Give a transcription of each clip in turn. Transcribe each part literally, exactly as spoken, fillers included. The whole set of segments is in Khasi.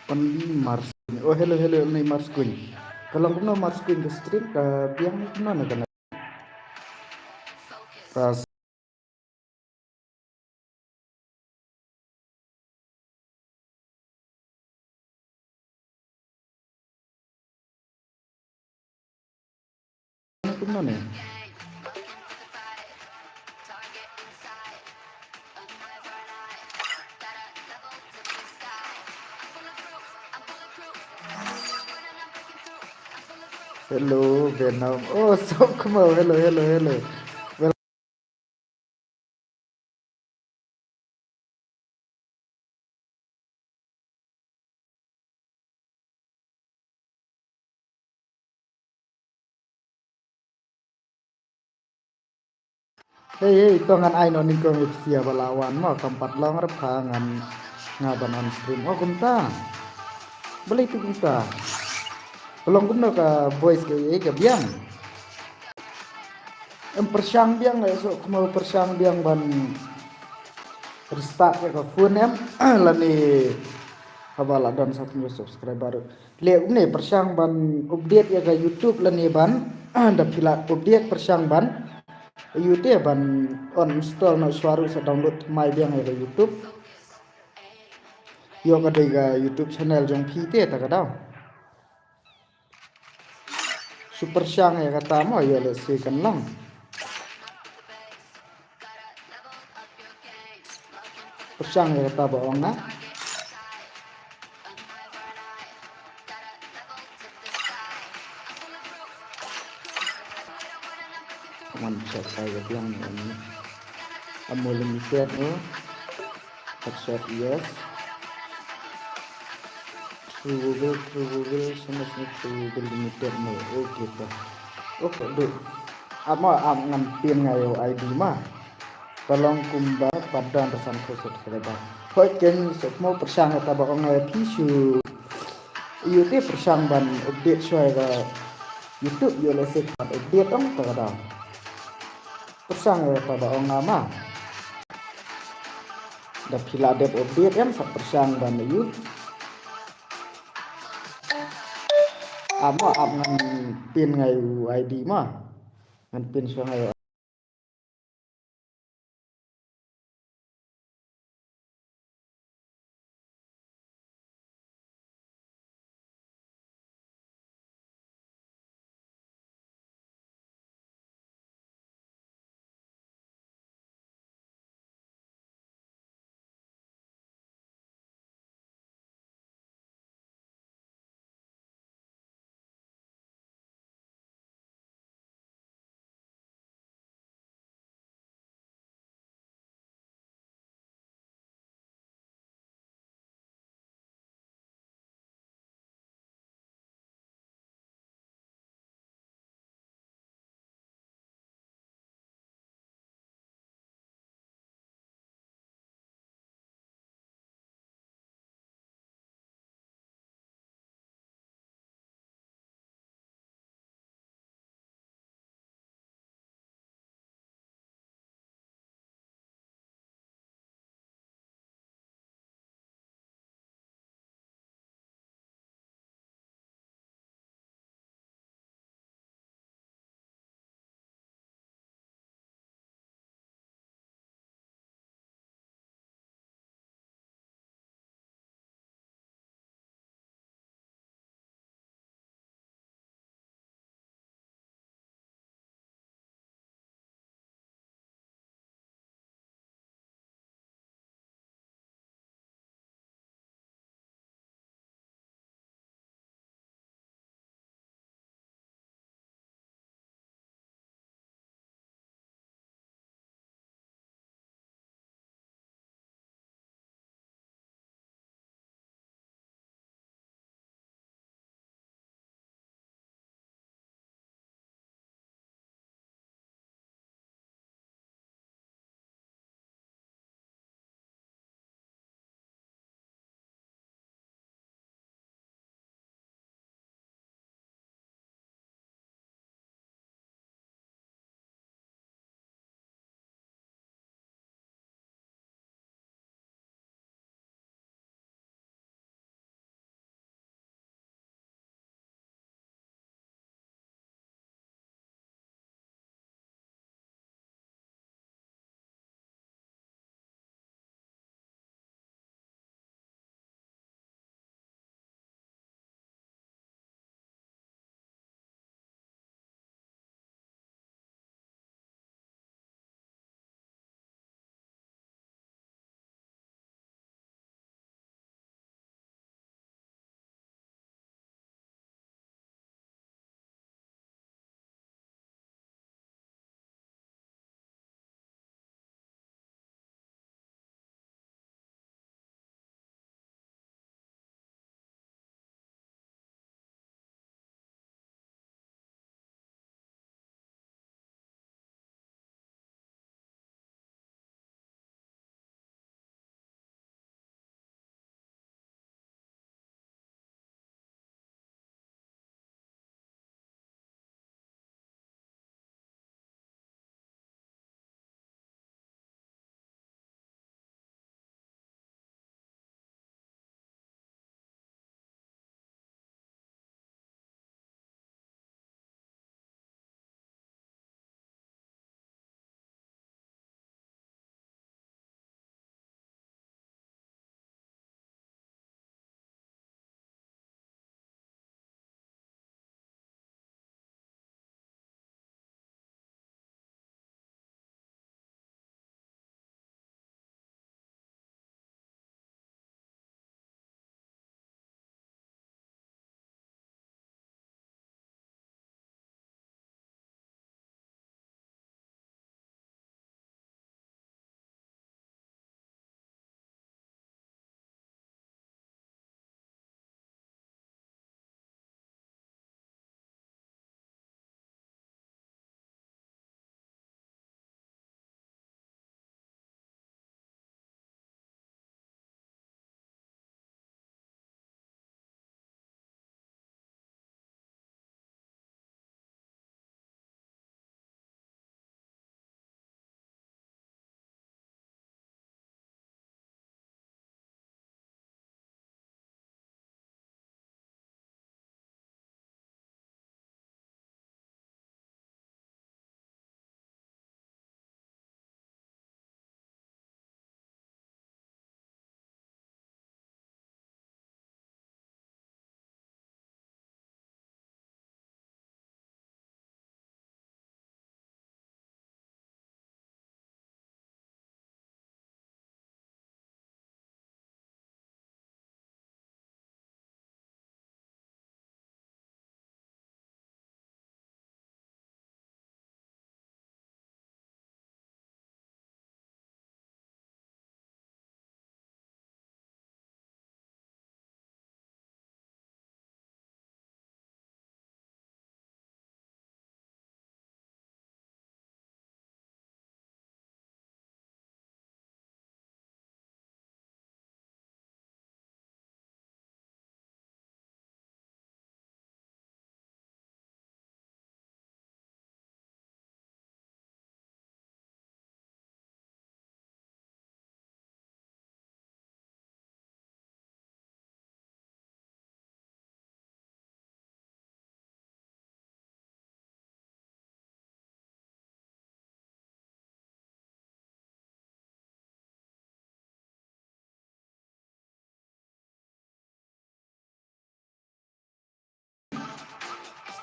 Only Marskuin. Oh, hello, hello, only Marskuin. Ka long kumno Marskuin ka stream, ka biang kumno na ka na. Ka Kumno ne? Hello, Venom. Oh, Sokmo. Hello, hello, hello. Well, Hei, hei, to ngan ai noh nyngkong ïa phi ba la wan mo, kam pat long re pha ngan, nga ban on stream. Oh, kumta. Balei tu kumta? Ka long kumno ka voice ka, eh, ka biang. Em, pyrshang biang, eh, Sokmo, pyrshang biang ban restart ïa ka phone em. Lane haba la don sa phew subscriber. Leh kumne, pyrshang ban update ïa ka YouTube lane ban, da phi la update pyrshang ban, ïoh te ban uninstall noh shuwa ruh sa download thymmai biang ïa ka YouTube. Ïoh ka dei ka YouTube channel jong phi te ta ka daw. Shu pyrshang ïa kata mo, ïoh lehse kan long. Pyrshang ïa kata ba ong nga. Wan check ai ka biang ni. Amo limited no. Headshot, yes. True Google, True Google, SMS ni True Google limited no. Okay to. Okay, duh. Amo, am ngan pin nga ïa u ID ma. Ka long kumba pat don re san phew subscriber. Hooid, keiñ Sokmo, pyrshang ïa kata ba ong nga ïa phi shu. Ïoh te pyrshang ban update shuwa ïa ka YouTube, ïoh lehse pat update ong ta ka daw. Pyrshang ïa kata ba ong nga ma. Da phi la dep update em sa pyrshang ban ïoh. Amo, ap ngan pin nga ïa u ID ma. Ngan pin shuwa nga ïa u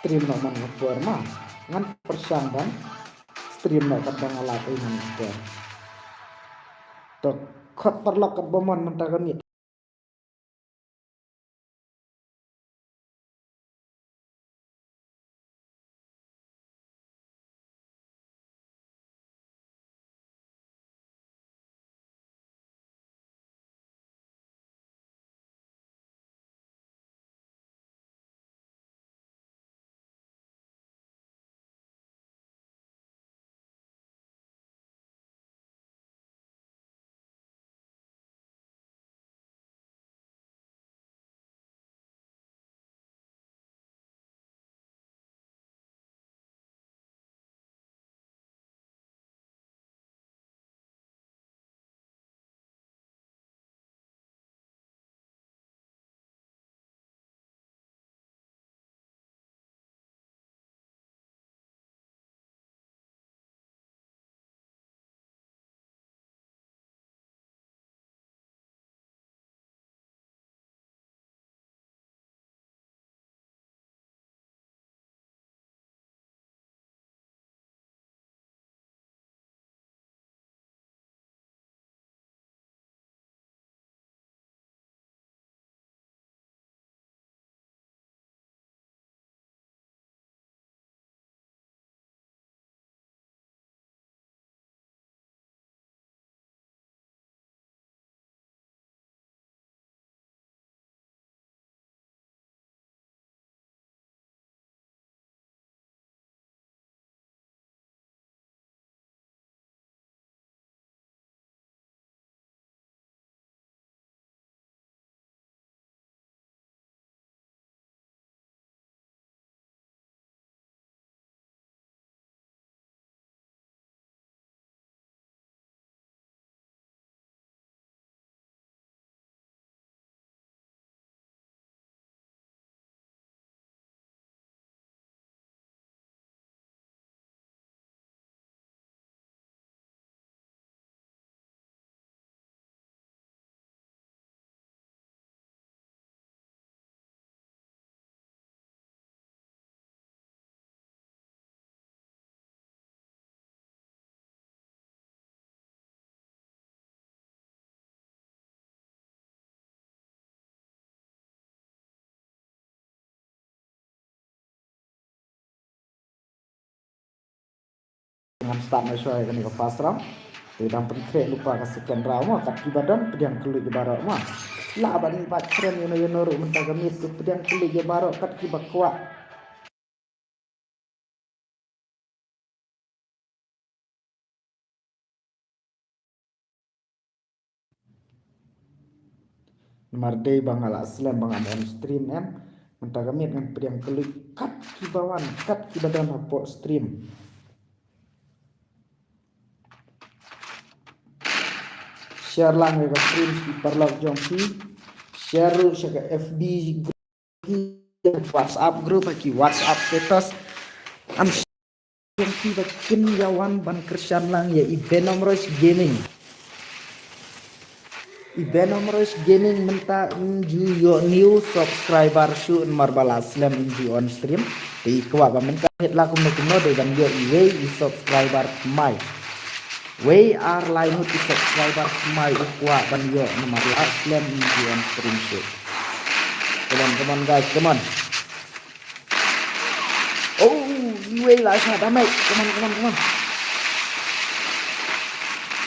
Stream noh man ka por ma. Ngan pyrshang ban stream noh katba nga lah ei man ka por. To khot paralok katba mon mynta ka miet. Ngan start na shuwa ïa kane ka first round. Te dang pynkhreh lypa ka second round ma, kat kiba don pdiang kylluid ïa baroh ma. Lah ban bat kren ïano ïano ruh mynta ka miet, to pdiang kylluid ïa baroh kat kiba kwah. Namar dei ba nga la slem ba ngam on stream em. Mynta ka miet ngan pdiang kylluid kat kiba wan, kat kiba don hapoh stream. Share lang ïa ka stream sha ki paralok jong phi. Share ruh sha ka F B group, WhatsApp group, ha ki WhatsApp status. Am share jong phi ba kin ïa wan ban kyrshan lang ïa i Venom Rush Gaming. I Venom Rush Gaming mynta in ju ïoh new subscriber shuh namar ba la slem in ju on stream. Te i kwah ba mynta miet la kumno kumno dei ban ïoh iwei i subscriber thymmai. Wei ar lai ngut i subscriber thymmai u kwah ban ïoh namar la slem in ju on stream shuh. Come on, come on guys, come on. Oh, iwei la shah damage. Come on, come on, come on.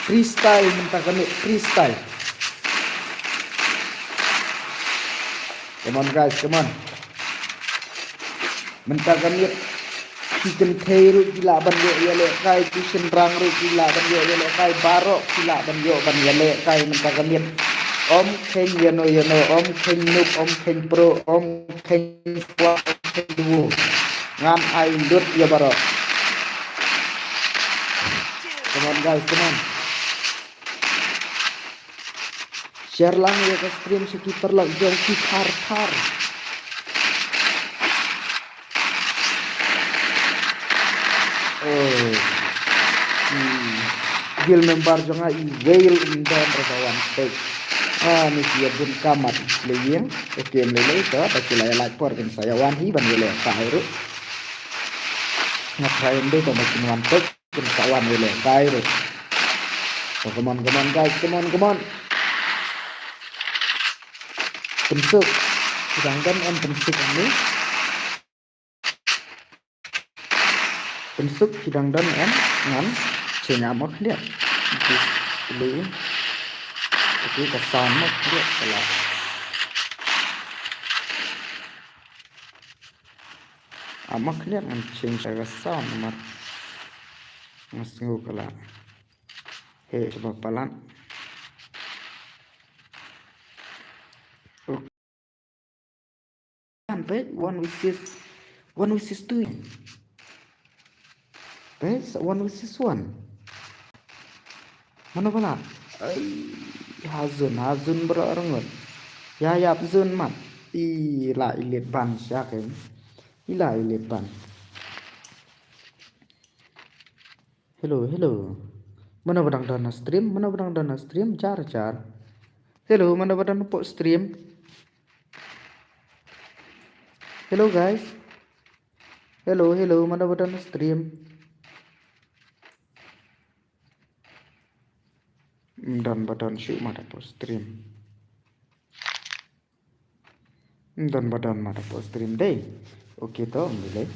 Freestyle mynta ka miet, freestyle. Come on guys, come on. Mynta ka miet ki kynthei ruh ki lah ban ïoh ïalehkai, ki shynrang ruh ki lah ban ïoh ïalehkai, baroh ki lah ban ïoh ban ïalehkai mynta ka miet. Ym kheiñ ïano ïano, ym kheiñ noob, ym kheiñ pro, ym kheiñ squad, ym kheiñ duo. Ngan ai lut ïa baroh. Come on guys, come on. Share lang ïa ka stream sha ki paralok jong phi thar thar. Oh. Hmm. Guild member jong nga i Whale in don ra ka wan pek. Ah, ni ki ïa bun ka mat le ïeng. Okay, em lei lei to, ba ki la ïa lait por kin sa ïa wan hi ban ïa lehkai ruh. Nga try ynda to ba kin wan pek, kin sa wan ïalehkai ruh. So, come on, come on, guys, come on, come on. Pynsuk. Ki dang don em pynsuk ni. Pynsuk ki dang don em ngan change ap ma khyndiat. Display. Okay, ka sound ma khyndiat ka la. Ap ma khyndiat ngan change ka sound namar nga sngew ka la heh shibun palat. Kan peit one versus, one versus two. Peit sa one versus one. Mano ba la? Ai, ha zone, ha zone bro, rngot. Ïa ïap zone mat. I la elite ban sha kem. I la elite ban. Hello, hello. Mano ba dang don ha stream? Mano ba dang don ha stream? Jar, jar. Hello, mano ba don hapoh stream? Hello, guys. Hello, hello, mano ba don ha stream? Ym don ba don shuh mat hapoh stream. Ym don ba don mat hapoh stream dei. Okay to, ym lei.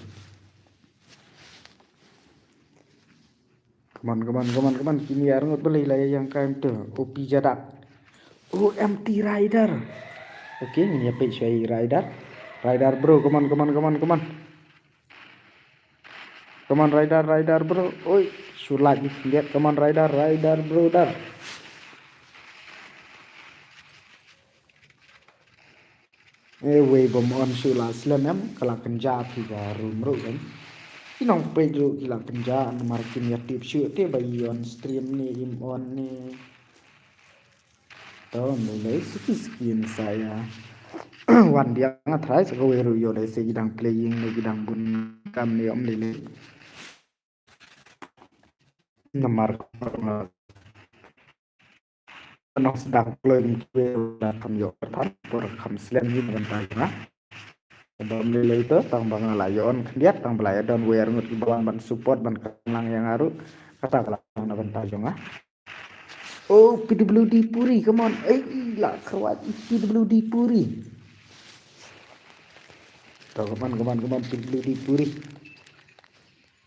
Come on, come on, come on, come on. Kine arngut balei la ïa ïeng kai mynta. O P Jadak. O M T Rider. Okay, ngin ïa peit shuwa ïa Rider. Rider bro, come on, come on, come on, come on. Come on, Rider, Rider bro. Oi, shu lait ïa khyndiat. Come on, Rider, Rider bro, dar. Eh, wei bym on shuh la slem em, ka la kynja phi ka room ruh em. Ki nongpeit ruh ki la kynja namar kim ïa tip shuh te ba i on stream ne im on ne. To, ym lei lei, suki suki yn sa ïa wan biang, nga tharai sa kawei ruh ïoh lei se ki dang playing ne ki dang bun kam ne, ym lei lei. Namar nong sdang kloi kum kiwei ruh la kham ïoh kyrpang por kham slem hi na bynta jong nga. Ba ym lei lei to, tang ba nga la ïoh on khyndiat, tang ba la ïa don wei arngut kiba wan ban support ban kynlang ïa nga ruh. Kata ka la na bynta jong nga. Oh, P W D Puri, come on. Ei, la kawat P W D Puri. To, come on, come on, come on, P W D Puri.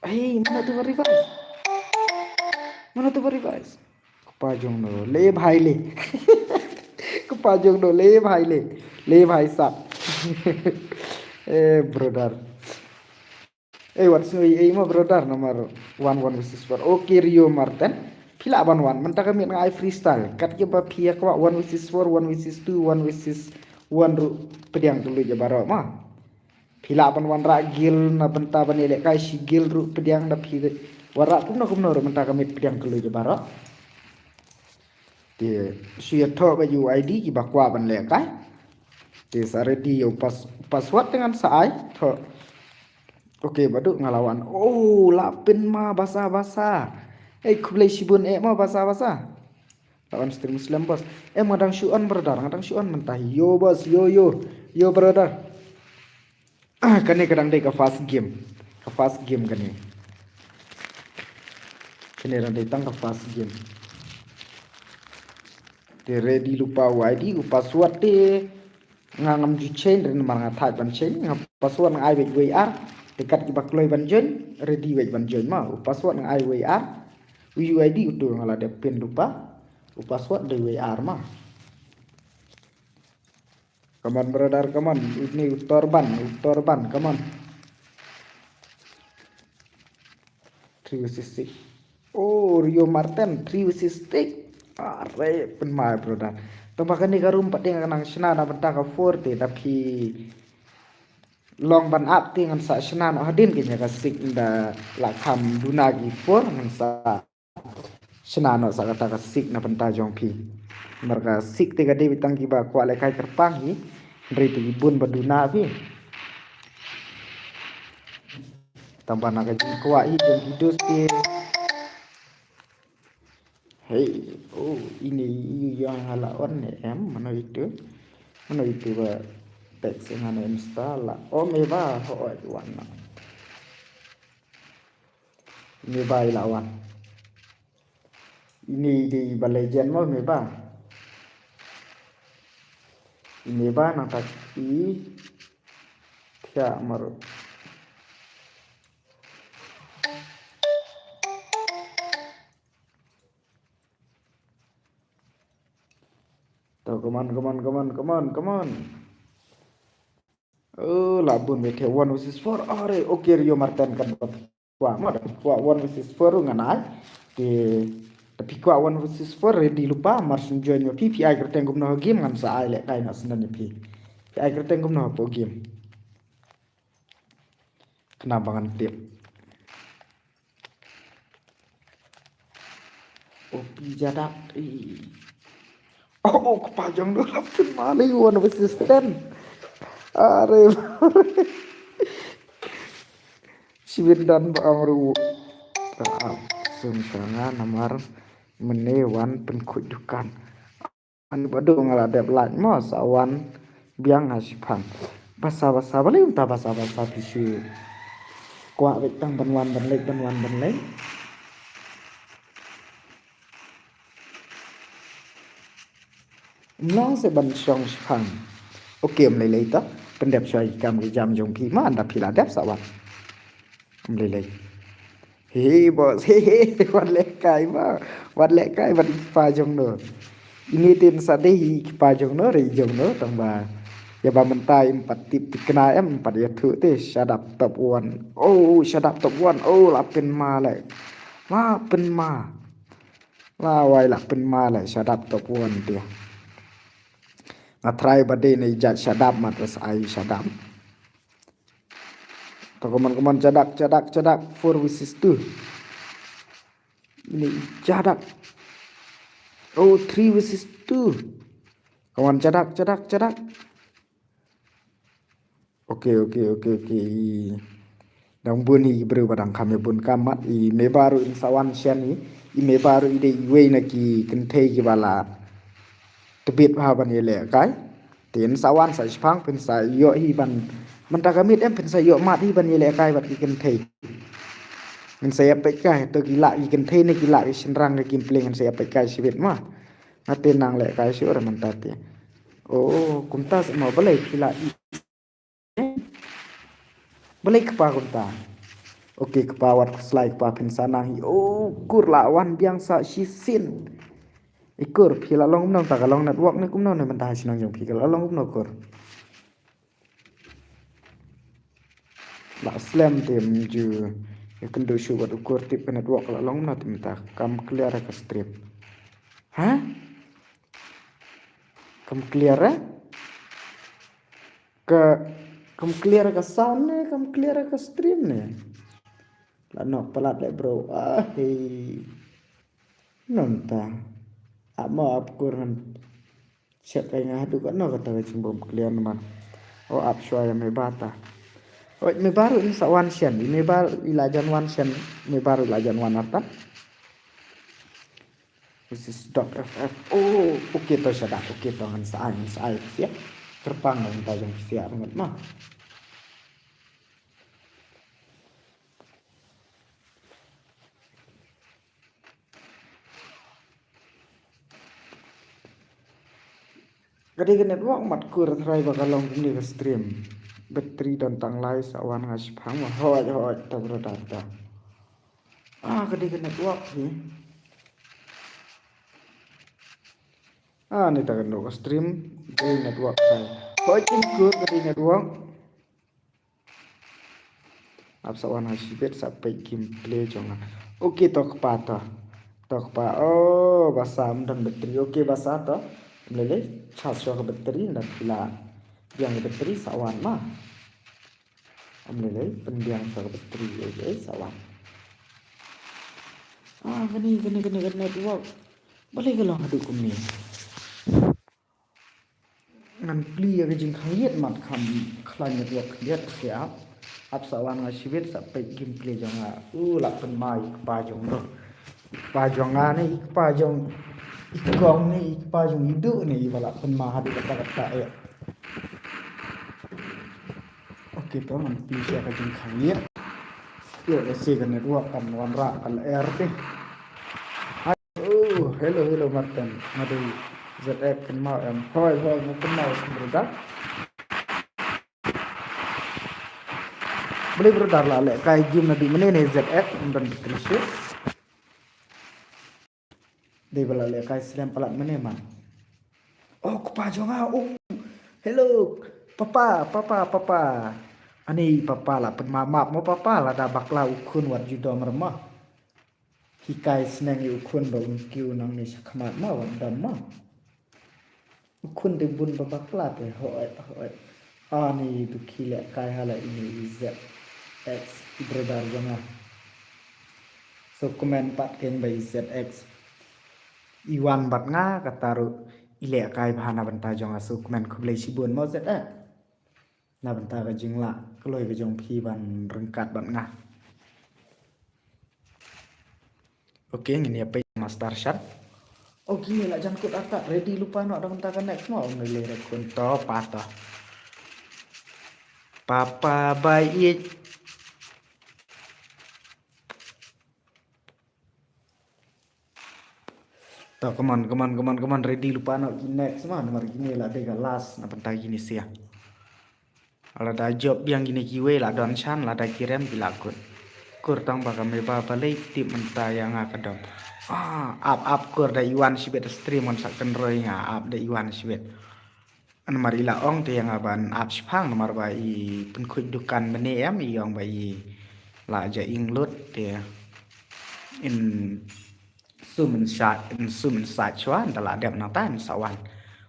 Ei, mano tu ba revive? Mano tu ba revive? Kpa jong no, le bhai le. Kpa jong no, le bhai le. Le bhai sap. Eh, brother. Eh, wat sngew ei mo brother, namar one one versus four. Okay, Rio Martin. Phi lah ban wan, mynta ka miet nga ai freestyle. Kat kiba phi ïa kwah one versus four, one versus two, one versus one ruh pdiang kylluid ïa baroh ma. Phi lah ban wanrah guild na bynta ban ïalehkai shi guild ruh pdiang, da phi wanrah kumno kumno ruh mynta ka miet pdiang kylluid ïa baroh. Te shu ïathoh bad ïa u I D kiba kwah ban lehkai. Te sa ready ïa u pass-, password te ngan sa ai. Thoh. Okay, Badu nga la wan. Oh, la pyn ma basa basa. Eh, khublei shibun eh ma basa basa. La wan stream slem boss. Eh, nga dang shu on brother, nga dang shu on mynta. Yo boss, yo yo. Yo brother. Ah, kane ka dang dei ka first game. Ka first game kane. Kane dang dei tang ka first game. Te ready lypa u I D, u password te nga ngam ju change, ren namar nga thait ban change, nga password nga ai wei wei ar, te kat kiba kloi ban join, ready wei ban join ma, u password nga ai wei ar, u U I D utu nga la dep pin lypa, u password dei wei ar ma. Come on, brother, come on. Ini u Torban, u Torban, come on. Three versus six. Oh, Rio Martin, three versus six. Are, pynmai, brother. Tang ba kane ka room pat te nga nang shna na bynta ka four te, da phi long ban ap te ngan sa shna noh hadien kane ka six da la kham duna ki four ngan sa shna noh sa kata ka six na bynta jong phi. Namar ka six te ka dei beit tang kiba kwah lehkai kyrpang hi. Hynrei te ki bun ba duna phi. Tang ba na ka jingkwah hi jong ki dos te. Hey, oh, ini ïa nga la on ne em, mano itu? Mano itu ba text nga ne Insta la. Oh, me ba, ho, oh, wan na. Ine ba i la wan. Ine i dei ba legend mo ine ba. Ine ba nangta i thiah marut. To, come on, come on, come on, come on, come on. Oh, la bun me the one versus four. Are, okay, Rio Martin kan ba kwah mo da kwah one versus four ruh ngan ai. Te da phi kwah one versus four ready lypa, mar shu join ïa phi, phi ai kyrteng kumno ha game ngan sa ai lehkai noh sngewdon ïa phi. Phi ai kyrteng kumno hapoh game. Khnang ba ngan tip. Oh, phi Jadak. Ih. Oh, oh, kpa jong no la pynma lei one versus ten. Are. Shibit don ba ong ruh. Ka ap sum sha nga namar mynne wan pynkhuid dukan. Ani ba dei nga la dep lait mo sa wan biang ha shipang. Basa basa balei mynta basa basa phi shu kwah beit tang ban wan ban leit ban wan ban leit. Ym long se ban shong shipang. Okay, ym lei lei to. Pyndep shuwa ki kam ki jam jong phi ma, ynda phi la dep sa wan. Ym lei lei. He boss, he he, wat lehkai ma. Wat lehkai bad i kpa jong no. Ine te yn sa dei i kpa jong no, re i jong no, tang ba ïa ba mynta ym pat tip thikna em, ym pat ïathuh te. Shadap top one. Oh, Shadap top one. Oh, la pynma leh. La pynma. La wai la pynma leh Shadap top one te. Nga try ba dei na i jait Shadap mat, bas ai Shadap. To, come on, come on, Jadak, Jadak, Jadak, four versus two. Ini Jadak. Oh, three versus two. Come on, Jadak, Jadak, Jadak. Okay, okay, okay, okay. Dang bun hi ki briew ba dang kham ïa bun kam mat, i Meba ruh in sa wan shen hi. I Meba ruh i dei iwei na ki kynthei kiba la tbit bha ban ïalehkai. Te in sa wan sa shipang, phin sa ïoh hi ban, mynta ka miet em phin sa ïoh mad hi ban ïalehkai bad ki kynthei. Ngin sa ïa peit kai to ki lah ki kynthei ne ki lah ki shynrang ka gameplay, ngin sa ïa peit kai shibit ma. Nga te nang lehkai shuh re mynta te. Oh, kumta sa ma balei ki lah i. Balei kpa kumta? Okay, kpa wat khuslai kpa, phin sa nang hi. Oh, kur la wan biang sa shisien. I kur phi la long kumno, ta ka long network ne kumno ne mynta ha shnong jong phi ka la long kumno kur? La slem te ym ju ïakynduh shuh bad u kur, tip ka network ka la long kumno te mynta, kam clear ka stream. Ha? Kam clear eh? Ka, kam clear ka sound ne, kam clear ka stream ne? La nok palat leh bro. Ah, hei. Nonta. Ap mo ap kur ngan check kai nga haduh katno kata ka jingbym clear namar. Oh, ap shuwa ïa Meba ta. Oh, Meba ruh in sa wan shen. Meba i la jan wan shen. Meba ruh i la jan wan artat. This is Doc F F. Oh, okay to Shadap. Okay to, ngan sa ai, ngan sa ai phi sha. Kyrpang ngan ta jong phi sha ngan ma. Ka dei ka network mat kur, tharai ba ka long kumne ka stream. Battery don tang lai, sa wan nga shipang ma. Hoi hoi ta brother ta. Ah, ka dei ka network hi. Ah, ni ta ka network stream, dei network kai. Hoi, kin kur ka dei network. Ap sa wan ha shibit sa peit gameplay jong nga. Okay, to kpa to. To kpa. Oh, basa ym don battery. Okay, basa to. Ym lei lei, charge shuwa ka battery, nda phi la biang ka battery sa wan ma. Ym lei lei, pynbiang shuwa ka battery, okay, sa wan. Ah, kane, kane, kane, kane network. Balei ka long haduh kumne? Ngan plie ïa ka jingkhang ïit mat kham khlaiñ network khyndiat, te ap. Ap sa wan nga shibit sa peit gameplay jong nga. U la pynma i kpa jong no. I kpa jong nga ne i kpa jong i kong ne i kpa jong i duh ne i ba la pynma haduh katta katta ïa. Okay, to ngan plie sha ka jingkhang ïit. Ïa, ïa, si ka network kan wanrah ka lyer te. Hai, oh, hello, hello, Martin. Nga dei Z X kynmaw em. Hoi, hoi, nga kynmaw, brother. Balei brother la lehkai game naduh mynne ne Z X, ym don appreciate. Dei ba la lehkai slem palat mynne man. Oh, kpa jong nga, oh. Hello, papa, papa, papa. Ani papa la pynmap map mo papa, lada bakla u khun wat ju dom re mo. Hikai sneng ïa u khun ba un kiew nangne shakhmat mo, wat dom mo. U khun te bun ba bakla te, hooid, hooid. Ani to khie lehkai ha la ine i Z X, i brother jong nga. So comment pat keiñ ba i Z X. I wan bad nga kata ruh i lehkai bha na bynta jong nga, so comment khublei shibun mo Z X. Na bynta ka jinglah kloi ka jong phi ban ryngkat bad nga. Ok, ngin ïa peit Master Shan. Ok, ngi la jan kut artat, ready lypa noh da bynta ka next mo, ym lei lei re khun to pa to. Papa bai ïeit. To, come on, come on, come on, come on, ready lypa noh ki next mo, namar kine la dei ka last na bynta kine sia. Lada jop biang kine kiwei la don shan, lada ki rem ki la kut. Kur tang ba ka me ba balei tip mynta ïa nga ka dom. Ah, ap ap kur da i wan shibit stream ngan sa kynroi nga ap da i wan shibit. Namar i la ong te ïa nga ban ap shiphang namar ba i pynkhuid dukan mynne em, i ong ba i la ja ing lut te in sum in sha in sum in sa chwa da la dep nangta in sa wan.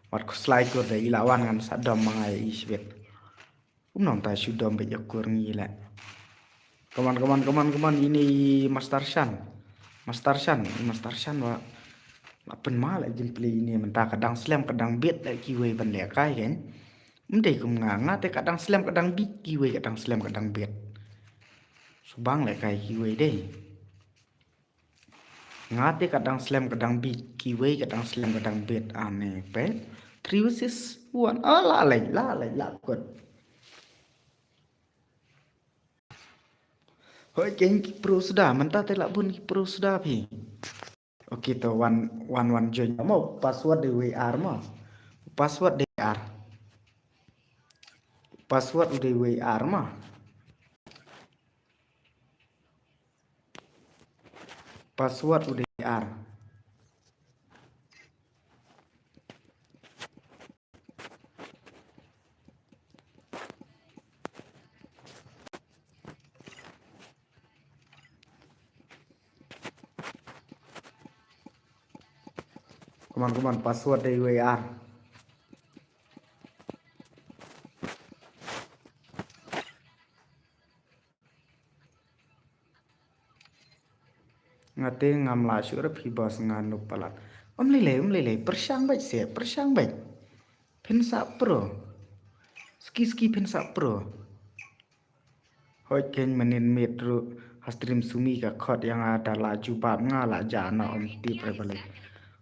Wat khuslai kur da i la wan ngan sa dom ma nga ïa i shibit. Kumno mynta shu dom beit ïa kur ngi leh. Come on, come on, come on, come on, ine i Master Shan. Master Shan, i Master Shan wa. La pynma la gameplay ine mynta ka dang slem ka dang bit la kiwei ban lehkai kan. Ym dei kum nga, nga te ka dang slem ka dang bit kiwei ka dang slem ka dang bit. Subang lehkai kiwei dei. Nga te ka dang slem ka dang bit kiwei ka dang slem ka dang bit ane pe. Three versus one. Ah, la lei, la lei, la kut. Hoi keiñ ki pro suda, mynta te la bun ki pro suda phi. Ok to one one one join mo, password dei wei ar mo. Password dei ar. Password dei wei ar mo. Password u dei ar. Come on, come on, password dei wei ar. Nga te ngam lah shuh re phi boss nga nup palat. Ym lei lei, ym lei lei, pyrshang beit se, pyrshang beit. Phin sa pro. Ski ski phin sa pro. Hoi keiñ mynnin miet ruh ha stream sumi ka khot ïa nga da la jubab nga la ja na ym tip re balei.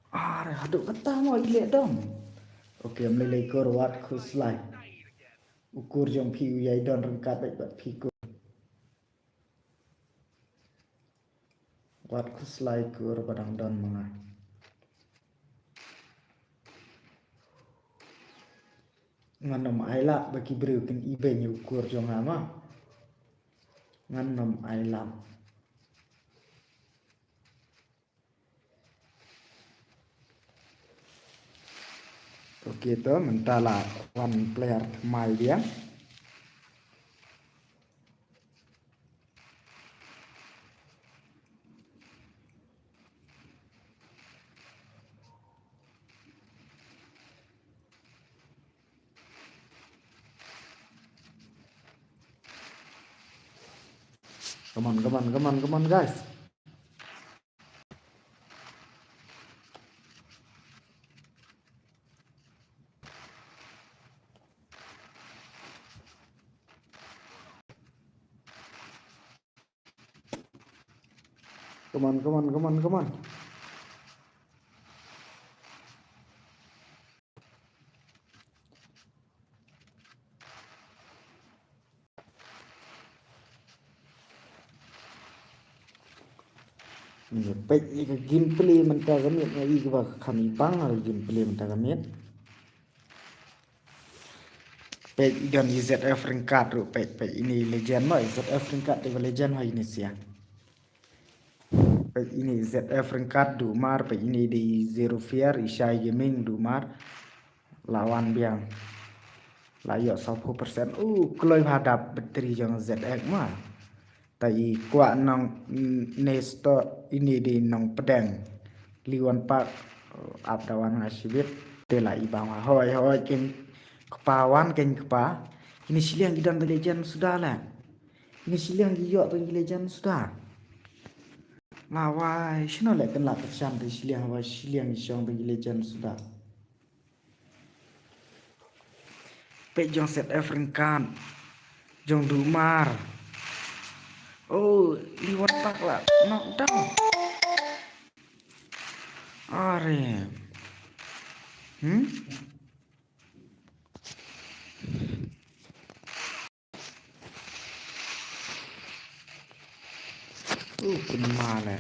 Are haduh kata mo i leh dom. Ok, ym lei lei kur wat khuslai. U kur jong phi u ïai don ryngkat beit bad phi kur. Wat khuslai kur ba dang don ma nga. Ngan ym ailad ba ki briew kin ibeiñ u kur jong nga ma. Ngan ym ailad. Ok to, mynta la wan player thymmai biang. Come on, come on, come on, come on, guys. Come on, come on, come on, come on. Ngi peit ïa ka gameplay mynta ka miet, nga i kaba kham i bang ha ka gameplay mynta ka miet. Peit i don i Z F ryngkat ruh, peit, peit ine i legend mo, i Z F ryngkat dei ba legend ha ine sia. Peit ine i Z F ryngkat Dumar, peit ine dei i Zero Fear, i Shai Gaming Dumar. La wan biang. La ïoh sawphew percent. U kloi bha dap battery jong Z X ma. Ta i kwah nong nesto ine dei nong pdeng. Liwan pak ap da wan nga shibit. Te la i bang wa hoi hoi ken kpa wan ken kpa. Kine shiliang ki don da legend suda la. Kine shiliang ki ïoh da ki legend suda. La wai shino le ken la ka chan da shiliang wa shiliang ki shong da ki legend suda. Peit jong Z F ryngkat. Jong Dumar. Oh, liwan pak la knockdown. Are. Hmm? Uh, kena le.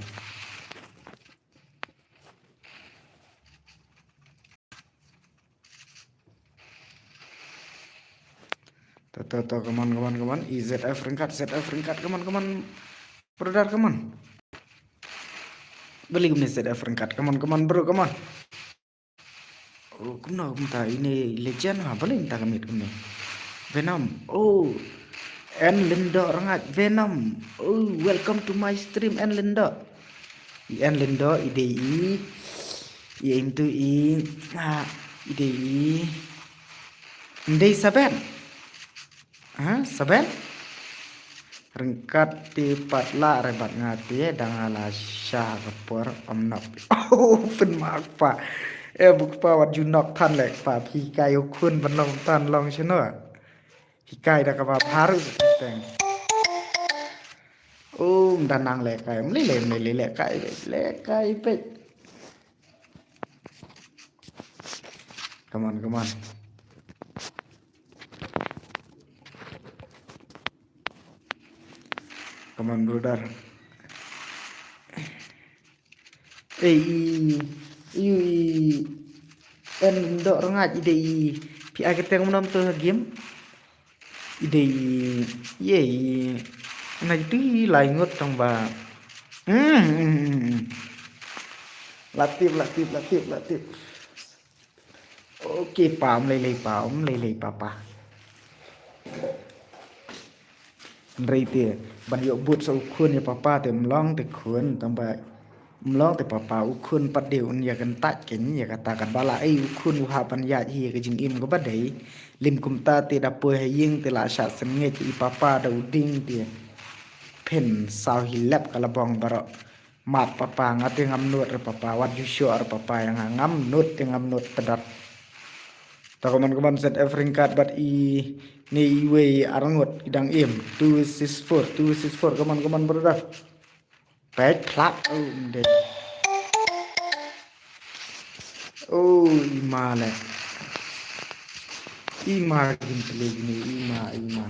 To, to, to, come on, come on, come on. I Z F ryngkat, Z F ryngkat, come on, come on. Brother, come on. Beli kumne Z F ryngkat, come on, come on, bro, come on. Oh, kumno kumta ine legend ha, beli kumta ka miet kumne. Venom. Oh. En Lindo Rangaj Venom. Oh, welcome to my stream, En Lindo. I En Lindo, i dei i. I aim to i. Ah, i dei i. Ndei Saben. Ha, Saben? Ryngkat te pat la re bad nga te da nga la sha ka por om nok. Oh, pynmak pa. Eh, buk pa wat ju nok than le pa phi kai u khun ban long than long shano. Hikai da kaba bharu sa teng. Um, da nang le kai, mli le, mli le, le kai, le kai pet. Come on, come on. Come on, brother. Eh, i, i, i, en dok rngat i dei i, phi ai kyrteng kumno to ha game. I dei i, ye i, na itu i lai ngut tang ba. Hmm, hmm, hmm, hmm. La tip, la tip, la tip, la tip. Okay, pa, um lei lei pa, um lei lei pa pa. Hynrei te, ban ïoh bud sa u khun ïa papa te, ym long te khun, tang ba, ym long te papa, u khun pat de un ïa kyntait kein, ïa kata katba la ei u khun u hap ban ïaid hi ïa ka jingim kaba dei, lim kumta te da poi ha ïing te la shah sngewsih ïa i papa da u ding te. Phin saw hi lep ka la bong baroh. Map papa, nga te ngam nud re papa, wat ju shoh re papa ïa nga, ngam nud te ngam nud tdot. Ta, come on, come on, Z F ryngkat bad i, ne iwei arngut i dang im. Two six four, two six four, come on, come on, brother. Peit plak, oh, mdei. Oh, ima le. Ima gin pele gini, ima, ima.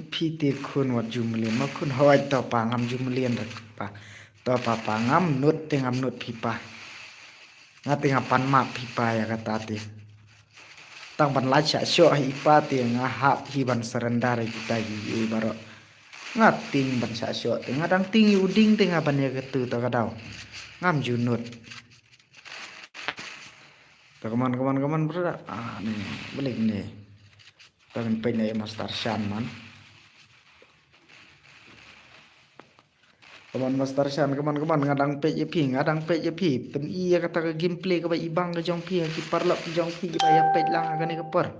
Phi te khun wat ju mlien ma khun, hoi to pa, ngam ju mlien re pa. To pa pa, ngam nud te ngam nud phi pa. Nga te nga pan map phi pa ïa kata te. Tang ban lait shah shoh hi pa te nga hap hi ban surrender ïa kita ki ei baroh. Nga ting ban shah shoh te nga dang ting ïa u ding te nga ban ïa katu to ka daw. Ngam ju nud. To, come on, come on, come on, brother. Ah, ni, balik ni. Tang peit na i Master Shan, man. Come on, Master Shan, come on, come on, nga dang peit ïa phi, nga dang peit ïa phi. Pyn-i ïa kata ka gameplay kaba i bang ka jong phi, ki paralok ki jong phi, kiba ïa peit lang ha kane ka por.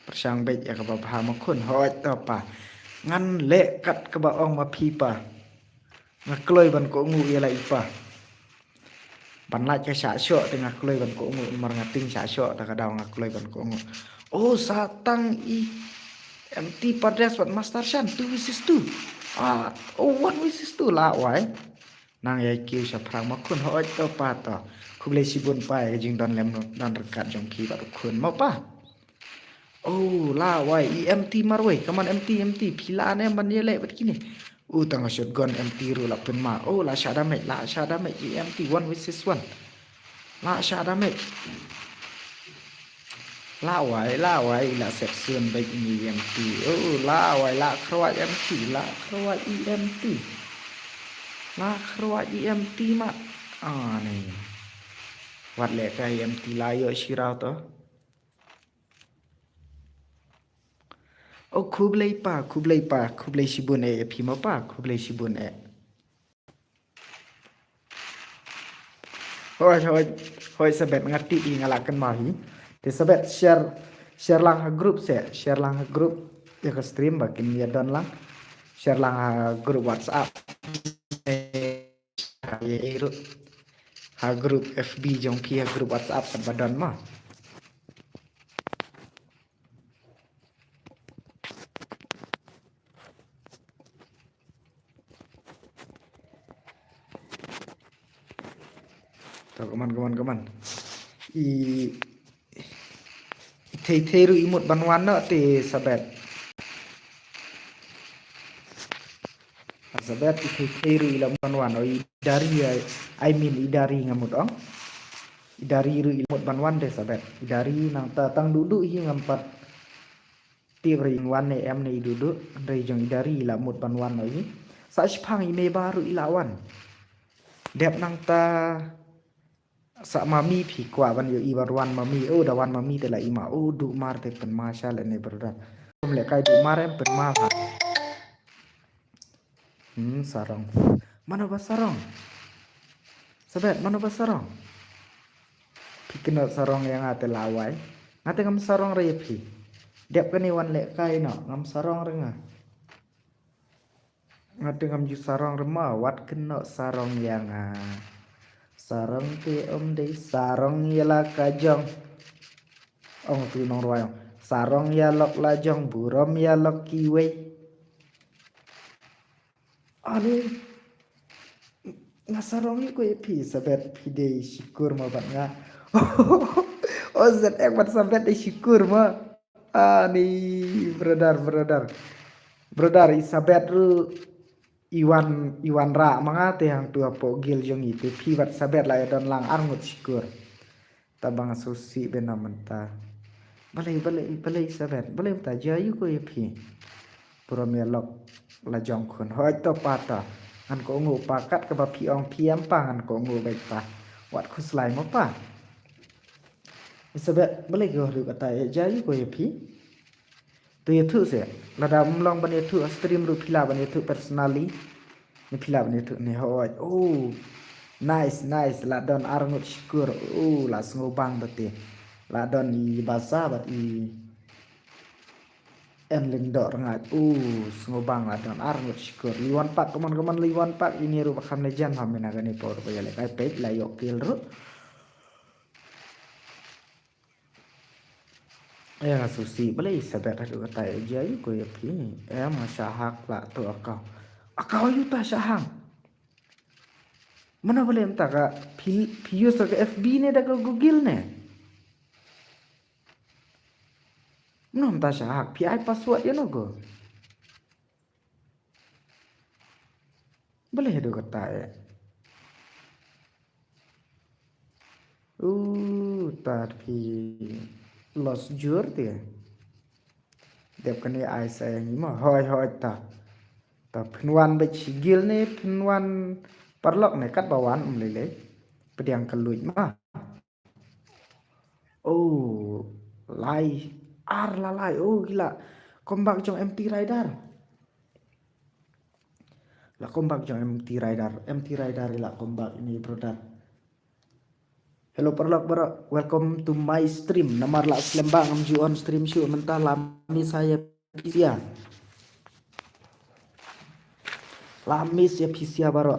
Pyrshang peit ïa kaba bha ma khun, hoi to pa. Ngan leh kat kaba ong ma phi pa. Nga kloi ban kohnguh ïa la i pa. Ban lait ka shah shoh te nga kloi ban kohnguh, mar nga ting shah shoh ta ka daw nga kloi ban kohnguh. Oh, sa tang i M T Padres bad Master Shan, two versus two. Ah, oh, one versus two la wai. Nang ïai kiew shaphrang ma khun, hoi to pa to. Khublei shibun pa ïa ka jingdon lem don ryngkat jong phi bad u khun mo pa. Oh, la wai, i M T marwei, kaman M T, M T, phi la ne man ye le bat kini. Oh, tang shotgun M T ru la pynmar. Oh, la sha damage, la sha damage, i M T, one versus one. La sha damage. La wai, la wai, la section baik ini M T. Oh, la wai, la khrwai M T, la khrwai i M T. La khrwai i M T ma. Ah, ni. Wat le ka i M T la yo shirau to. Oh, khublei pa, khublei pa, khublei shibun eh, phi ma pa, khublei shibun eh. Hoi, hoi, hoi, Sabet, nga tip hi nga la kynmaw hi. Te Sabet share, share lang ha group se, share lang ha group. Ya ka stream ba kin ya don lang. Share lang ha group WhatsApp. Ha group F B jong phi, ha group WhatsApp kan ba don ma. To, kaman, kaman, kaman. I, i thei thei ru i mut ban wan no te Sabet. Sabet i thei thei ru i la mut ban wan, o i dari, I, I mean i dari nga mut ong. I dari ru i la mut ban wan te Sabet. I dari nang ta tang dudu hi ngam pat tip re ing wan ne em ne i dudu, re jong i dari i la mut ban wan o i. Sa shipang i me baru i la wan. Dep nang ta sa mami phi kwah ban yo i bar wan mami. Oh, da wan mami te la i ma. Oh, du mar te pynma sha le ne brother. Kum le kai du mar em pynma ha. Hmm, sarong. Mano ba sarong? Sabet, mano ba sarong? Phi kynnoh sarong ïa nga te lawai. Nga te ngam sarong re ïa phi. Dep kane wan leh kai noh, ngam sarong re nga. Nga te ngam ju sarong re ma, wat kynnoh sarong ïa nga. Sarong te ym dei sarong ïa la ka jong. Ong tu nong rwai ong. Sarong ïa lok la jong, burom ïa lok kiwei. Ani, nga sarong ïa ko ïa phi, Sabet phi dei shikur ma bad nga. O Z X bad Sabet dei shikur ma. Ani, brother, brother. Brother, i Sabet ru i wan, i wan ra ma nga te hangtu hapoh guild jong i te phi bad Sabet la ïa don lang arngut shikur. Ta ba nga sngewsih bha na mynta. Balei, balei, balei Sabet, balei mynta jia ïa ko ïa phi. Burom ïa lok la jong khun. Hoi to pa ta. Ngan ko ngu pa kat kaba phi ong phi em pa ngan ko ngu beit pa. Wat khuslai mo pa. Sabet, balei ko ru kata ïa jia ïa ko ïa phi. To ïathuh se, lada ym long ban ïathuh ha stream ruh phi lah ban ïathuh personally. Ni phi lah ban ïathuh ni hoi. Oh. Nice, nice. La don arngut shikur. Oh, la sngewbang bad te. La don i Basa bad i En Lyngdoh Rngaid. Oh, sngewbang la don arngut shikur. Li wan pak, kaman kaman li wan pak ini ruh ba kham ne jan ha mina kane por ba ïa leh kai peit la ïoh kill ruh. Ïa nga sngewsih balei Sabet haduh katai ïa jia ïa ko ïa phi. Ïa nga shah hak lah to account. Account ïa uta shah hang. Mano balei mynta ka phi, phi use ka F B ne da ka Google ne? Mano mynta shah hak phi ai password ïa no ko. Balei haduh katai. Uh, ta phi los jur te. Dep kane ai sa ïa ngi ma hoi hoi ta. Ta phin wan bad shi guild ne phin wan paralok ne katba wan um lei lei. Pdiang ka luid ma. Oh, lai ar la lai. Oh, ki la comeback jong M T Rider. La comeback jong M T Rider. M T Rider la comeback ini brother. Hello paralok baroh, welcome to my stream. Namar la slem ba ngam ju on stream shuh mynta la miss ïa phi sha. La miss ïa phi sha baroh.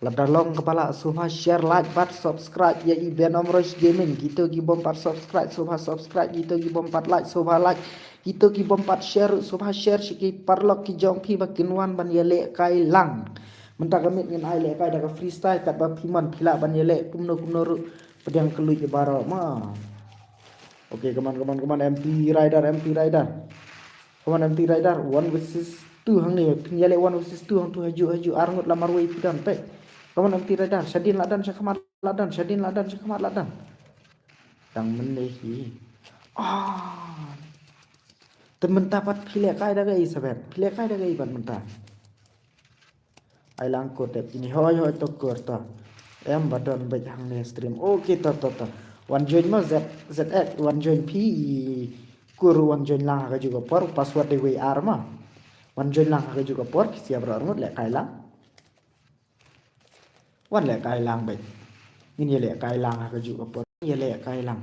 Lada long kaba lah sngewbha share, like bad subscribe ïa i Venom Rush Gaming. Kito ki bym pat subscribe sngewbha subscribe, kito ki bym pat like sngewbha like, kito ki bym pat share sngewbha share sha ki paralok ki jong phi ba kin wan ban ïalehkai lang. Mynta ka miet ngin ai lehkai da ka freestyle katba phi mon phi lah ban ïaleh kumno kumno ruh. Pdiang ka luid ïa baroh ma. Okay, come on, come on, come on, M T Rider, M T Rider. Come on, M T Rider, one versus two hangne, phin ïaleh one versus two hangtu, hajuh, hajuh, ar ngut la marwei phi don, peit. Come on, M T Rider, shadien la don, shakhmat la don, shadien la don, shakhmat la don. Dang mynne hi. Ah. Te mynta pat phi lehkai da kaei Sabet? Phi lehkai da kaei pat mynta? Ai lang ko te pini, hoi hoi to kur to. Em ba don beit hangne stream. Okay to to to. Wan join mo Z, Z X, wan join phi. Kur wan join lang ha kajuh ka por, password dei wei ar mo. Wan join lang ha kajuh ka por, phi sia baroh arngut lehkai lang. Wan lehkai lang beit. Ngin ïalehkai lang ha kajuh ka por. Ngin ïalehkai lang.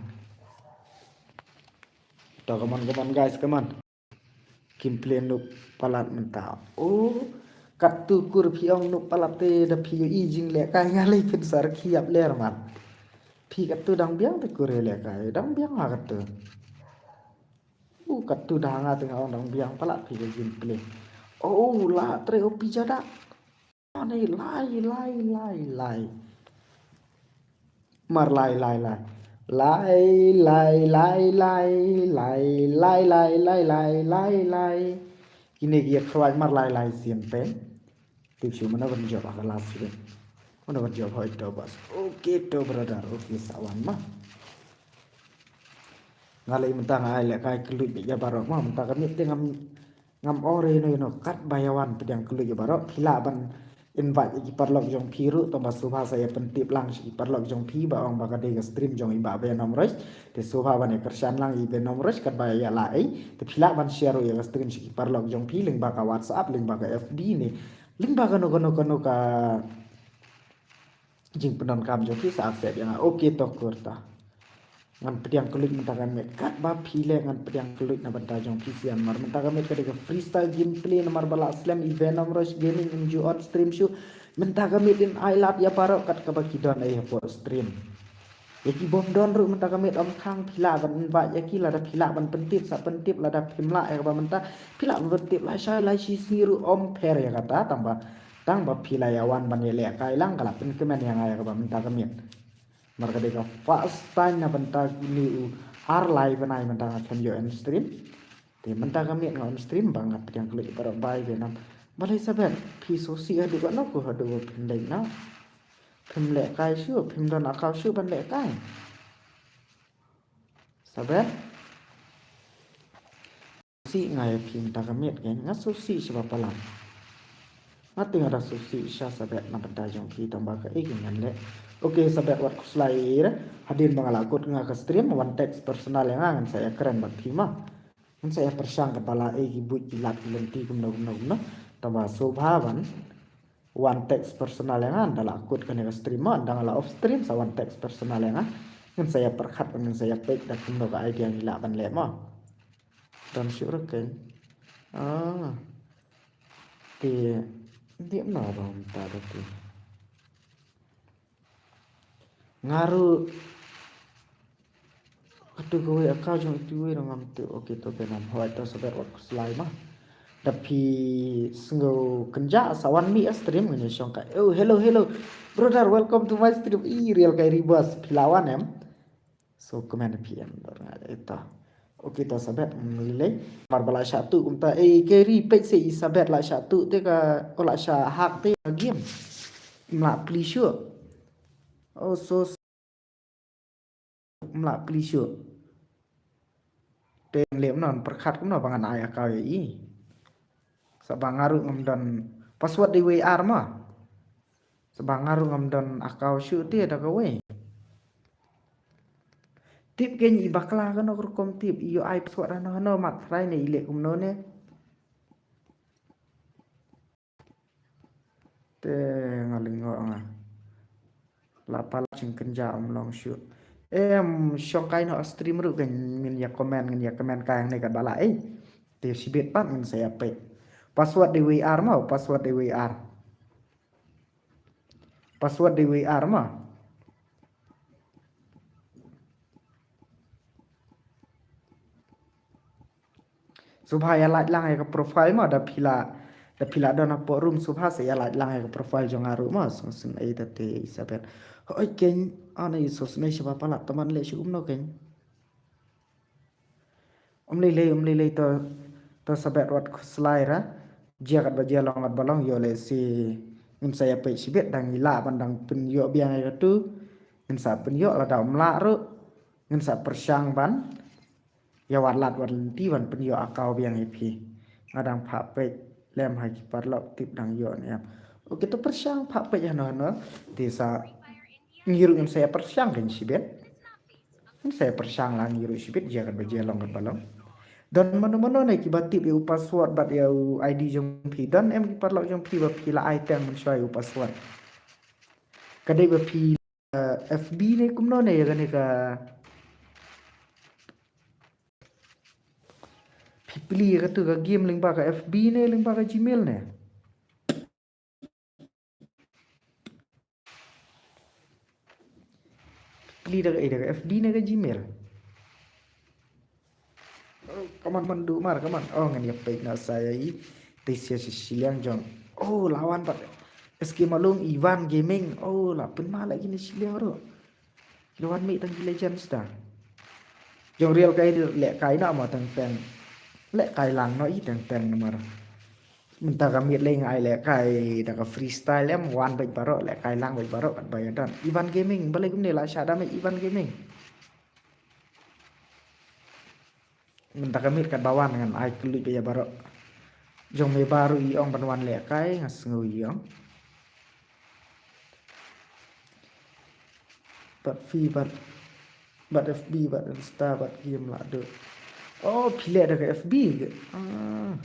To, come on, come on, guys, come on. Kim play Noob palat mynta. Oh, katto kur phi ong Noob palat te da phi ïohi jinglehkai, nga lei phin sa rkhie ïap ler mat. Phi katto dang biang te kur ïalehkai, dang biang ha katto. Uh, katto da nga te nga ong dang biang palat phi ka game play. Oh, la tre, oh, phi ja dak. Ani lai lai lai lai. Mar lai lai lai. Lai lai lai lai lai lai lai lai lai lai lai. Kine ki khwai mar lai lai sien peng. Tip shu mana ban jop ha ka last sien. Mana ban jop hoi to bas. Okay to brother. Okay sa wan ma. Nga lei mynta nga ai lehkai kylluid beit ïa baroh ma, mynta ka miet te ngam, ngam ong re ïano ïano, katba ïa wan pdiang kylluid ïa baroh. Phi lah ban invite ïa ki paralok jong phi ruh, tang ba sngewbha sa ïa pyntip lang sha ki paralok jong phi ba ong ba ka dei ka stream jong i Bah Venom Roish. Te sngewbha ban ïa kyrshan lang i Venom Roish katba ïa lah ei. Te phi lah ban share ruh ïa ka stream sha ki paralok jong phi lyngba ka WhatsApp, lyngba ka F B ne lyngba kano kano kano ka jingpyndonkam jong phi sa accept ïa nga. Okay to kur ta. Ngan pdiang kylluid mynta ka miet katba phi leh, ngan pdiang kylluid na bynta jong phi sien. Mar mynta ka miet ka dei ka freestyle gameplay namar ba la slem i Venom Roish Gaming, um ju on stream shuh. Mynta ka miet in ai lad ïa baroh kat kaba ki don ei hapoh stream. Ïa ki bym don ruh mynta ka miet ym khang, phi lah ban invite ïa ki, lada phi lah ban pyntip sa pyntip, lada phim lah ïa kaba mynta phi lah ban pyntip lashai lashisngi ruh ym pher ïa kata, tang ba tang ba phi la ïa wan ban ïalehkai lang ka la pynkmen ïa nga ïa kaba mynta ka miet. Mar ka dei ka first time na bynta kine u ar lai bnai mynta nga khlem ïoh on stream. Te mynta ka miet nga on stream ba nga pdiang kylluid baroh bai Venom. Balei Sabet, phi sngewsih haduh katno ko haduh ba phin leit noh? Phim lehkai shuh, phim don account shuh ban lehkai. Sabet. Sih nga ïa phi mynta ka miet kein, nga sngewsih sha ba palat. Nga te nga da sngewsih sha Sabet na bynta jong phi tang ba kaei kein ngan leh. Okay Sabet wat khuslai ïa, hadien ba nga la kut nga ka stream wan text personal ïa nga, ngan sa ïa kren bad phi ma. Ngan sa ïa pyrshang katba la ei ki buit ki lad ki lynti kumno kumno kumno. Tang ba sngewbha ban wan text personal ïa nga, ynda la kut kane ka stream ma, ynda nga la off stream sa wan text personal ïa nga. Ngan sa ïa pyrkhat, ngan sa ïa peit da kumno ka idea ngi lah ban leh ma. Don shuh ruh kein. Ah. Te dei kumno ba mynta da te. Nga ruh katu kawei account jong itu wei ruh ngam tip. Okay to Venom, hoi to Sabet wat khuslai ma. Da phi sngew kynjah sa wan mih ïa stream ngin ïa shong kai. Oh hello hello. Brother, welcome to my stream. I real kai Ribas, phi la wan em? So kmen phi em dor nga ito. Okay to Sabet, mm, lei lei. Mar ba la shah tuh kumta, eh, Keri peit se i Sabet la shah tuh te ka, oh la shah hack te ka game. Mla pli shuh. Oh so mla pli shuh. Te lem non pyrkhat kumno ba ngan ai account ïa i. Sa ba nga ruh ngam don password dei wei ar ma. Sa ba nga ruh ngam don account shuh te da kawei. Tip kein i bakla kano ka rukom tip, i ïoh ai password hano hano mat trai ne i leh kumno ne. Te nga lyngngoh nga. La palat jingkynjah ym long shuh. Em, shong kai noh stream ruh kein ngin ïa comment, ngin ïa comment kai hangne katba la ei. Te shibit pat ngin sa ïa peit. Password dei wei ar ma, password dei wei ar. Password dei wei ar ma. Sngewbha ïa lait lang ïa ka profile ma, da phi la, da phi la don hapoh room sngewbha sa ïa lait lang ïa ka profile jong nga ruh ma, sngewsynei te te Isabel. Hoi kein, ani sngewsynei sha ba palat, tang ban leh shu kumno kein. Um lei lei, um lei lei, to, to sa bet wat khuslai ra. Jia katba jia, long katba long, ïoh lehse ngin sa ïa peit shibit, dang ïa lah ban dang pynïoh biang ïa katu. Ngin sa pynïoh, lada um lah ruh ngin sa pyrshang ban ïa wad lad wad lynti ban pynïoh account biang ïa phi. Nga dang phah peit lem ha ki paralok, tip dang ïoh ne em. Okay, to pyrshang phah peit hano hano. Te sa ngi ruh ngin sa ïa pyrshang kan shibit. Ngin sa ïa pyrshang lang ngi ruh shibit, jia katba jia, long katba long. Don mano mano ne kiba tip ïa u password bad ïa u I D jong phi? Don em ki paralok jong phi ba phi la ai teng mynshuwa ïa u password? Ka dei ba phi, eh, F B ne kumno ne ïa kane ka, phi plie ïa katu ka game lyngba ka F B ne lyngba ka Gmail ne? Plie da ka, eh, da ka F B ne ka Gmail? Oh, ka mon, mon duh mar ka mon. Oh, ngan ïa peit noh sa ïa i. Te sia shi shiliang jong. Oh, la wan pat S K Malung, Ivan Gaming. Oh, la pynma la kine shiliang ruh. Ki la wan mih tang ki legends da. Jong Real Kai lehkai noh mo teng teng. Lehkai lang noh i teng teng namar mynta ka miet lei nga ai lehkai da ka freestyle, em, wan beit baroh, lehkai lang beit baroh katba ïadon. Ivan Gaming, balei kumne la shah da mih Ivan Gaming? Mynta ka miet katba wan ngan ai kylluid beit ïa baroh. Jong me baroh i ong ban wan lehkai, nga sngew i ong. Bad phi bad, bad F B bad Insta bad game la dei. Oh, phi leh da ka F B ke? Ah.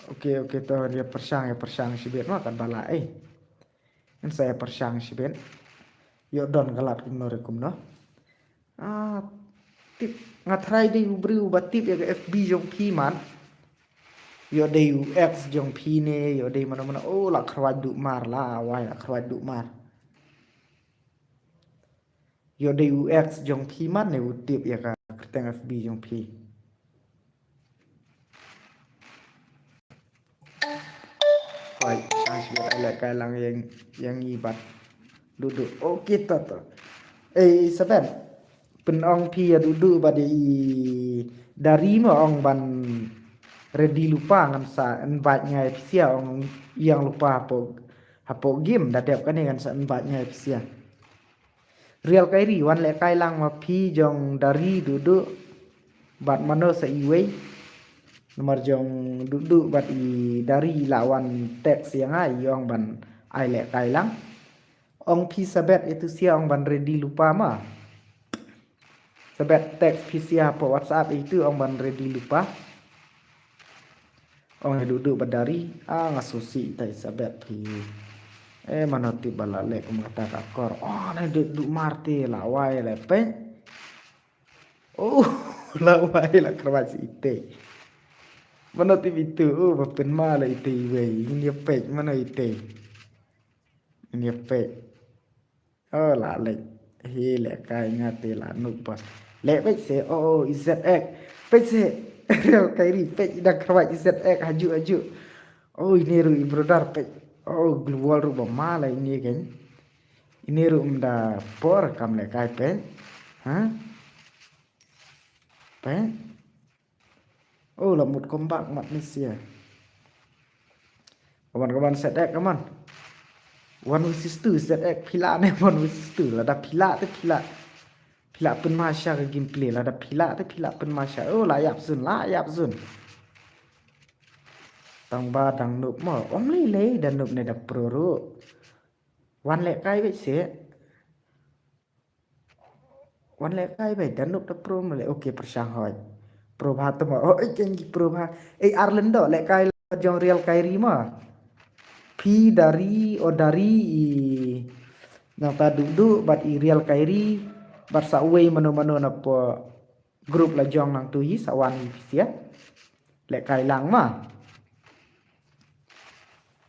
Okay, okay, to ïa pyrshang, ïa pyrshang shibit ma katba lah, eh. Ngan sa ïa pyrshang shibit. Ïoh don ka lad kumno re kumno. Ah, tip, nga tharai dei u briew ba tip ïa ka F B jong phi man. Ïoh dei u ex jong phi ne, ïoh dei mano mano. Oh, la kyrwat duh mar, la wai la kyrwat duh mar. Ïoh dei u ex jong phi man ne u tip ïa ka kyrteng F B jong phi. Hoi, shang shibit, ai lehkai lang ïa, ïa ngi bad Dudu. Okay, to to. Eh, Saben. Pynong phi ïa Dudu bad i Dari mo, ong ban ready lypa, ngan sa invite nga ïa phi sha, ong ïeng lypa hapoh, hapoh game, da dep kane ngan sa invite nga ïa phi sha. Real Kairi, wan lehkai lang ma phi jong Dari, Dudu bad mano sa iwei. Namar jong Dudu bad i Dari la wan text ïa nga, i ong ban ai lehkai lang. Ong phi Sabet itu sha, ong ban ready lypa ma. Sabet text phi sha hapoh WhatsApp itu, ong ban ready lypa. Ong ïa Dudu bad Dari, ah, nga sngewsih ita i Sabet phi. Eh, mano tip ba la leh kum kata ka akor. Oh, ne Dudu mar te la wai la peit. Oh, la wai la kyrwat ite. Mano tip itu, oh, ba pynma la ite iwei, ngin ïa peit mano ite. Ngin ïa peit. Oh, la leh. Hi lehkai nga te la nuk pas. Leh peit se, oh, oh, Z X. Peit se. Real Kairi, peit i dang kyrwat Z X, haju, haju. Oh, ine ruh i brother, peit. Oh, global ruh ba ma la ine kan. Ine ruh mda por kam lehkai, peit. Ha? Peit. Oh, la mut comeback mat ni sia. Come on, come on, Z X, come on. One versus two, Z X, phi lah ne one versus two. Lada phi lah te phi lah. Phi lah pynma sha ka gameplay. Lada phi lah te phi lah pynma sha. Oh, la ïap zun, la ïap zun. Tang ba dang noob mo. Ym lei lei da noob ne da pro ruh. Wan lehkai beit se. Wan lehkai beit, da noob da pro mo leh. Okay, pyrshang hoi. Pro bha te mo. Oh, ei, keng ki pro bha. Ei, ar lyndo lehkai la jong Real Kairi mo. Phi Dari, oh, Dari i nangta Dudu bad i Real Kairi bad sa uwei mano mano na po group la jong nangtu hi, sa wan hi phi sha. Lehkai lang ma.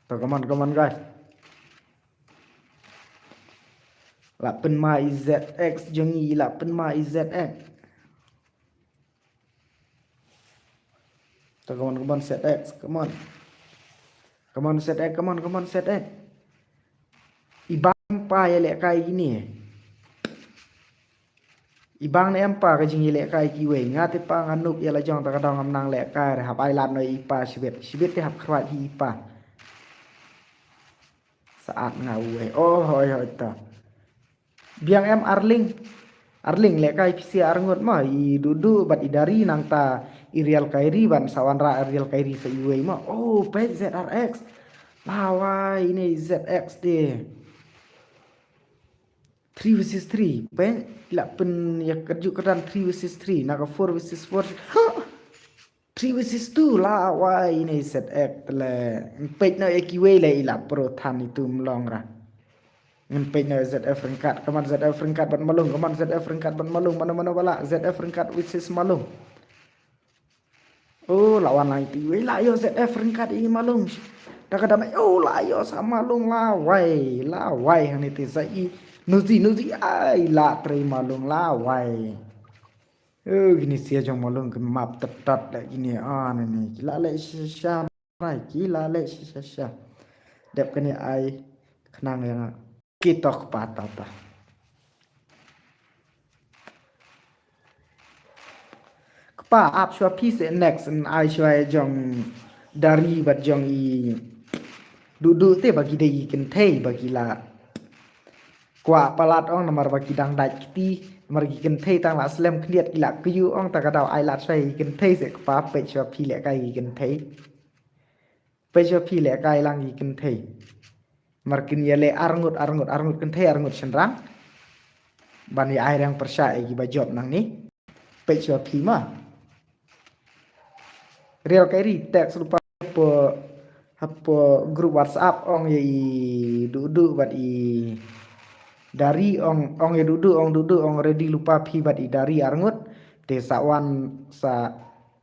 To, come on, come on, guys. La pynma i Z X jong i, la pynma i Z X. To, come on, come on, Z X, come on. Come on, Z X, come on, come on, Z X. I bam pa ïa lehkai ine. I bang ne em pa ka jingïalehkai kiwei. Nga te pa nga nup ïa la jong ta ka dang ngam nang lehkai re, hap ai lad noh i pa shibit. Shibit te hap khrwat hi i pa. Saat nga uwei. Oh, hoi, hoi ta. Biang em Arling. Arling lehkai pisa arngut ma, i Dudu bad i Dari nangta i Real Kairi ban sa wanrah Real Kairi sa iwei ma. Oh, peit Z R X. Lawai ine Z X te. Three versus three. Peit la pynïakynduh kyrdan three versus three. Na ka four versus four. Three versus two lawai ine Z X le. Peit noh ïa kiwei le i la pro than itu mlong ra. Ngan peit noh Z F ryngkat, kaman Z F ryngkat bad Malung, kaman Z F ryngkat bad Malung, mano mano ba lah, Z F ryngkat versus Malung. Oh, la wan lang iti, wei la ïoh Z F ryngkat i Malung. Da ka dam, oh, la ïoh sa Malung lawai, lawai hangne te sa i Nuzi, Nuzi ai la trei Malung lawai. Oh, kine sia jong Malung ki map tat tat la kine, ah, ne ne. Ki la leh shisha, rai, ki la leh shisha. Dep kane ai khnang ïa nga. Ki tok pa ta ta. Kpa ap shuwa phi se next, yn ai shuwa ïa jong Dari bad jong i Dudu te ba ki dei ki kynthei ba ki la kwah palat ong namar ba ki dang dait kti, namar ki kynthei tang la slem khyndiat ki la kyiuh ong ta ka daw ai lad shuwa ïa ki kynthei se kpa peit shuwa phi lehkai ïa ki kynthei. Peit shuwa phi lehkai lang ïa ki kynthei. Namar kin ïaleh arngut, arngut, arngut kynthei, arngut shynrang. Ban ïa ai rang pyrshah ïa kiba jop nangne. Peit shuwa phi ma. Real Kairi text lypa hapoh, hapoh group WhatsApp ong ïa i Dudu bad i Dari ong, ong ïa Dudu, ong Dudu, ong ready lypa phi bad i Dari arngut. Te sa wan, sa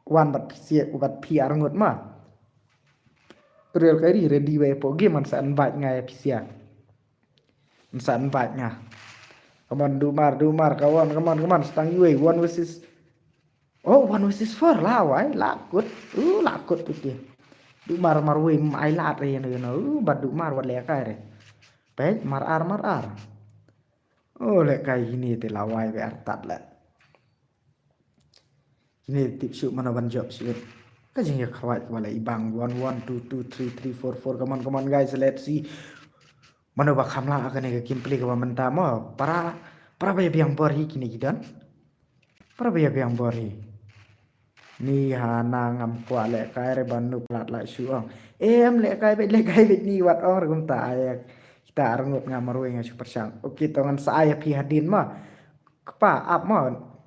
wan bad phi, bad phi arngut ma. Real Kairi ready wei hapoh game, man sa invite nga ïa phi sia. Man sa invite nga. Come on, Dumar, Dumar, come on, come on, come on, stang iwei, one versus, oh, one versus four, lawai, la kut, uh, la kut tu ti. Dumar marwei, ai lad re, you know, you know, uh, bad Dumar wat lehkai re. Peit, mar ar, mar ar. Oh, lehkai kine te lawai, wei artat leh. Kine tip shuh mano ban jop shuh. Ka jingïakhrwat kaba la i bang one one two two three three four four. Come on, come on, guys, let's see. Mano ba kham lah ha kane ka gameplay kaba mynta mo. Para, para ba ïa biang bor hi kine ki don. Para ba ïa biang bor hi. Ni hana ngam kwah lehkai re ban nup lad lah shuh ong. Em lehkai beit, lehkai beit ni wat ong re kumta ai. Kita arngut nga marwei nga shu pyrshang. Okay, to ngan sa ai ïa phi hadien mo. Kpa ap mo,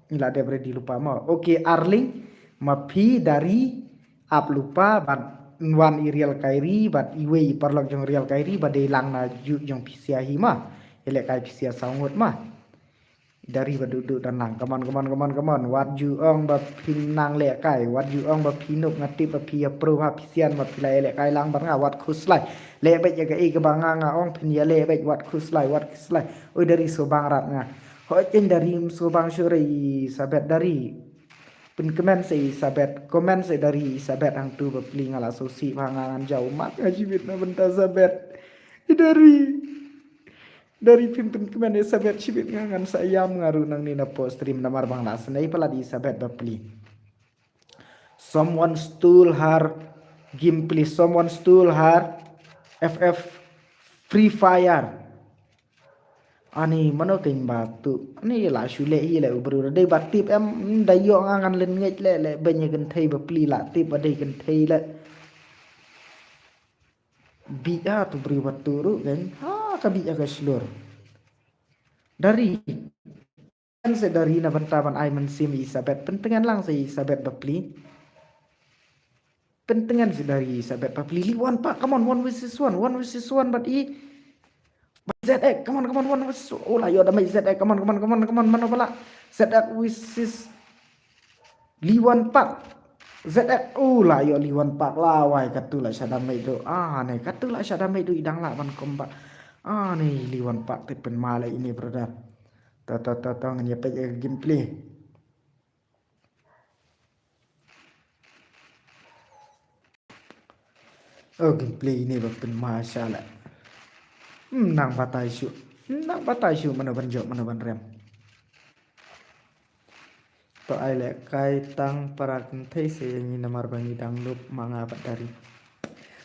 ngi la dep ready lypa mo. Okay, Arling, ma phi Dari ap lypa bad wan i Real Kairi bad iwei i paralok jong Real Kairi ba dei lang na ju jong phi sia hi ma. Ïalehkai phi sia saw ngut ma. Dari bad Dudu don lang. Come on, come on, come on, come on. Wat ju ong ba phi nang lehkai. Wat ju ong ba phi nup, nga tip ba phi ïa pro ha phi sian ma phi la ïalehkai lang bad nga, wat khuslai. Leh beit ïa kaei kaba nga nga ong, phin ïaleh beit, wat khuslai, wat khuslai. Oi Dari, sngewbang rat nga. Hooid, Dari, sngewbang shuh re i Sabet Dari. Pynkmen se i Sabet, kmen se Dari i Sabet hangtu bapli, nga la sngewsih bha, nga ngan jaw mat nga shibit na bynta Sabet. I Dari. Dari, phim pynkmen ïa Sabet shibit, nga ngan sa ïam nga ruh nangne na post stream namar ba nga la snei palat i Sabet bapli. Someone stole her gameplay. Someone stole her F F Free Fire. Ani mano kein ba tu. Ani la shu leh hi leh u briew dei ba tip em, da ïoh nga ngan lyngngoh leh, leh beiñ ïa kynthei bapli, la tip ba dei kynthei leh. Bit ha tu briew ba tu ruh kein. Ha ka bit ha ka shlur. Dari. Pyntngen se Dari na bynta ban ai mynsiem i Sabet. Pyntngen lang se i Sabet bapli. Pyntngen se Dari i Sabet bapli. Li wan pa, come on, one versus one, one versus one bad i. Bad Z X, come on, come on, one versus one. Oh, la ïoh damage Z X, come on, come on, come on, come on, mano ba lah. Z X versus Li Wan Pak. Z X, oh, la ïoh Li Wan Pak, lawai, katu la sha damage duh. Ah, ne, katu la sha damage duh, i dang lah ban combat. Ah, ne, Li Wan Pak te pynma leh ine, brother. To, to, to, to, ngan ïa peit ïa ka gameplay. Oh, gameplay ine ba pynma sha leh. Hmm, nang batai shuh. Hmm, nang batai shuh, mano ban jop, mano ban rem. To ai leh kai tang para kynthei se ïa ngi namar ba ngi dang nup ma nga bad Dari.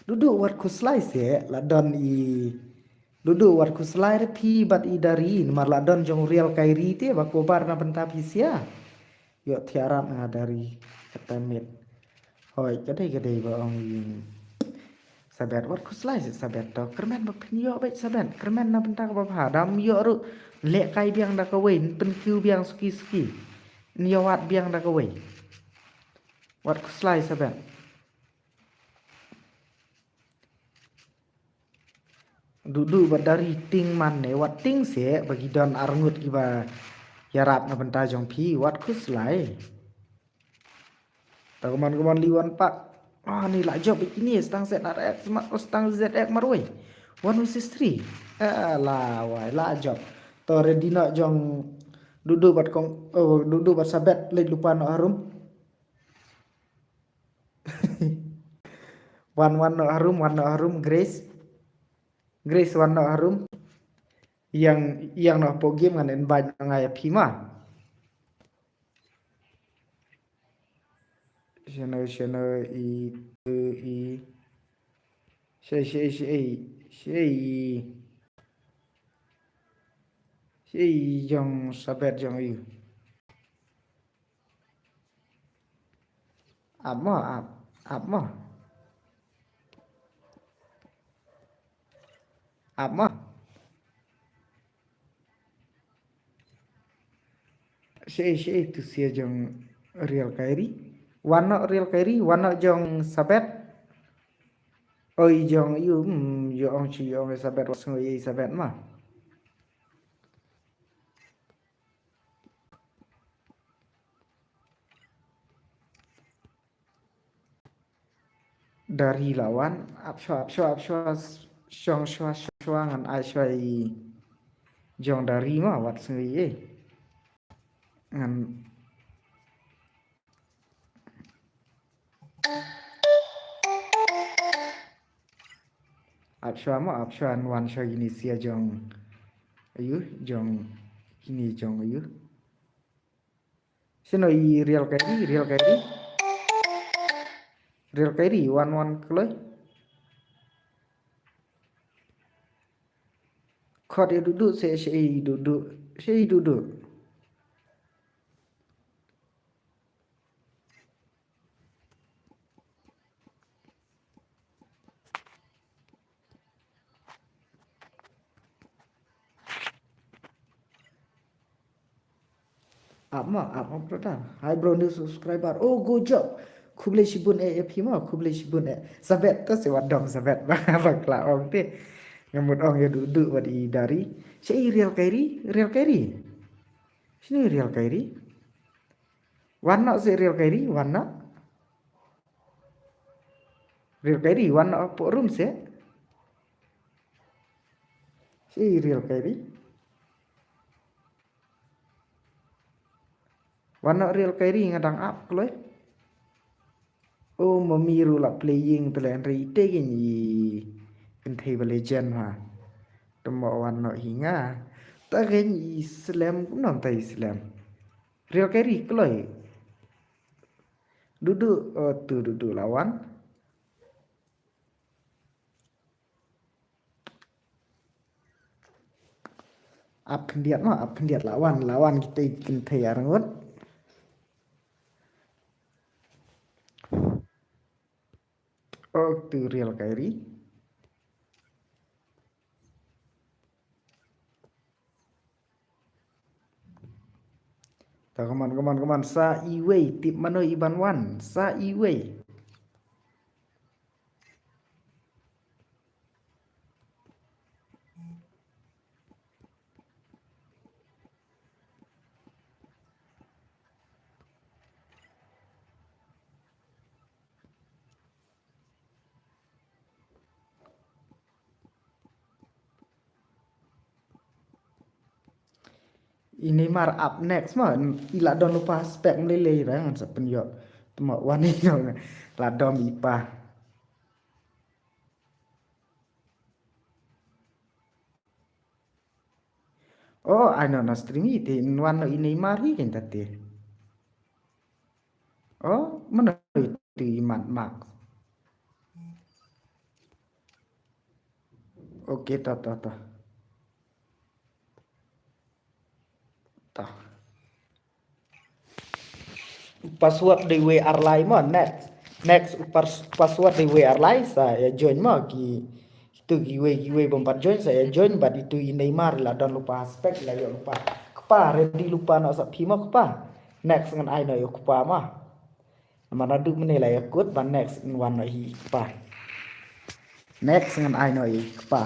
Dudu wat khuslai se la don i. Dudu wat khuslai re phi bad i Dari namar la don jong Real Kairi te ba kobar na bynta phi sia. Ïoh thiarap nga Dari kata mit. Hoi, ka dei ka dei ba ong ïing. Sabet wat khuslai se Sabet to. Kyrmen ba phin ïoh bad Sabet. Kyrmen na bynta kaba bha. Dam ïoh ruh leh kai biang da kawei. Pynkiew biang suki suki. Ïoh wat biang da kawei. Wat khuslai Sabet. Dudu bad Dari ting man ne wat ting se ba ki don arngut kiba ïarap na bynta jong phi wat khuslai. Ta kumon kumon liwan pak. Ah ni la jop bikini stang set R X ma stang Z X marwei. One versus three. Eh la wai la jop. To ready no jong Dudu bad kong oh, Dudu bad Sabet leit lupa no harum. Wan wan no harum wan no harum Grace. Grace wan no harum. Yang yang no po game ngan invite nga ïa phi ma. Shano shano i i. Shei shei shei shei. Shei jong Sabet jong i. Ap mo ap ap mo. Ap mo. Shei shei tu sia jong Real Kairi. Wan no Real Kairi wan no jong Sabet. Oi jong ïu hmm ïu ong chi ïu ong Sabet wat sngo ïa Sabet ma. Dari lawan ap shwa ap shwa ap shwa shong shwa shong shwa ngan ai shwa i jong Dari ma wat sngi eh ngan ap shwa ma ap shwa ngan wan shwa gini sia jong ayu jong gini jong ayu. Sino i Real Kairi, Real Kairi. Real Kairi, wan wan kloi. Khot i Dudu, se se i Dudu, se i Dudu. Ap ma, ap ma brother. Hi bro, new subscriber. Oh, good job. Khublei shibun eh, eh, phi ma, khublei shibun eh. Sabet to se wat dong sabet ba ba kla ong te. Ngamut ong ya du du wat i Dari. Che i Real Kairi, Real Kairi. Sini Real Kairi. Wan no se Real Kairi, wan no. Real Kairi, wan no po room se. Si Real Kairi. Wan no Real Kairi nga dang ap kloi. Oh, mami ru la playing tele anre ite gin i kynthei ba legend ha. Temo wan no hinga. Ta gin i slem kumno ta i slem. Real Kairi kloi. Dudu, oh, tu Dudu lawan. Ap khyndiat ma, ap khyndiat lawan, lawan kita i kynthei arngut. Oh, tu Real Kairi. Ta kaman kaman kaman sa iwei tip mano iban wan sa iwei. I Neymar up next ma i la don lupa spek mlei lei rang sa pen yo temo wani dong la dom ipa. Oh, ano na stream ite nwan no i Neymar hi ken tate. Oh, mano itu i Mad Max? Okay, to, to, to. To. Password dei wei ar lai mo, next. Next, pas-, password dei wei ar lai sa ïa join mo ki, itu kiwei kiwei bym pat join sa ïa join bad itu i Neymar la don lypa ha spek la ïoh lypa. Kpa, ready lypa noh sa phi mo kpa. Next ngan ai noh ïa u kpa mo. Namar naduh mynne la ïa kut ba next ngan wan noh ïa i kpa. Next ngan ai noh ïa i kpa.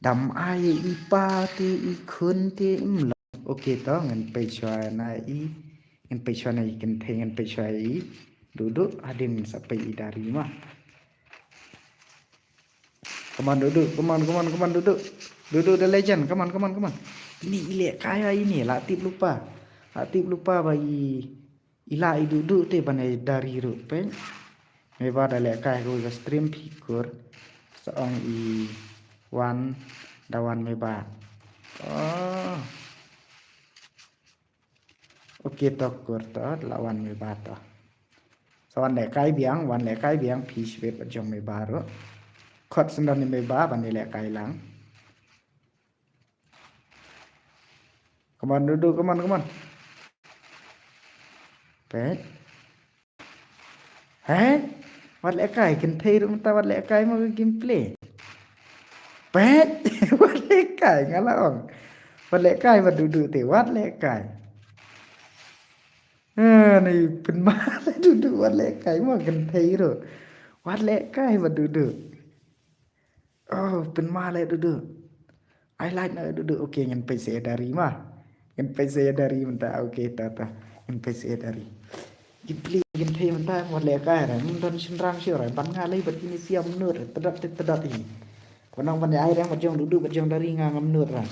Dam ai i pa te i khun te im lo. Okay to, ngan peit shuwa na i, ngan peit shuwa na i kynthei, ngan peit shuwa i Dudu, hadien sa peit i Dari ma. Come on Dudu, come on, come on, come on Dudu. Dudu the legend, come on, come on, come on. Ini i lehkai ha ini, la tip lypa. La tip lypa ba i, i la i Dudu te ban ai Dari ruh peit. Meba da lehkai ha ka stream phi kur. Sa ong i wan da wan meba. Oh. Okay to kur to, la wan meba to. Sa wan lehkai biang, wan lehkai biang phi shibit bad jong meba ruh. Khot sendon i meba ban i lehkai lang. Come on Dudu, come on, come on. Peit. Heh? Wat lehkai, kynthei ruh mynta wat lehkai mo ka gameplay. Peit, wat lehkai, nga la ong. Wat lehkai, wat Dudu te, wat lehkai. Ah, ni pynmah Dudu, wat lehkai mo kynthei ruh. Wat lehkai, wat Dudu. Oh, pynmah leh Dudu. Ai like na Dudu. Okay, ngan peit sa ïa Dari ma. Ngan peit sa ïa Dari mynta. Okay, ta ta. Ngan peit sa ïa Dari. Gameplay, gameplay mynta wat lehkai ra. Mynta shynrang shuh ra. Ban nga lei bad kine sia mynnud. Tdot te tdot hi. Khnang ban ai rang bad jong Dudu bad jong Dari nga ngam mynnud ra.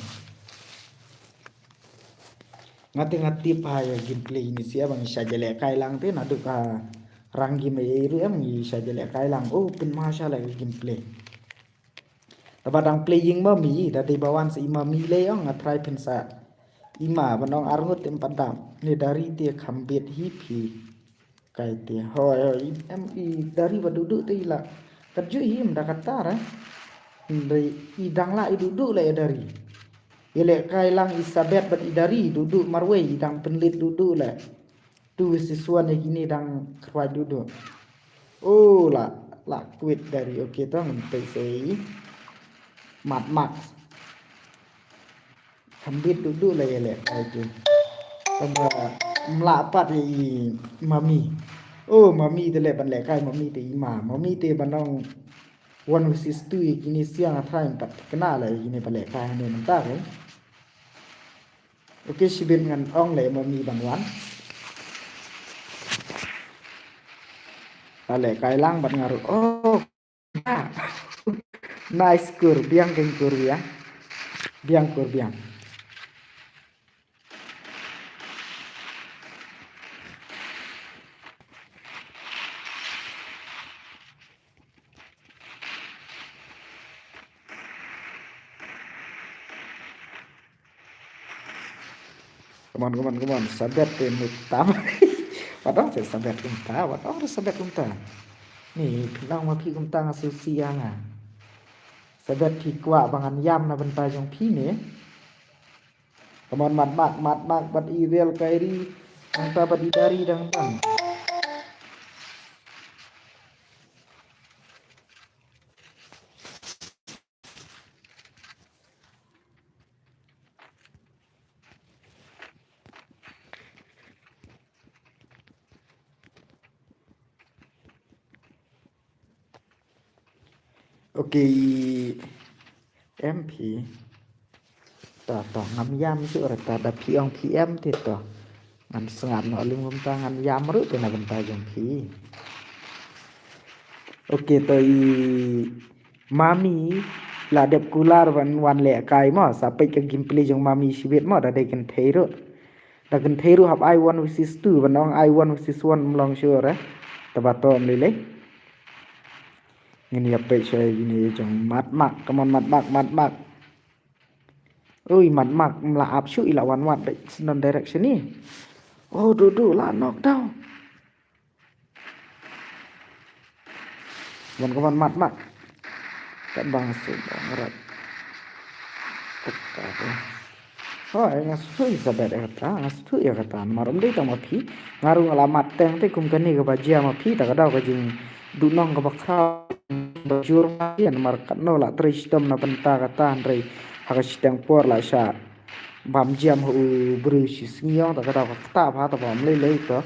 Nga te nga tip ha ïa gameplay ini sia bang i sha jylliew kai lang te naduh ka rang game ei ei ruh em i sha jylliew kai lang. Oh, pynmah sha la gameplay. Taba dang playing mami, da dei ba wan sa i mami lei ong nga try phin sa. I ma ban ong arngut te em pat dam. Ne Dari te kham bit hi phi. Kai te hoi hoi i, em i Dari ba Dudu te i la. Kat ju i em da kata ra. Hynrei i dang la i Dudu la i Dari. Ïaleh kai lang i Sabet bad i Dari Dudu marwei i dang pynlit Dudu la. Tu si suan ïa kine dang kyrwai Dudu. Oh la la quit Dari, okay to ngan peit sa i Mad Max. Kham bit Dudu la ïaleh kai tu. Tang ba mlah pat ïa i mami. Oh mami te leh ban leh kai mami te i ma. Mami te ban ong one versus two ïa kine siang a thain pat kena la ïa kine ba leh kai hane mynta ke. Okay, shibit ngan ong leh mami ban wan. Ba leh kai lang bad nga ruh. Oh. Nice kur biang keng kur biang. Biang kur biang. Come on, come on, come on. Sabet te mut tam. Wat ong te Sabet kumta, wat ong te Sabet kumta. Ni pynlong ma phi kumta nga susi ïa nga. Sabet phi kwah ba ngan ïam na bynta jong phi ne. Come on, Mad Mak, Mad Mak bad i Real Kairi. Nangta bad i Dari dang dang. Okay, em phi. Ta ta ngam ïam shuh ra ta da phi ong phi em te ta. Ngan sngap noh lim kumta ngan ïam ruh te na bynta jong phi. Okay, to i mami la dep kular ban wan leh kai mo, sa peit ka gameplay jong mami shibit mo, da dei kynthei ruh. Da kynthei ruh hap ai one versus two, ban ong ai one versus one ym long shuh ra. Taba to ym lei lei. Ngin ïa peit shuwa ïa kine jong Mad Mak, come on Mad Mak, Mad Mak. Ui, Mad Mak, mla ap shuh i la wan wat bad snon direction ni. Oh, Dudu la knock down. Wan ka wan mat mat. Kat bang su bang rat. Kat ka. Hoi, nga suthu ïa ka bet ïa kata, nga suthu ïa kata. Namar ym dei tang ma phi. Nga ruh nga la mat teng te kum kane kaba jia ma phi, ta ka daw ka jingduhnong kaba khraw ba jur ma phi, namar katno la trei shitom na bynta kata hynrei ha ka shiteng por la shah bam jia ha u briew shi sngi ong, ta ka daw ka kata ba ta bam lei lei to.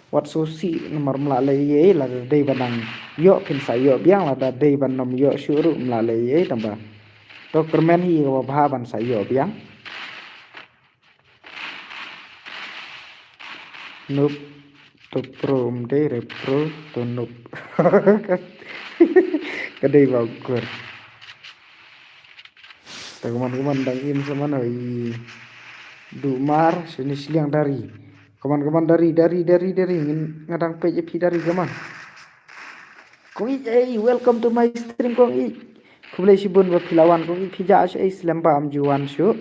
Wat sngewsih namar ym lah leh ei ei, lada dei ban nang ïoh phin sa ïoh biang, lada dei ban nym ïoh shuh ruh ym lah leh ei ei tang ba. To kyrmen hi kaba bha ban sa ïoh biang. Noob to pro, ym dei re pro to noob. Ka dei ba ukur. Ta kaman kaman dang im sa man i Dumar sini sliang dari. Kaman kaman dari dari dari dari ngin nga dang peit ïa phi dari kaman. Kong Ij, hey, welcome to my stream, Kong Ij. Khublei shibun ba phi la wan, Kong Ij, phi jah shaei, slem ba ym ju wan shuh.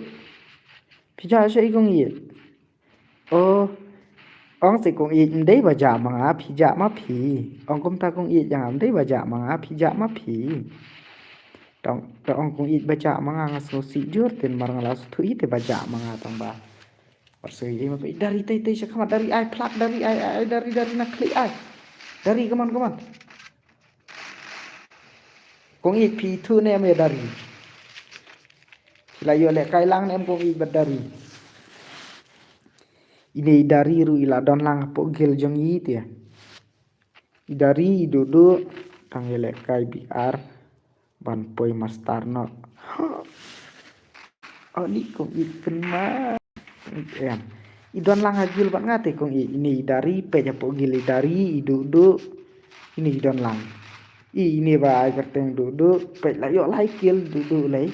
Phi jah shaei, Kong Ij? Oh, ong seh Kong Ij, ym dei ba jah ma nga, phi jah ma phi. Ong kumta Kong Ij, ïa nga ym dei ba jah ma nga, phi jah ma phi. Tang, tang ong Kong Ij ba jah ma nga, nga sngewsih jur te namar nga la sngewthuh ïa te ba jah ma nga tang ba. Wat sngewsih ei ma phi, dari tei tei sha khmat, dari ai phlak, dari ai ai, dari dari na khlieh ai. Dari kaman kaman. Kong Ij, phi ithuh ne em ïa dari? Phi la ïoh lehkai lang ne em Kong Ij bad dari? Ine i dari ruh i la don lang hapoh guild jong i te. I dari i Dudu tang ïa lehkai B R ban poi master noh. Ani Kong Ij pynma. Em. I don lang ha guild bad nga te Kong Ij, ine i dari, peit hapoh guild i dari, i Dudu. Ine i don lang. I, ine ba ai kyrteng Dudu, peit la ïoh lai kill Dudu lei.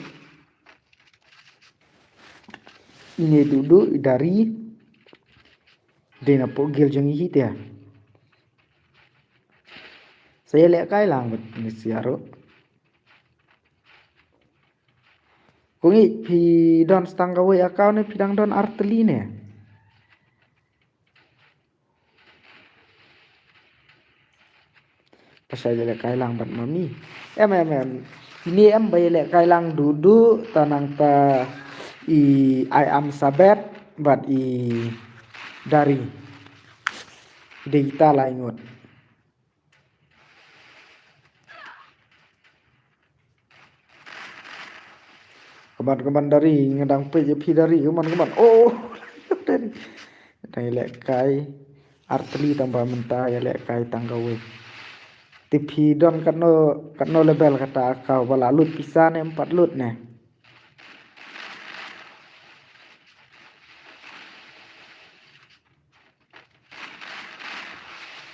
Ine Dudu, i dari. Dei na hapoh guild jong i hi te. Sa ïa lehkai lang bad ni sia ruh. Kong Ij, phi don tang kawei account ne phi dang don artylli ne? Pasa ïa lehkai lang bad mami. Em em em. Ine em ba ïa lehkai lang Dudu, ta nangta i ai am sabet bad i dari. Dei kita lai ngut. Kaman kaman dari, nga dang peit ïa phi dari, kaman kaman. Oh, dari. Dang ïa lehkai artylli tang ba mynta ïa lehkai tang kawei. Te phi don katno, katno level kata account, ba la lut pisa ne em pat lut ne?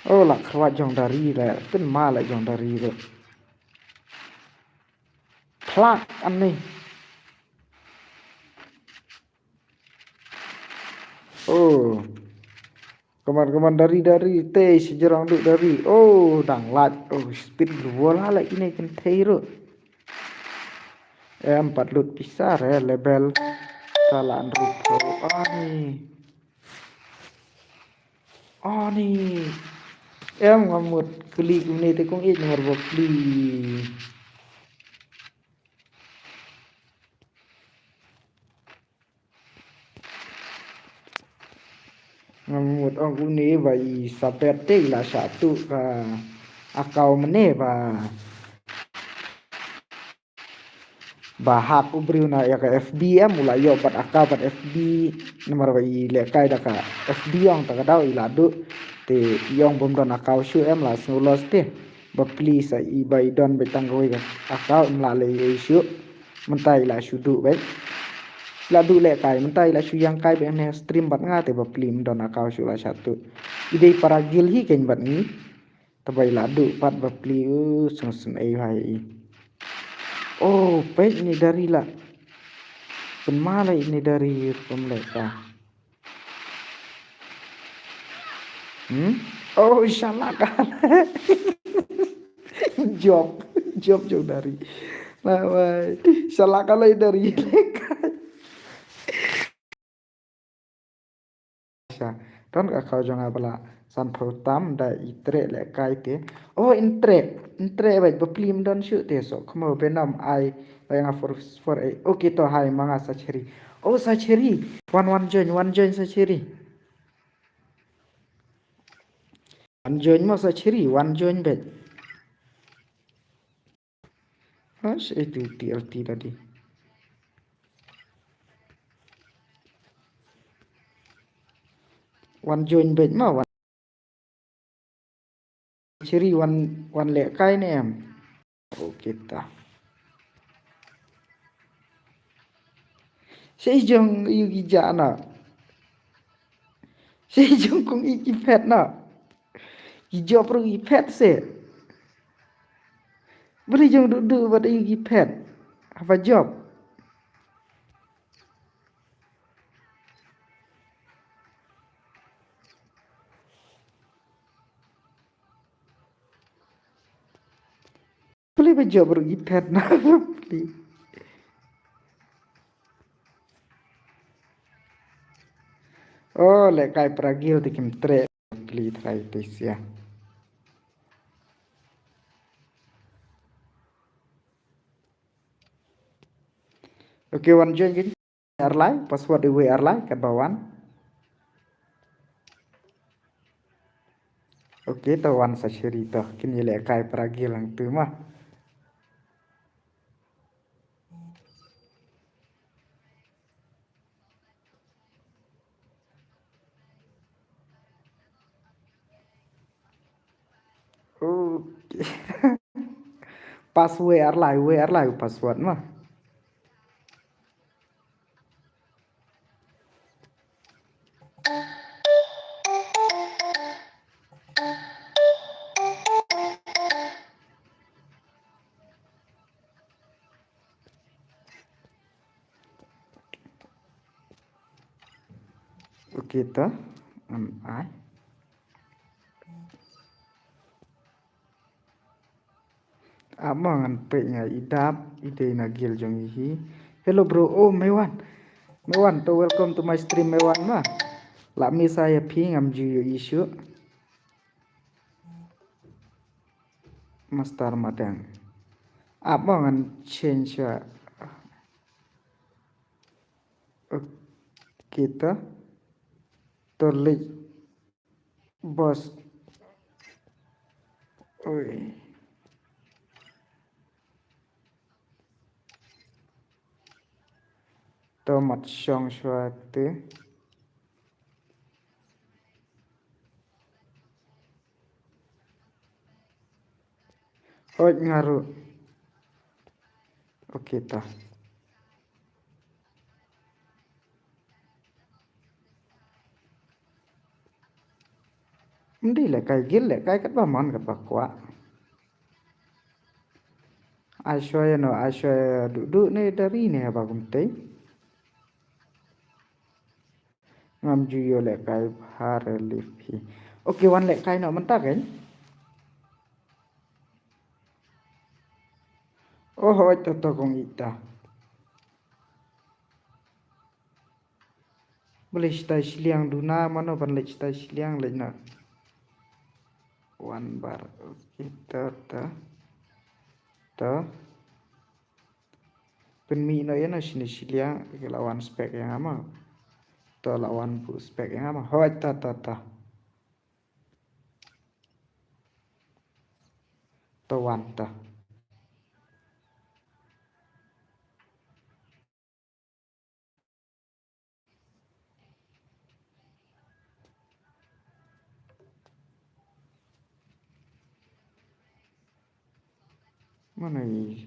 Oh, la khrwat jong dari le, pynma le jong dari le. Phlak ani. Oh. Kaman kaman dari dari te sejrong duk dari. Oh, dang lait. Oh, speed global ha le ine kynthei ruh. Em pat lut pisa re level. Ta la nrup ani. Ani. Em nga mut kylli kumne te Kong Ij namar ba pli. Nga mut ong kumne ba i Sabet te i la shah tuh ka account mynne ba. Ba hack u briew na ïa ka F B em, u la ïoh bad account bad F B, namar ba i lehkai da ka F B ong ta ka daw i la duh. Te i ong bym don account shuh em, la sngew lost te. Ba pli sa i ba i don beit tang kawei ka account, ym lah leh ei ei shuh. Mynta i la shu duh beit. La duh lehkai, mynta i la shu ïeng kai beit ne stream bad nga te ba pli ym don account shuh, la shah tuh. I dei para guild hi kein bad ngi. Te ba i la duh pat ba pli, u sngewsynei bha ïa i. Oh, peit ine i dari la. Pynma la ine i dari pynlehkai. Hmm? Oh, shalak. Jop, jop jong dari. Nah, wai. Shalak la i dari lehkai. Sha. Don ka account jong nga ba la sanphew tam, da i treh lehkai te. Oh, in treh, in treh beit, bapli ym don shuh te, so kmo benom ai, ba nga four four eight. Okay, to hai ma nga Sacheri. Oh, Sacheri. Wan, wan join, wan join Sacheri. Wan join mo Sacheri, wan join beit. Hash itu T L T tadi. Wan join beit ma wan. Cheri wan, wan lehkai ne em. Okay ta. Sei jong ïu ki ja na. Sei jong kong i ki phet na. Ki jop ruh ki phet se. Bri jong du du bad ïu ki phet. Haba jop. Pli ba jop ruh ki phet na pli. Oh, lehkai pragil te kim treh pli trai te sia. Okay, wan join kin. Ar lai, password iwei ar lai, katba wan. Okay, to wan Sacheri to, kin ïalehkai pragil hangtu ma. Okay. Password ar lai, wei ar lai password ma. Okay ta, am ai. Ap ma ngan peit nga i dap i dei na guild jong i hi. Hello bro, oh Mewan. Mewan to welcome to my stream Mewan ma. Lah miss ïa phi ngam ju ïohi shuh. Master Madang. Ap ma ngan change shuwa. Okay ta. To leit boss. Oi. To mat shong shuwa te. Hooid nga ruh. Okay ta. Ym dei lehkai guild, lehkai katba mon katba kwah. Ai shuwa ïa no, ai shuwa ïa duh duh ne da ri ne ba kumtei. Ngam ju ïoh lehkai bha relief hi. Okay, wan lehkai noh mynta kein. Oh, hooid to to kong ita. Ba leit shatai shiliang duna mano ban leit shatai shiliang leit na. Wan bar. Okay, to to. To. Pynmih noh ïa na shini shiliang, ki la wan spek ïa nga ma. To la wan buh spek ïa nga ma. Hooid ta ta ta. To wan ta. Mana i?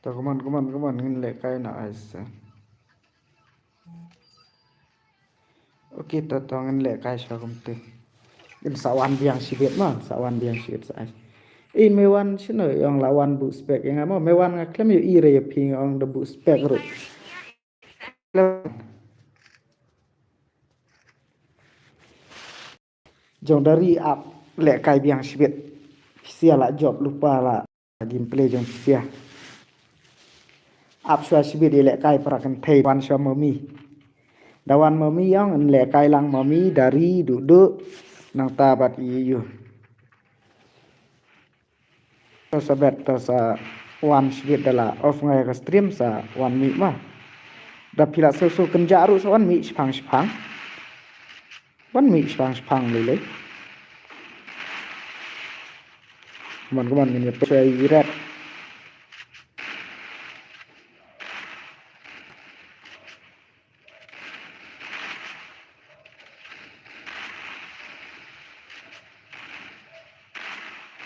To, come on, come on, come on, ngin lehkai na aisa. Okay, to to ngin lehkai sha kumte. Ngin sa wan biang shibit ma, sa wan biang shibit sa ai. In me wan shino ong la wan buh spek ïa nga mo, me wan nga khlem ïohi re ïa phi, ong da buh spek ruh. Jong Dari ap lehkai biang shibit. Phi sa la jop lypa la gameplay jong phi sa. Ap shuwa shibit ïa lehkai para kynthei wan shuwa mami. Da wan mami ong lehkai lang mami, Dari, Duhduh, nangta bad i ïu. To sa bet to sa wan shibit da la off nga ïa ka stream sa wan mih ma. Da phi la shu shu kynjah ruh sa wan mih shipang shipang. Wan mih shipang shipang lei lei. Come on, come on, ngin ïa peit shuwa i Red.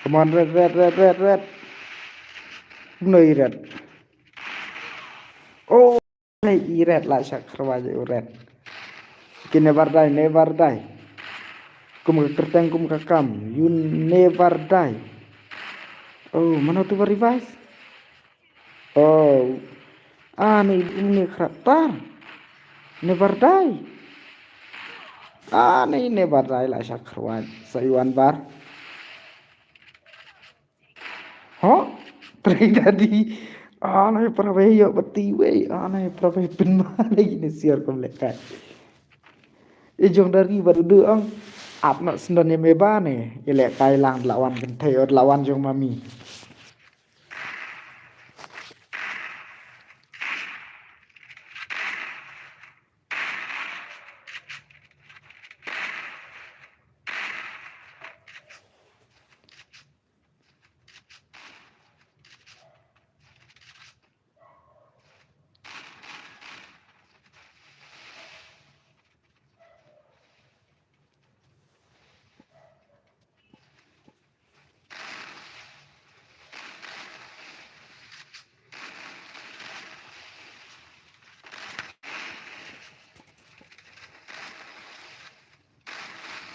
Come on, Red, Red, Red, Red, Red. Kumno i Red? Oh, i Red la shah kyrwai ïa u Red. Ki never die, never die. Kum ka kyrteng, kum ka kam. You never die. Oh, mano tu ba revise? Oh. Ani, ini karakter. Never die. Ani never die la shah kyrwai. Sa i wan bar. Ho? Trei Dari. Ani para wei ïoh bati wei. Ani para wei pynma lagi ni siar kum lehkai. I Jong Dari bad Duhduh ong. Ap noh sendon ïa me ba ne. Ïa lehkai lang da la wan kynthei, da la wan jong mami.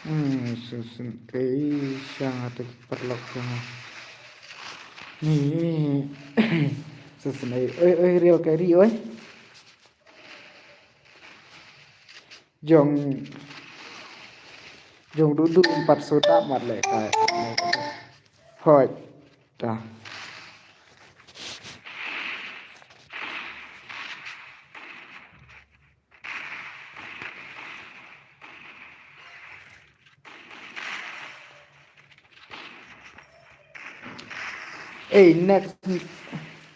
Hmm, susun ei shang ata ki paralok shang. Ni susun ei oi oi real kari oi. Jong jong Duhduh empat suta mat lehkai. Hoi. Ta. Ei, next.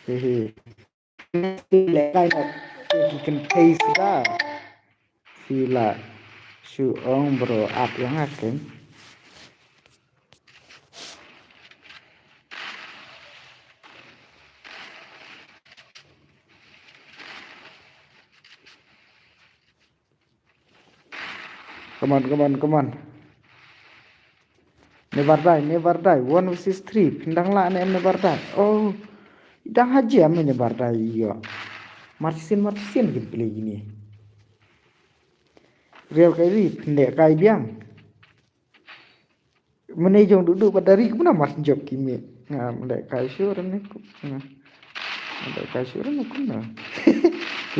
Hehe. Next lehkai na. Ki kynthei suda. Phi la shu ong bro ap ïa nga keiñ. Come on, come on, come on. Never die, never die. One versus three. Phin dang lah ne em never die. Oh. Dang ha jem never die ïoh. Marsin, marsin kin play gini. Real kai ri, phin deh kai biang. Mane jong Duhduh bad Dari kumno mar jop ki mih. Nga mleh kai shuh ne kumno. Mleh kai shuh ne kumno.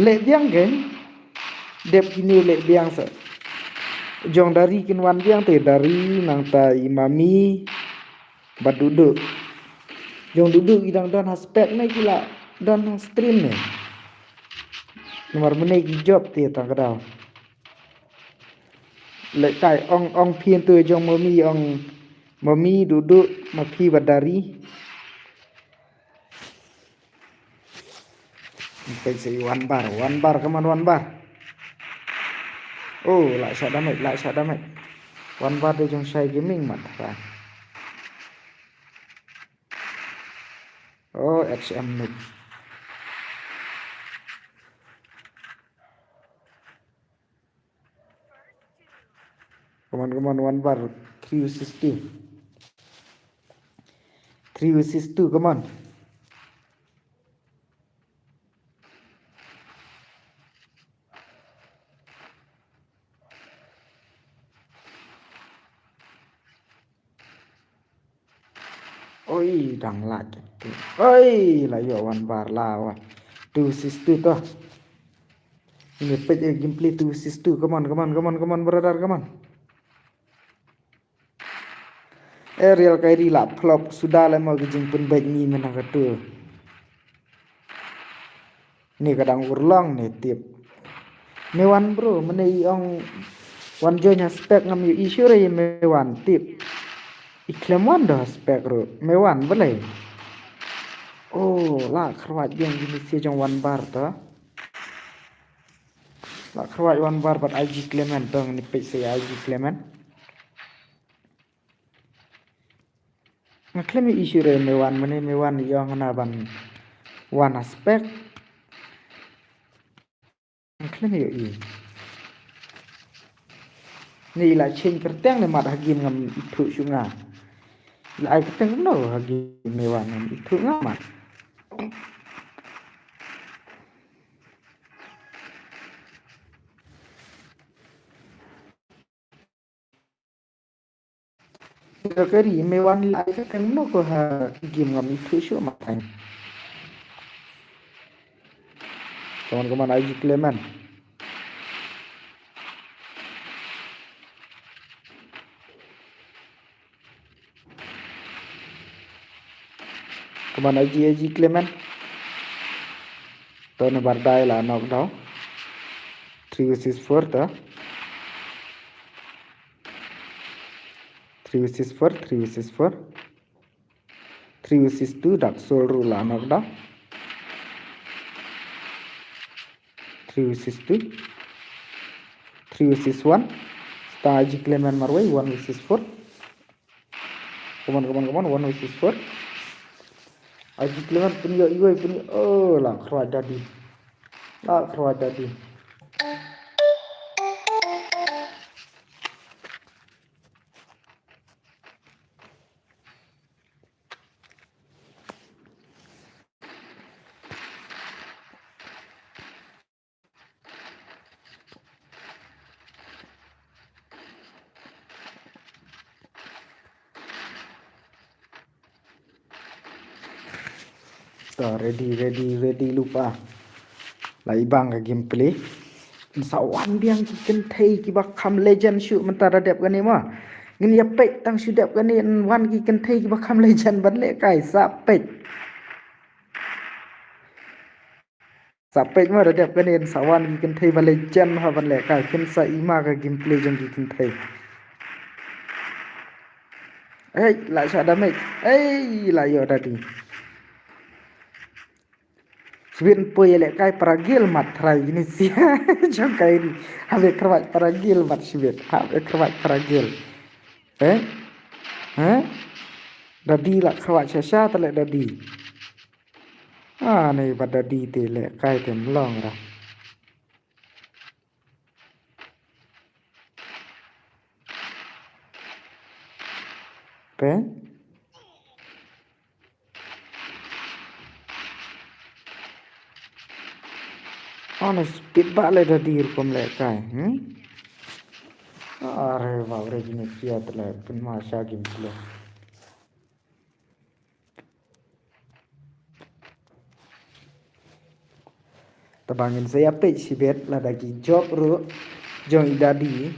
Leh biang keiñ. Dep kine leh biang sa. Jong Dari kin wan biang te Dari nangta i Mami bad Duhduh. Jong Duhduh ki dang don ha spek ne ki la don ha stream ne. Namar mane ki jop te tang ka daw. Leh kai ong ong phin tu jong Mami ong Mami Duhduh ma phi bad Dari. Peit sa i One Bar, One Bar, come on One Bar. Oh, lah shah damage, lah shah damage. One Bar de jong Shai Gaming mat thra. Oh, H M mid. Come on, come on, One Bar. Three versus two. Three versus two, come on. Oi, dang lah kiti. Oi, la ïoh one bar la wa. Two versus two to. Ini peit ïa gameplay two versus two. Come on, come on, come on, come on, brother, come on. Ariel Kyrie la flop suda la mo ki jingpynbeit ngi mynta katu. Ni ka dang urlong ni tip. Me wan bro, mane i ong wan join ha spec ngam ïohi shuh re me wan tip. I khlem wan da ha spec ruh, me wan balei. Oh, la khrwat biang jingmynsiem jong one bar to. La khrwat one bar bad I G Clement to, ngin peit sa ïa I G Clement. Nga khlem ïohi shuh re me wan, mane me wan i ong hana ban wan ha spec. Nga khlem ïohi. Ni la change kyrteng ne mat ha game ngam ithuh shuh nga. La ai kyrteng kumno ha game me wan ngam ithuh nga mat. Ka ri me wan la ai kyrteng no ko ha game ngam ithuh shuh ma ai. Kaman kaman I G Clement. Kaman I G, I G Clement. To na bardai la knockdown. Three versus four to. Three versus four, three versus four. Three versus two, Dark Soul ruh la knockdown. Three versus two. Three versus one. Stang I G Clement marwei, one versus four. Come on, come on, come on, one versus four. I G Clement pynïoh iwei pynïoh. Oh, la khrwat dadi. La khrwat dadi. To, ready, ready, ready lypa. La ibang ka gameplay. Sa wan biang ki kynthei kiba kham legend shuh mynta da dep kane ma. Ngin ïa peit tang shu dep kane wan ki kynthei kiba kham legend ban lehkai sa peit. Sa peit ma da dep kane sa wan ki kynthei ba legend ha ban lehkai kin sa ima ka gameplay jong ki kynthei. Ei, la shah damage. Ei, la ïoh dadi. Shibit poi ïa lehkai para gil mat trai ini sia. Jong kai ni. Habe khrwat para gil mat shibit. Habe khrwat para gil. Eh? Eh? Dadi la khrwat sha sha tale dadi. Ah, ni ba dadi te lehkai te mlong ra. Pe? Honest, speed ba le dadi rukom lehkai, hmm? Are, ba re jini siat le, pun ma sha game play. Te ba ngin sa ïa peit shibit lada ki jop ruh jong i dadi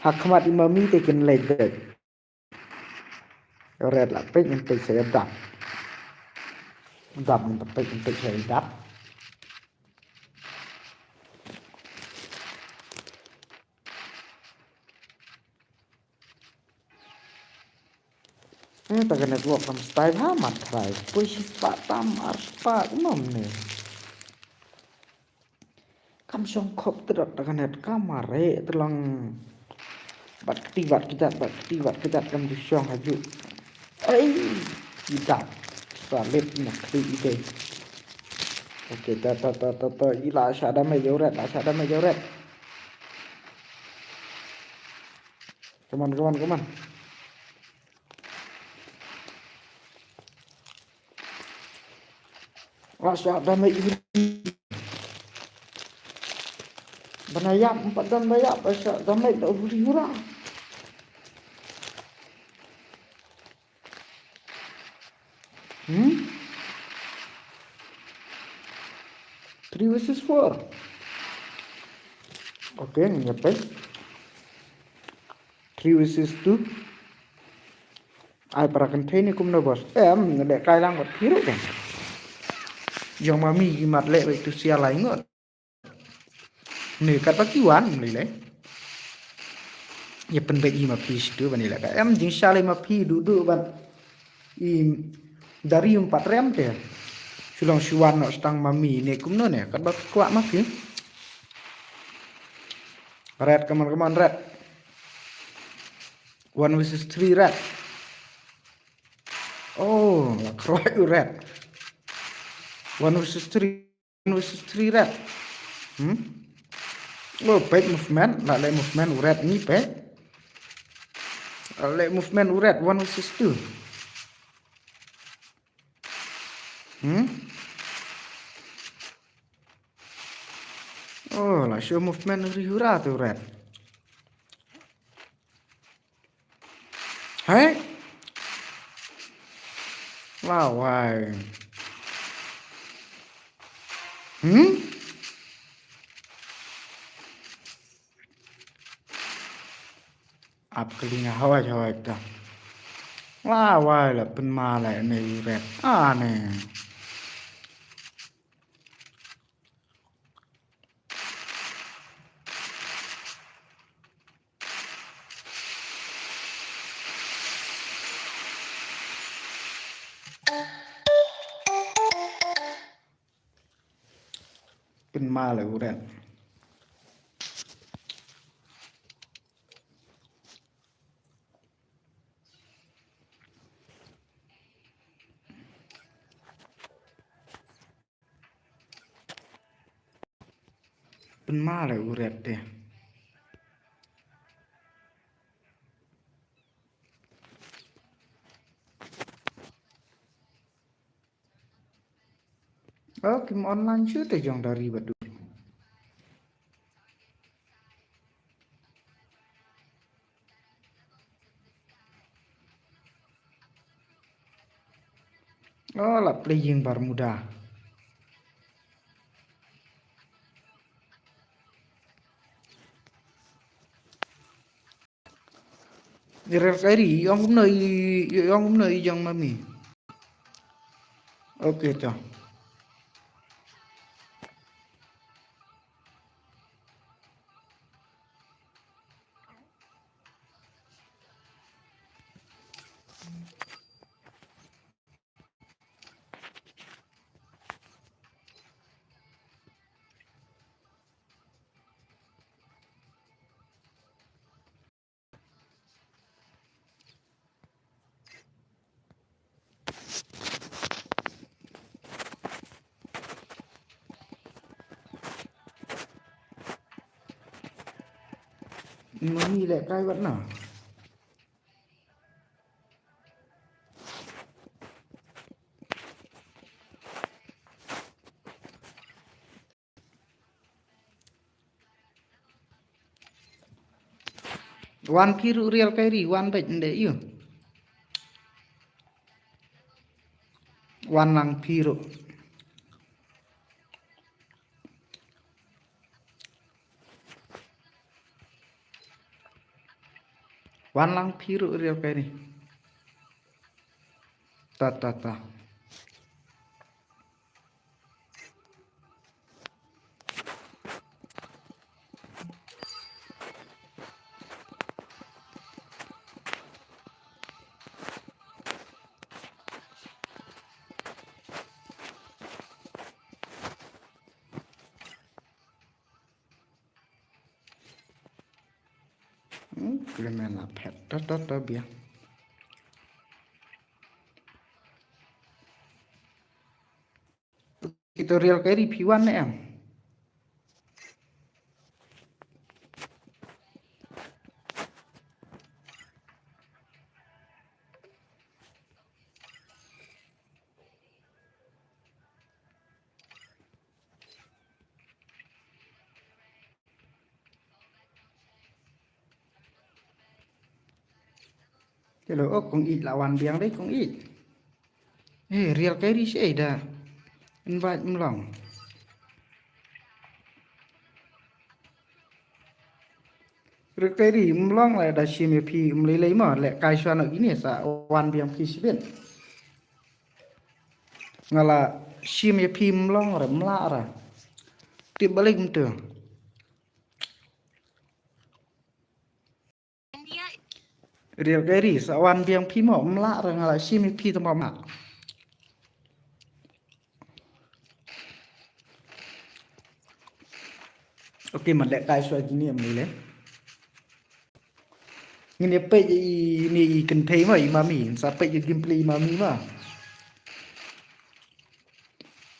ha khmat i mami te kin leit beit. Red la peit ngin peit sa ïa dap. Dap ngin peit ngin peit sa ïa dap. Eh, ta ka network kam style ha mat trai. Poi shi spah tam ar spah kumno ne. Kam shong khop tdot ta ka net kam are tlang. Bat kti bat kjat bat kti bat kjat kam ju shong haju. Ai, idak. Salit na kri ide. Oke, ta ta ta ta ta ila shah damage jauret, la shah damage jauret. Come on, come on, come on. Asha dame iri. Banayap empat dan bayap asha dame da huri hura. Three versus four. Okay, ngin ïa peit. Three versus two. Ai para kynthei ne kumno boss? Em, nga dei kai lang bad phi ruh kan. Jong mami ki mat leh bad tu sia lai ngut. Ne katba ki wan lei lei. Ïa pynbeit i ma phi situ ban ïa leh ka. Em jingshai lei ma phi duh duh ban i dari um pat rem te. Shu long shu wan noh stang mami ne kumno ne katba phi kwah ma phi. Red, come on, come on, red. One versus three, red. Oh, la khroi u red. One versus three, one versus three, red. Hmm? Oh, peit movement, la leh movement u red ni peit. La leh movement u red, one versus two. Hmm? Oh, la show movement ri hura tu red. Hai? La wai. Hmm? Ap kali nga hawai hawai ta. La wai la pynma la ne red. Ah ne. Pynma la u red. Pynma la u red te. Oh, kim online shu te jong dari badu. Oh, la playing Bermuda. Red Kairi, ïong kumno i, ïong kumno i jong mami. Okay, to. Mami leh kai wat na. Wan phi ruh Real Kairi, wan bad nde ïu. Wan lang phi ruh. Wan lang phi ruh Real Kairi. Ta, ta, ta. Hmm, kyrmen la phet. Ta, ta, ta, biang. Kita Real Kairi phi wan ne em? Hello, oh, kong ïeit la wan biang dei, kong ïeit. Eh, Real Kairi shi ei da. Invite mlong. Rek te ri mlong la da shim ïa phi mlei lei ma leh kai shwa na ine sa wan biang phi shibit. Nga la shim ïa phi mlong re mla ra. Tip balei kumtu. Real keri sa wan biang phi mo mla ra nga la shim ïa phi tama ma. Okay, man leh kai shwa kine em ni le. Ngin ïa peit ïa i ni i kynthei ma i mami, sa peit ïa gameplay i mami ma.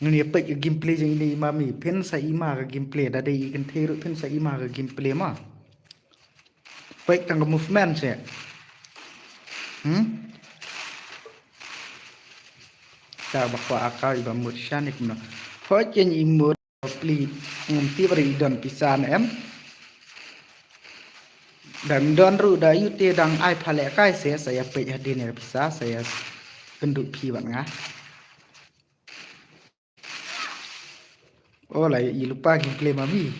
Ngin ïa peit ïa gameplay jong i ni i mami, phin sa i ma ka gameplay, da dei i kynthei ruh phin sa i ma ka gameplay ma. Peit tang ka movement se. Hmm? Ta ba kwah account iba mut sha ni kumno. Hooid ïa i mut pli ngam tip ba i don pisa ne em. Dang don ruh da ïu te dang ai pha leh kai se sa ïa peit hadien ïa pisa sa ïa kynduh phi bad nga. Oh la i lupa gameplay mami.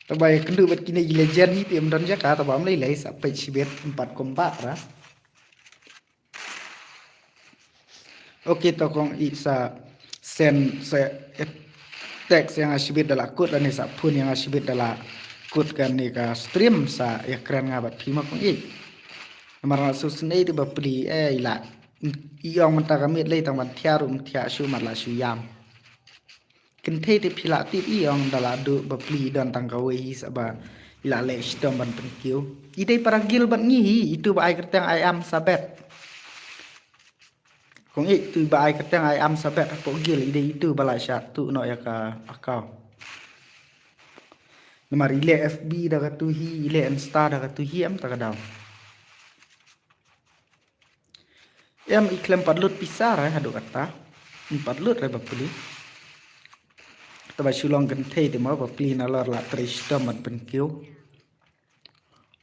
Taba ïa kynduh bad kine i legend hi te em don jaka taba am lei lei sa peit shibit empat combat ra. Okay, to kong i sa send sa text ïa nga shibit da la kut lane sa phone ïa nga shibit da la kut kane ka stream sa ïa kren nga bad phi ma kong i. Namar nga shu snei te ba pli eh i la i ong mynta ka miet lei tang ban thiah ruh ym thiah shuh mat la shu ïam. Kynthei te phi la tip i ong da la duh ba pli i don tang kawei hi sa ba i la leh shitom ban pynkiew. I dei para guild bad ngi hi, itu ba ai kyrteng I am Sabet. Kong i itu ba ai kyrteng I am Sabet hapoh guild i dei itu ba la shah tuh noh ïa ka account. Namar i leh F B da katu hi, i leh Insta da katu hi em ta ka daw. Em i khlem pat lut pisa re haduh kata. Em pat lut re ba pli. Taba shu long kynthei te mo ba pli na lor la trei shitom ban pynkiew.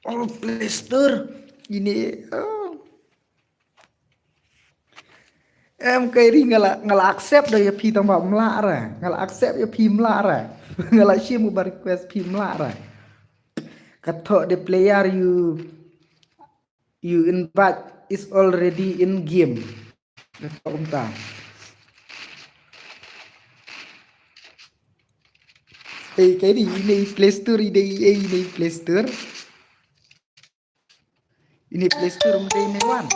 Oh, Play Store. Ini, oh. Em kai ri nga la, nga la accept da ïa phi tang ba mla re. Nga la accept ïa phi mla re. Nga la shim ba request phi mla re. Ka thoh the player you you invite is already in game. Ka thoh kumta. Ei, kai ri, ine i Play Store, ine i, ei, ine i Play Store. Ine i Play Store, ym dei ine i wan.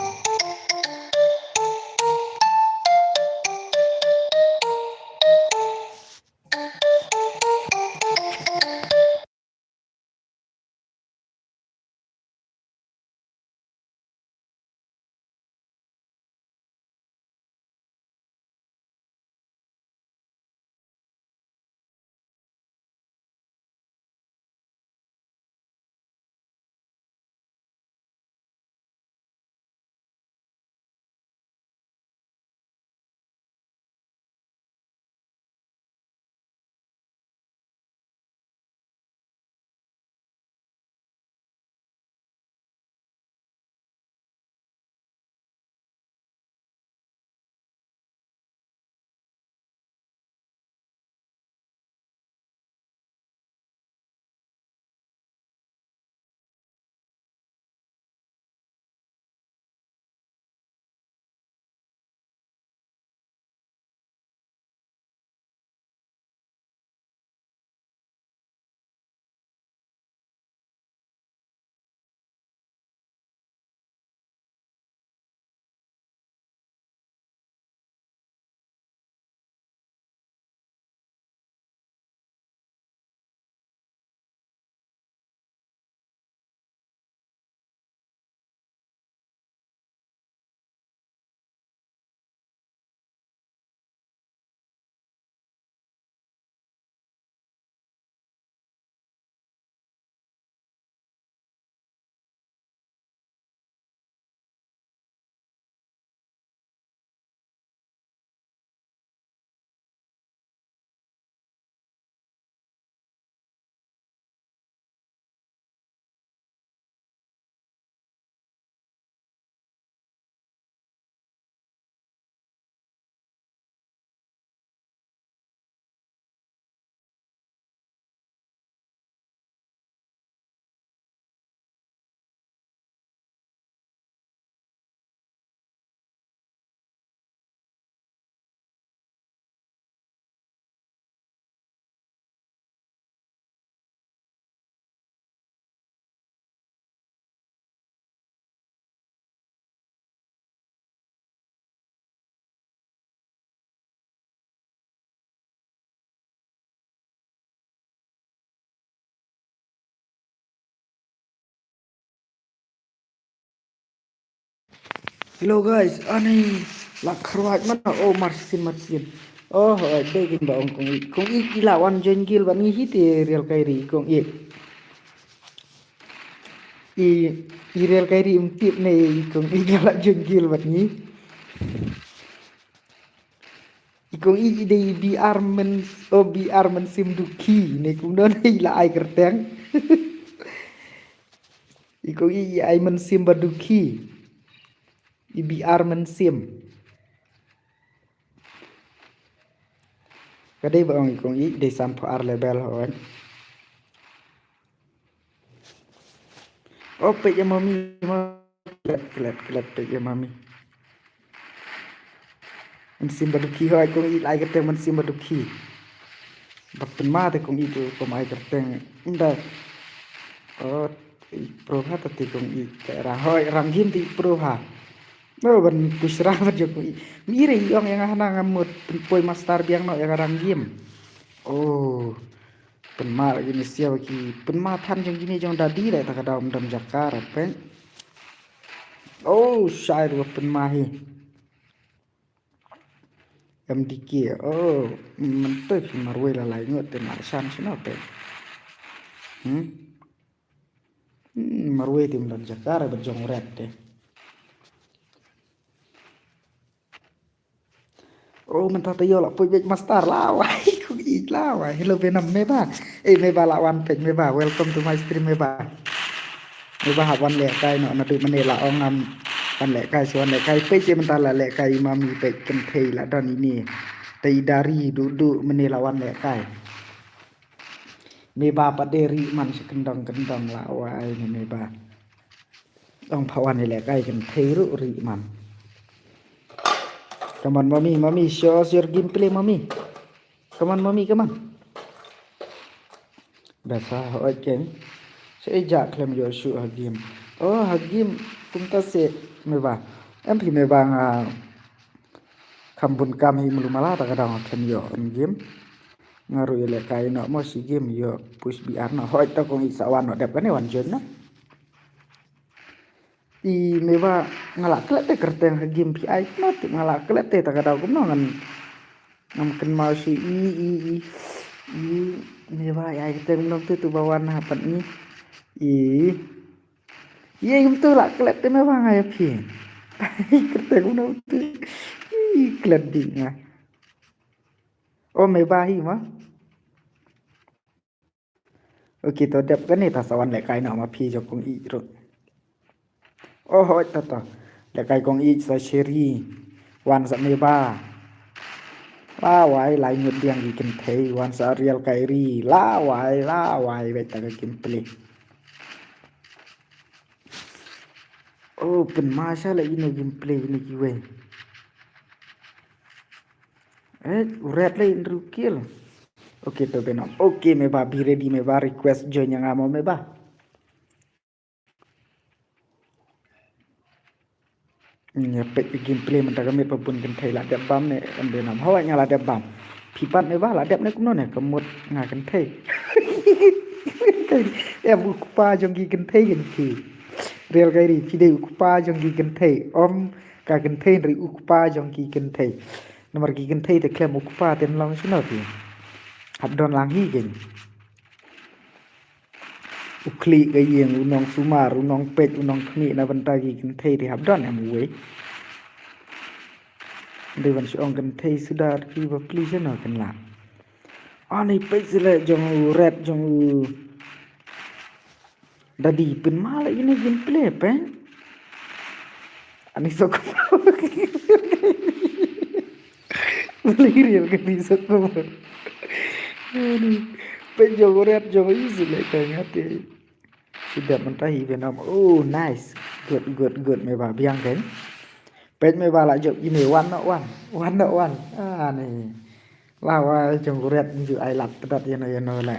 Hello guys, ani la kharwaj man. Oh, marsin, marsin. Oh, hoi, dei kin ba ong kong i. Kong i i la wan join guild bad ngi hi te Real Kairi kong i. I, i Real Kairi um tip ne i kong i la join guild bad ngi. I kong i i dei B R men, oh, B R men sim duki ne kong don i la ai kerteng. I kong i i ai men sim ba duki. I B R men sim. Ka dei ba ong i kong i dei san pho ar level hoi. Oh, peit ïa mami, ma. Klet, klet, klet, peit ïa mami. Mynsiem ba dukhi hoi, kong i lai kata mynsiem ba dukhi. Ba pynma te kong i tu, kong ai kyrteng. Nda. Oh, i pro ha ta te kong i. Te rang hoi, rang gim te i pro ha. No, ban push rang ban jong kong i. Mi re i ong ïa nga hana nga mut pynpoi master biang no ïa nga rang gim. Oh. Pynma la kine sia ba ki pynma than jong kine jong dadi da ta ka daw mdam jaka ra peng. Oh, shai ruh pynma hi. M D K. Oh, mynta phi marwei la lai ngut te mar shan shino peng. Hmm? Hmm, marwei te mdam jaka ra ba jong red te. Oh, mynta ta ïoh la poi beit master lawai, kong i lawai. Hello Venom, me ba. Eh, me ba la wan peit me ba. Welcome to my stream me ba. Me ba hap wan lehkai noh naduh mynne la ong ngam wan lehkai, shu wan lehkai peit seh mynta la lehkai mami peit kynthei la don ine. Te i dari duh duh mynne la wan lehkai. Me ba pat de ri man sha kyndong kyndong lawai ne me ba. Ong pha wan ïa lehkai kynthei ruh ri man. Come on, mommy, mommy, show us your gameplay, mommy. Come on, mommy, come on. Basa, hoi keng. Sa ïa khlem ïoh shuh ha game. Oh, ha game kumta seh me ba. Em phi me ba nga kham bun kam hi mulu mala ta ka dang khlem ïoh on game. Nga ruh ïa lehkai noh mo shi game ïoh push B R noh. Hoi ta kong i sa wan noh dep kane wan join noh. I me ba nga la klet te kyrteng ha game phi ai kumno tip nga la klet te ta ka daw kumno ngan ngam kynmaw shuh i i i i me ba i ai kyrteng kumno te tu ba wan ha pat ni i i ai kumto la klet te me ba nga ïa phi kyrteng kumno te i klet ding nga. O me ba hi ma. Ok, to dep kane ta sa wan lehkai noh ma phi jong kong i ruh. Oh, hoi ta ta. Lehkai kong i sa sheri. Wan sa me ba. Lawai lai ngut biang ki kynthei. Wan sa Real Kairi. Lawai, lawai beit ta ka gameplay. Oh, pynma sha la ine gameplay ine kiwei. Eh, u red la in ru kill. Ok, to Venom. Ok, me ba be ready me ba request join ïa nga mo me ba. Ïa peit gameplay mynta ka miet ba bun kynthei la dep bam ne em Venom. Hoi nga la dep bam. Phi pat me ba la dep ne kumno ne ka mut nga kynthei. Em u kpa jong ki kynthei kynthei. Real Kairi phi dei u kpa jong ki kynthei. Om ka kynthei ri u kpa jong ki kynthei. Namar ki kynthei te khlem u kpa te long shano te. Hap don lang hi kein. U khlieh ka ïing, u nongsumar, u nongpeit, u nongkhmih na bynta ki kynthei te hap don em uwei. Dei ban shu ong kynthei suda ki bapli shano kin lah. Ani peit seh leh jong u red jong u. Dadi pynma la ine gameplay peng. Ani sok. Beli real kani sok. Ani peit jong u red jong u isi le ka ngate. Sudah mentah hi Venom. Oh, nice. Good, good, good. Me ba biang kan. Peit me ba la jop ine one not one. One not one. Ah, ni. Lawa jong u red nju ai lat pedat ïano ïano le.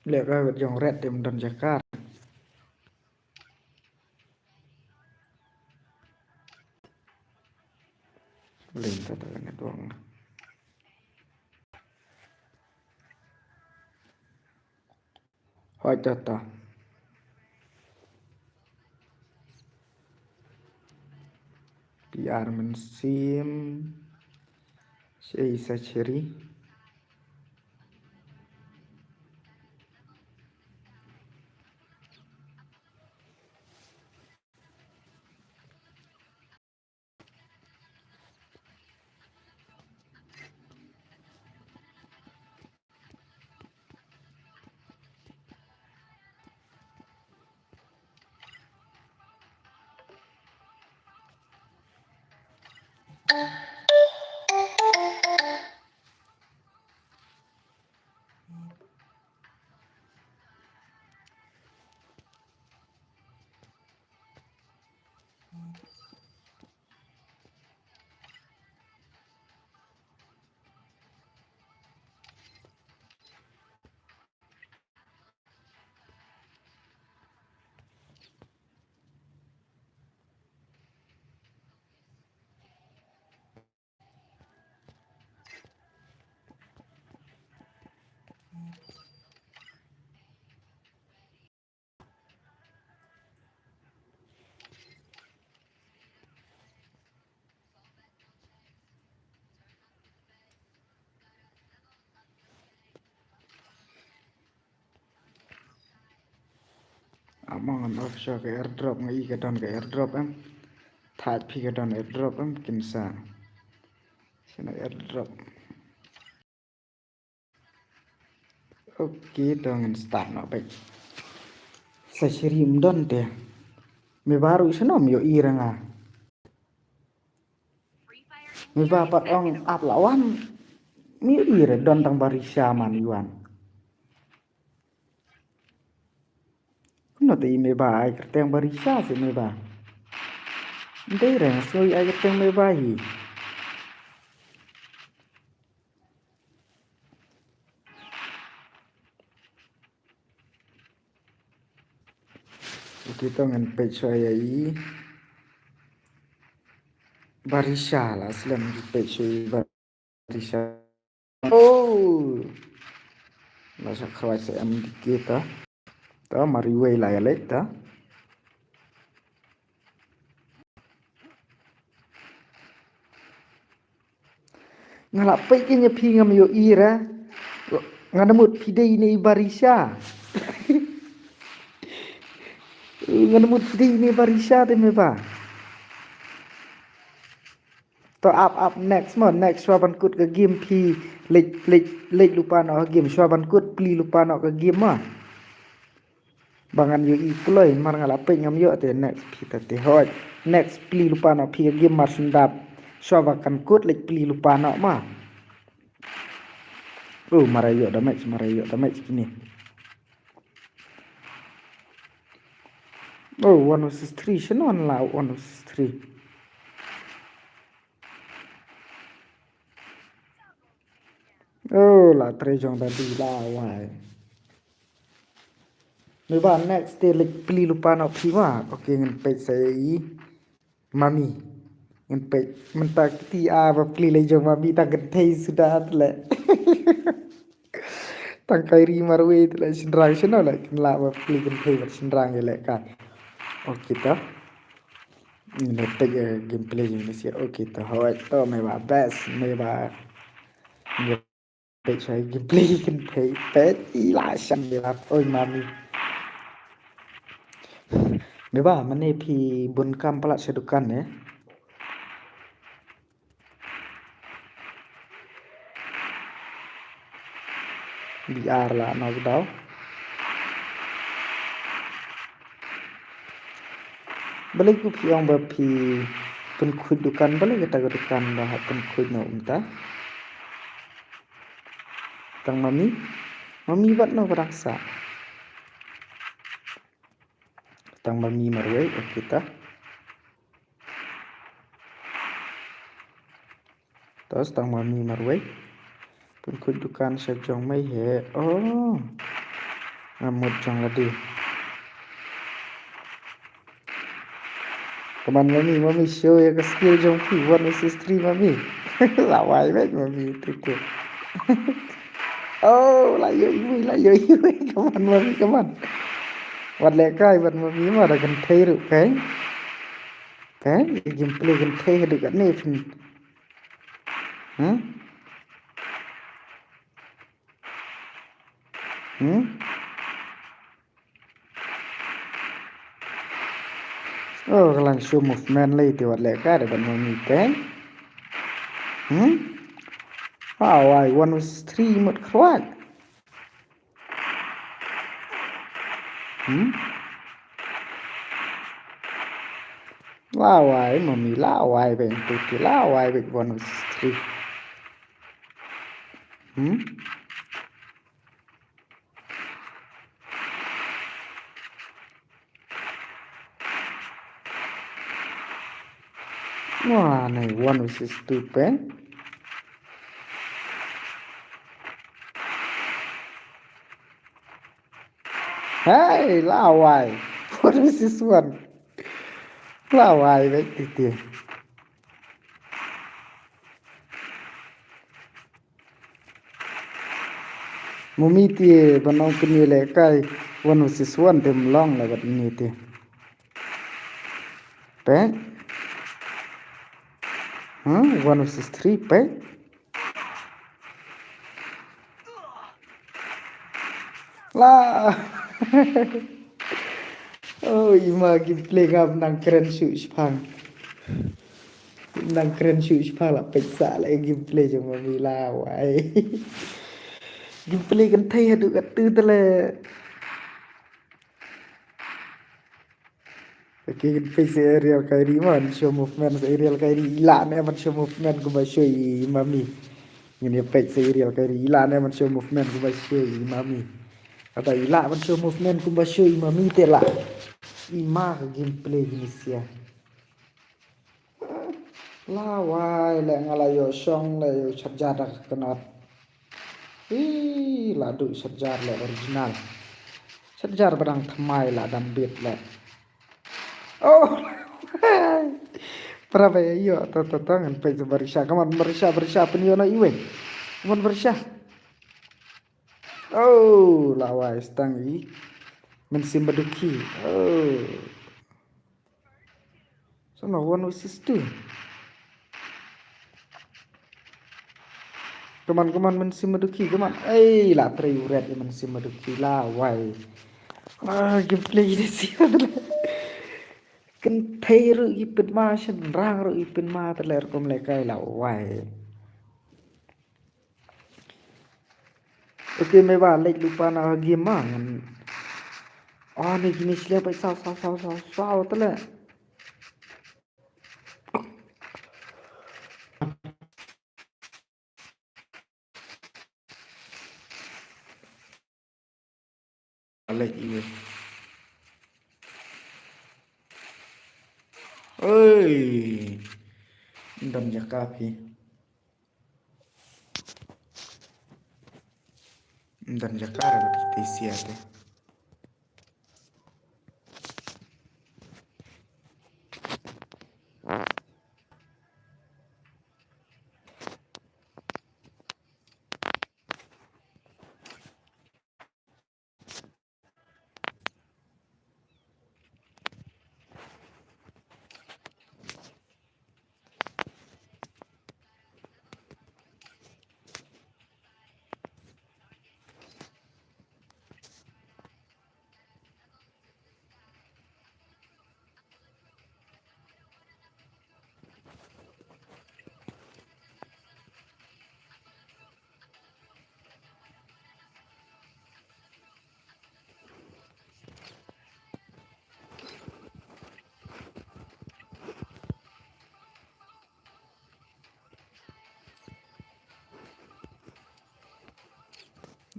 Leh ka jong red te mdon jakar. Leh ta ta network. Oi, to, to. P R mynsiem. Shei sa cheri. Among an off show ka airdrop, nga i ka don ka airdrop em. Thaj phi ka don airdrop em, kin sa. Sino airdrop. Okay, to ngin start noh beit. Sa shiri ym don te. Me baru sino me ïohi ra nga. Me ba pat ong ap la wan. Me ïohi re don tang Barisha man ïwan. Kumno te i me ba ai kyrteng Barisha se me ba. Ndei re nga sngew i ai kyrteng me ba hi. Okay, to ngin peit shuwa ïa i Barisha la slem, ngin peit shuwa i Barisha. Oh. La sa khawai sa M D K ta. Ta mariwei la ïa leit ta. Nga la peit kane phi ngam ïohi re. Nga da mut phi dei ne i Barisha. Nga da mut phi dei ne i Barisha te me ba. To ap ap next mo, next shuwa ban kut ka game phi leit leit leit lypa noh ka game, shuwa ban kut plie lypa noh ka game mo. Ba ngan ïohi kloi, mar nga la peit ngam ïoh te next phi ta te hoi. Next plie lypa noh phi ka game mar shen dap. Shuwa ba kan kut leit plie lypa noh ma. Oh, mar ïoh damage, mar ïoh damage kine. Oh, one versus three, shano la one versus three. Oh, la trei jong da di la wai. Me ba next te leit plie lypa noh phi ma. Okay, ngin peit sa i Mami. Ngin peit mynta kti a ba plie leit jong Mami tang kynthei suda te le. Tang kai ri marwei te le shynrang shano le kin la ba plie kynthei bad shynrang ïa le ka. Okay ta. Ngin peit gameplay jong ni sia. Okay ta hoi to me ba best me ba. Peit shai gameplay kan peit peit i la shan de la oi Mami. Me ba mane phi bun kam palat sha dukan ne. Biar la no dau. Balei ku phi ong ba phi pynkhuid dukan, balei kata ka dukan ba hap pynkhuid no umta. Tang Mami, Mami wat no barang sa. Tang Mami marwei, okay ta. To tang Mami marwei. Pynkhuid dukan sha jong mei he. Oh. Ngamut jong lade. Kaman Mami, Mami show ïa ka skill jong phi one versus three Mami. Lawai bad Mami tu ke. Oh, la ïoh iwei, la ïoh iwei. Come on, Mami, come on. Wat lehkai bad Mami ma da kynthei ruh, pei. Pei, gameplay kynthei haduh katne phin. Hmm? Hmm? Oh, ka la show movement lei te, wat lehkai bad Mami, pei. Hmm? Wow, ai, one versus three mut khrwai. Hmm? Lawei, Mami, lawei bad tu ti, lawei bad one versus three. Hmm? Wah, nai one versus two, pei. Hey, lawei. One versus one. Lawei bad tu ti. Mami ti ban ong kine lehkai one versus one te ym long la bad ine ti. Pei. Hmm, one versus three, pei. La. Oh, i ma gameplay ngam nang kren shuh shipang. Nang kren shuh shipang la peit sa la gameplay jong Mami lawei. Gameplay kynthei haduh katne te leh. Okay, ngin peit sa Ariel Kyrie ma ban show movement sa Ariel Kyrie, i lah ne ban show movement kumba show i Mami. Ngin ïa peit sa Ariel Kyrie, i lah ne ban show movement kumba show i Mami. Kata i lah ban show movement kumba show i Mami te lah. I ma ka gameplay kine sia. Lawei leh nga la ïoh shong leh ïoh charger da ka kynnoh. Ih, la duh charger leh original. Charger ba dang thymmai la dam bit leh. Oh. Para ba ïoh to to to ngan peit sa Barisha. Come on Barisha, Barisha pynïoh noh iwei. Come on Barisha. Oh, lawei stang i. Mynsiem Madukie. Oh. Sa na one versus two. Come on, come on, Mynsiem Madukie, come on. Ei, la trei u red ïa Mynsiem Madukie, lawei. Ah, gameplay ïa sia. Kynthei ruh i pynma, shynrang ruh i pynma, te leh rukom lehkai lawei. Okay, me ba leit lypa na game ma ngan. Oh, ne kine shlem peit saw saw saw saw saw te leh. Leit iwei. Oi. Ym don jaka phi. Ym don jaka re ba te sia te.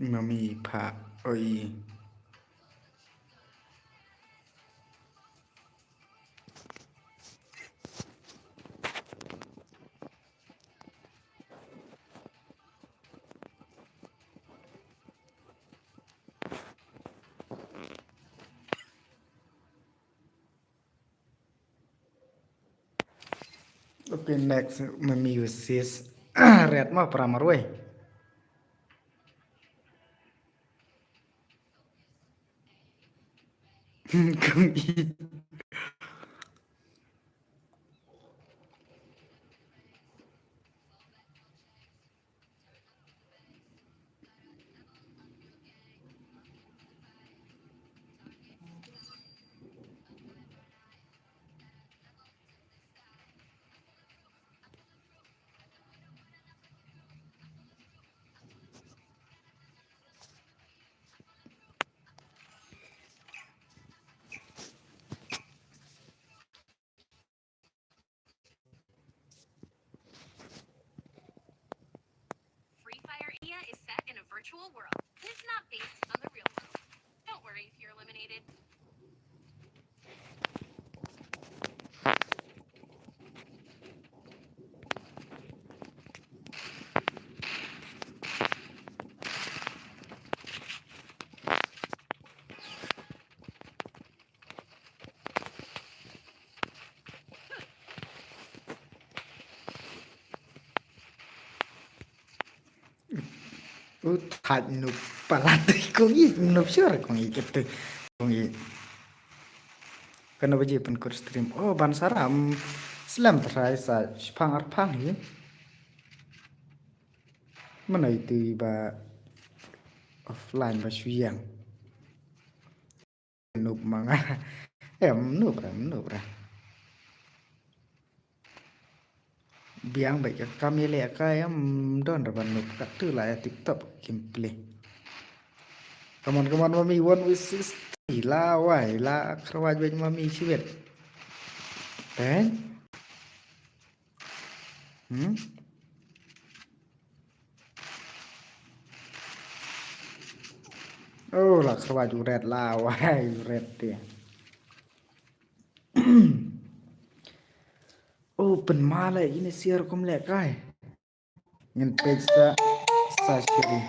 Mami pha oi. Okay, next, Mami versus Red ma para marwei. Kong Ïeit. Free Fire India is set in a virtual world. It's not based on the real world. Don't worry if you're eliminated. U thait, noob palat. Kong Ïeit, noob sure Kong Ïeit kata. Kong Ïeit. Kano baje pynkut stream? Oh, ban sa ram slem trai sa shipang arpang hi. Mana itu ba offline ba shu ïeng. Noob ma nga. Em, noob ra, noob ra. Biang bad ka kam ïaleh ka, em, don ra ban noob, katto la ïa tip top gameplay. Come on, come on, mami, one v sixty. La wai, la kharwaj bad mami shibit. Peit. Hmm? Oh, la kharwaj u Red, la wai u Red te. Oh, pynma la ine siar kum leh kai. Ngin peit sa, sa shiri.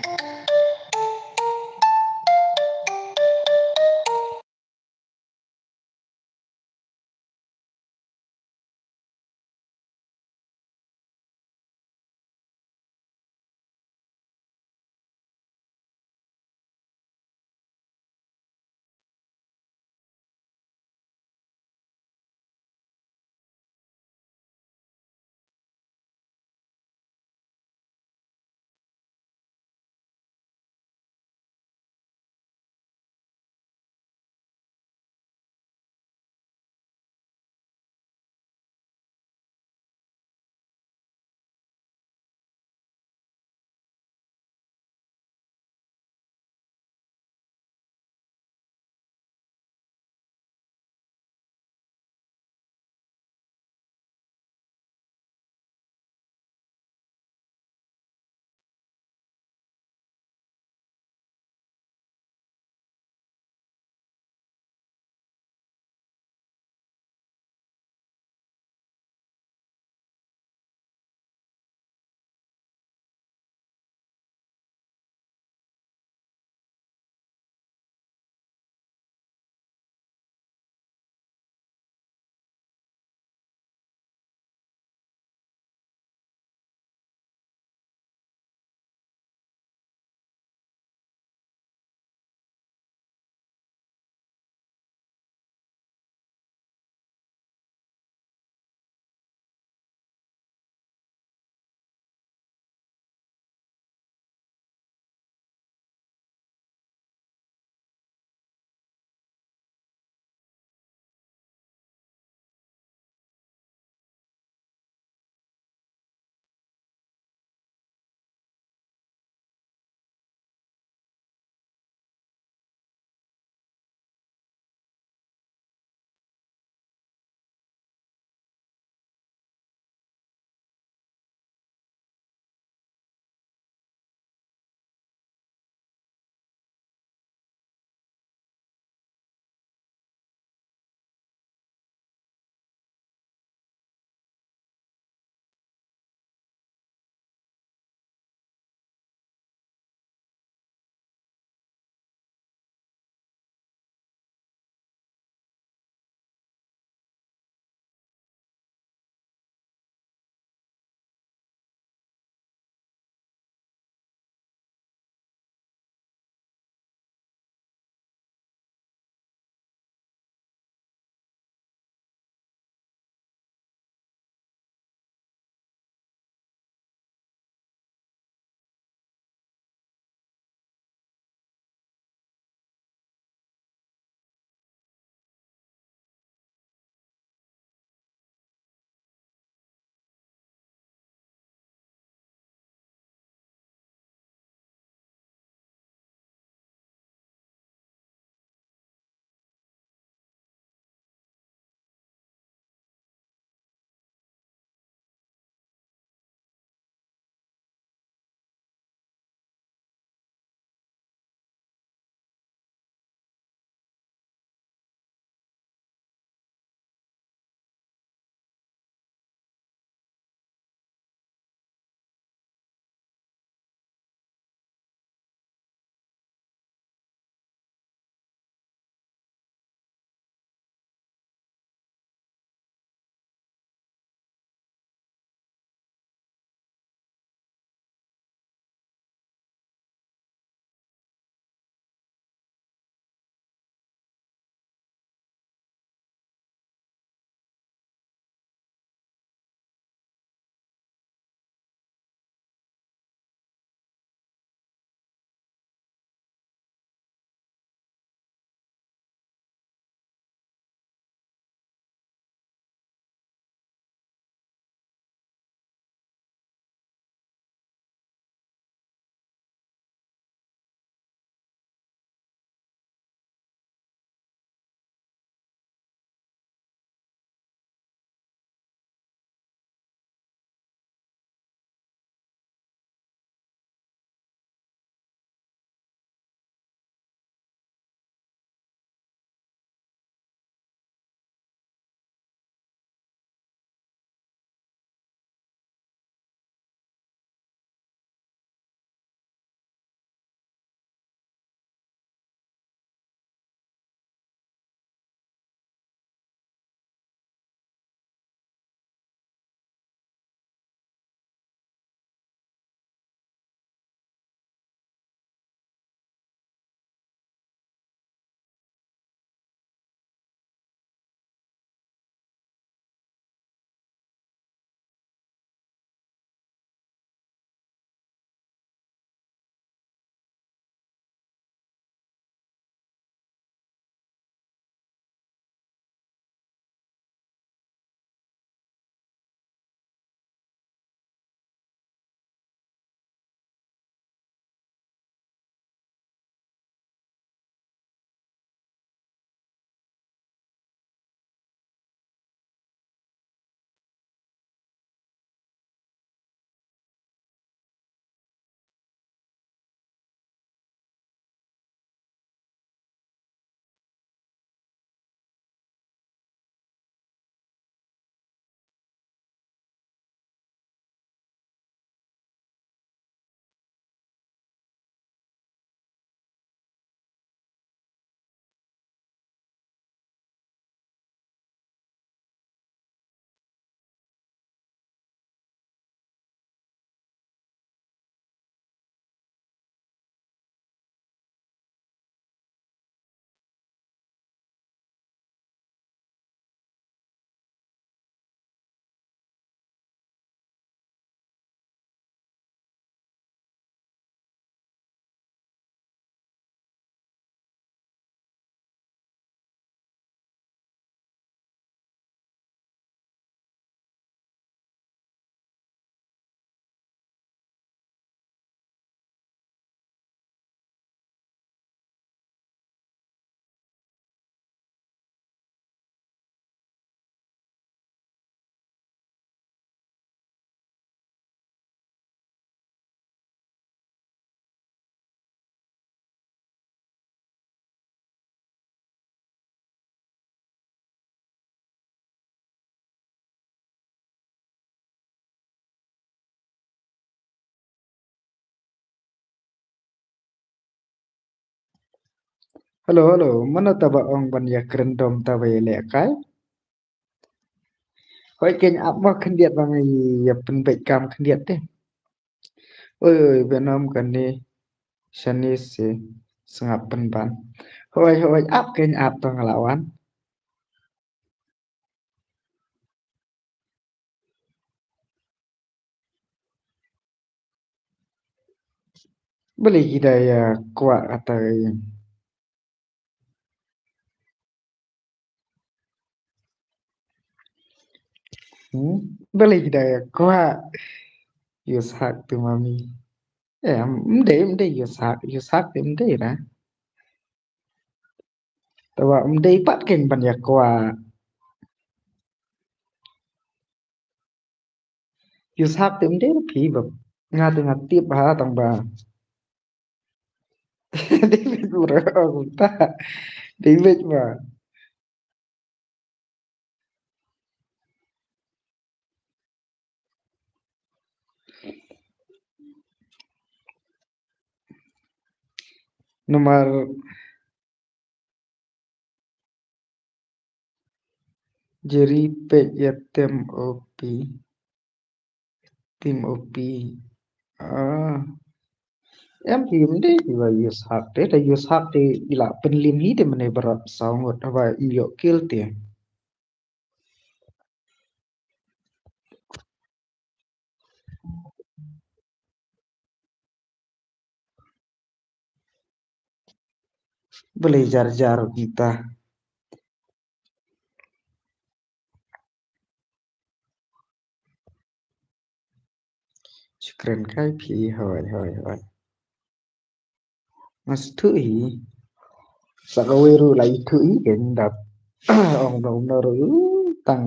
Hello, hello. Mano taba ong ban ïa kren dom taba ïa lehkai? Hoi, kein ap mo khyndiat ba ngi ïa pynbeit kam khyndiat te. Oi, oi, Venom kane shane se sngap pynban. Hoi, hoi, ap kein ap to nga la wan. Balei ki da ïa kwah kata ka ïing? Hmm? Balei ki da ïa kwah? Ïohsah te mami. Eh, ym dei, ym dei ïohsah, ïohsah te ym dei na. Te ba ym dei pat kein ban ïa kwah. Ïohsah te ym dei phi ba nga te nga tip ha tang ba. Dei beit bro, kumta. Dei beit ba. Namar Jerry peit ïa Tim O P. Tim O P. Ah. Em, ym dei ba ïohsah te, da ïohsah te i la pynlim hi te mynne baroh saw ngut haba i ïoh kill te. Balei jar jar kita. Shu kren kai phi, hoi, hoi, hoi. Nga sngewthuh hi. Sa kawei ruh la ithuh hi kein, dap ong dap ong ruh tang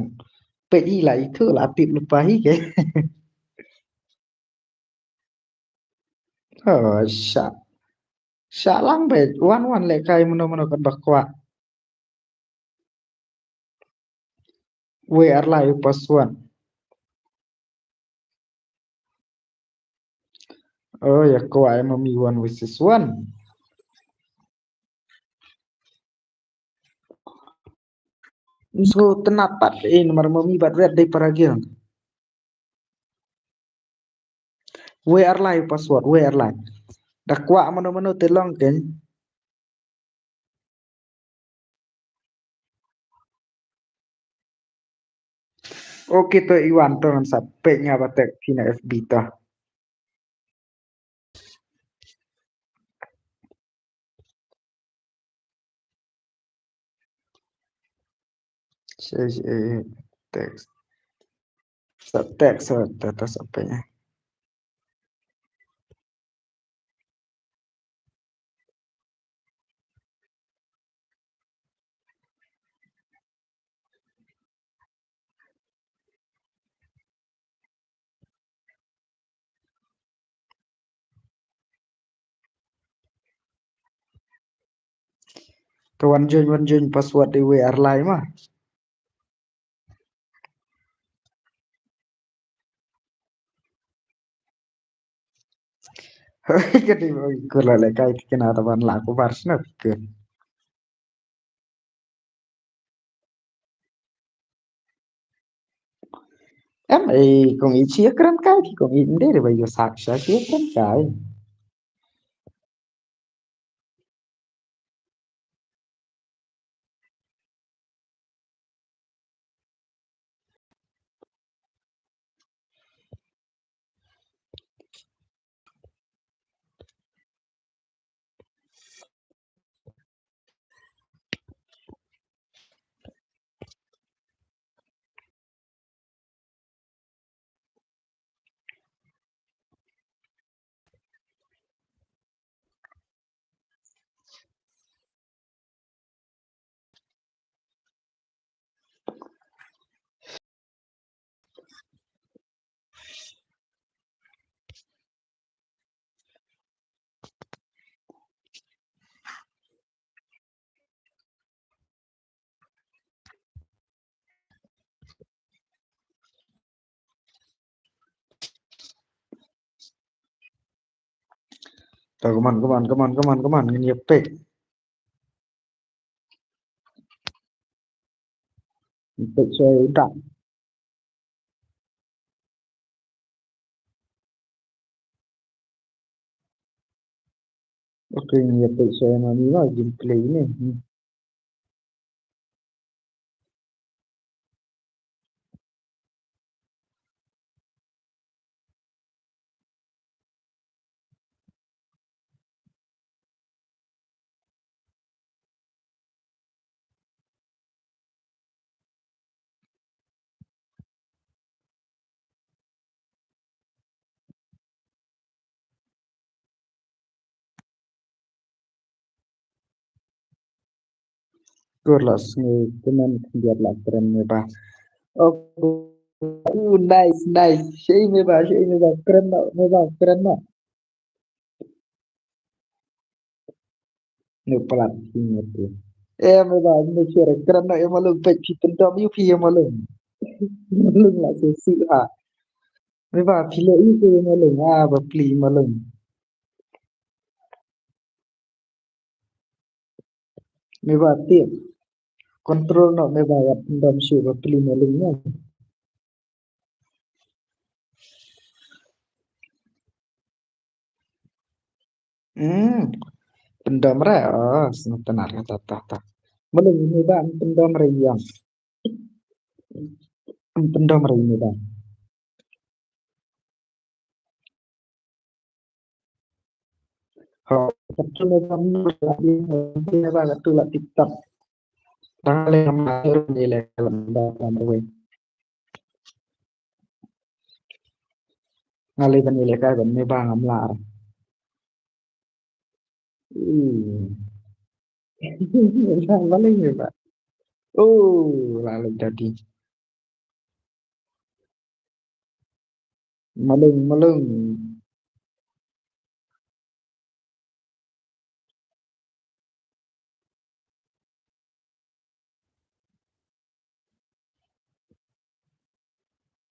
peit hi la ithuh, la tip lypa hi kein. Oh, shah. Shah lang beit, wan wan lehkai mano mano kat ba kwah. Wei ar lai u password. Oh, ïa kwah ïa mami one versus one. Ym sngewtynnat pat, eh, namar mami bad Red dei para guild. Wei ar lai u password, wei ar lai. Da kwah mano mano te long kein. Okay, to i wan to ngan sa peit nga ba tag phi na F B to. Sa, eh, text. Sa text, sa text, sa peit nga. To wan join, wan join password dei wei ar lai ma. Ka dei ba ko la lehkai te kane ta ban lah ko bar sna phi ko. Em, eh, kong i chia kren kai ki kong i nde re ba ïohsah sha chia kren kai. To, come on, come on, come on, come on, come on, ngin ïa peit. Peit shuwa ïa u Dak. Okay, ngi ïa peit shuwa ïa ma Miwa, gameplay ne. Hmm. Kur la sngew kmen khyndiat la kren Miwa. Oh, oh, nice, nice. Shei Miwa, shei Miwa, kren noh, Miwa, kren noh. Ngi palat hi ngi tu. Eh, Miwa, ngi sure kren noh ïa Malung, peit phi pyndom ïa phi ïa Malung. Malung la shu sih ha. Miwa, phi leh ïa phi ïa Malung, ah, bapli Malung. Miwa tip. Control noh Miwa, wat pyndom shuh bapli Malung ne. Hmm. Pyndom re. Oh, sngewtynnat kata ta ta. Malung Miwa, pyndom re ïa. Pyndom re Miwa. Ho, katu Miwa, Miwa katu la TikTok. Tang le ngam la le le le. Nga leh ban ïalehkai bad Miwa ngam lah. Hmm. Malung Miwa. Oh, la leh jadi. Malung, Malung.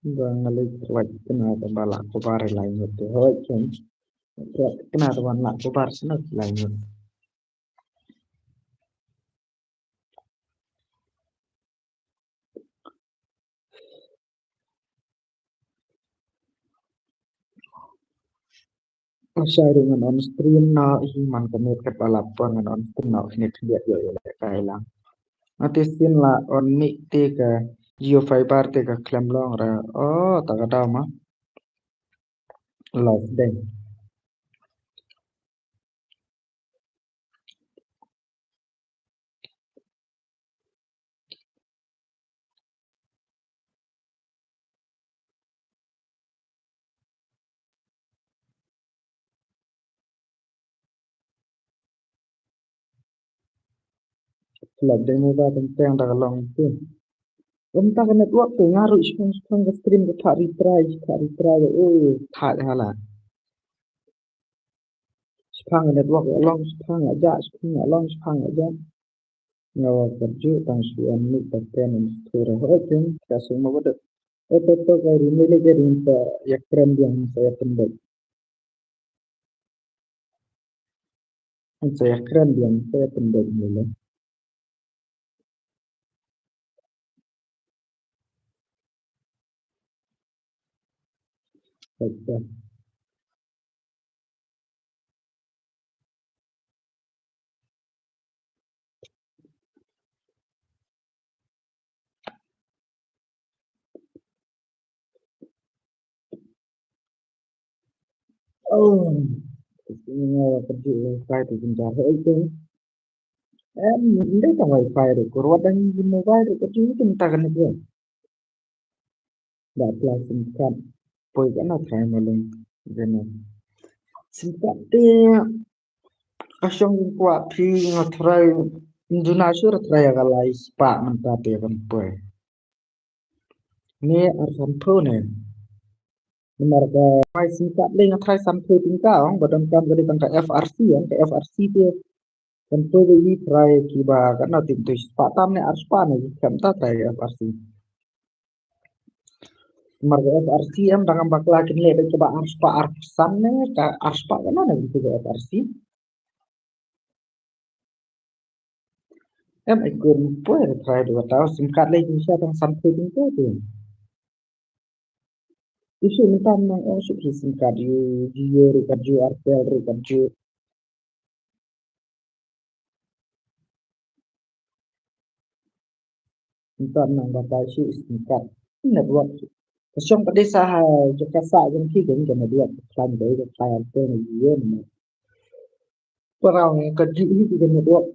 Ba nga leit wait kane ba lah cover lai ngut te. Hoi ken. Kane ba lah cover sna lai ngut. Shai ruh ngan on stream na hi man ka net kat ba lap pang ngan on stream na hi net biat yo yo le kai lang. Ati sin la on mic te ka Jio Fiber te ka khlem long ra. Oh, ta ka daw ma. Lost dei. Lap dei Miwa teng teng da ka long tu. Ym ta ka network te nga ruh shipang shipang ka stream ka thah retry, thah retry, oh, thah hala. Shipang ka network ïa long, shipang ïa jah, shipang ïa long, shipang ïa jah. Nga wa kyrjuh tang shu on mic ba pen in sthur. Hoi ken, ka sung ma ba dep. Eto to ka ri ne le ka ri ta ïa kren biang sa ïa pyndep. Sa ïa kren biang sa ïa pyndep ne le. Oh, nga kyrjuh wifi tu jynjar hoi tu. Em, ndei tang wifi ruh, kur wat dang use mobile ruh, kyrjuh tu mynta kane tu. Da apply sim card. Poi ka na try Malung. Jana. Sim card te ka shong kwah phi nga try. Duna shu ra try ka lai spah mynta te kan poi. Ne ar sanphew ne. Namar ka mai sim card le nga try sanphew tyngka ong ba donkam ka dei tang ka F R C ong ka F R C te. Kan poi ba i try kiba katno tim tu spah tam ne ar spah ne ki khlem ta try F R C. Namar ka F R C em dang am bakla kin leh bad kiba ar spah ar san ne ka ar spah katno ne ki tu ka F R C. Em, ai kur poi re trai dua tau sim card lei jingshah tang san phew tyngka te. Issue mynta nang ong shu phi sim card ïa Jio ruh kat Jio, Airtel ruh kat Jio. Mynta nang batai shu sim card network. Ka shong ka dei sa ha jaka sah jong phi ka network ka khlaiñ dei ka khlaiñ Airtel ne Jio ne. Parau ka Jio hi ka network.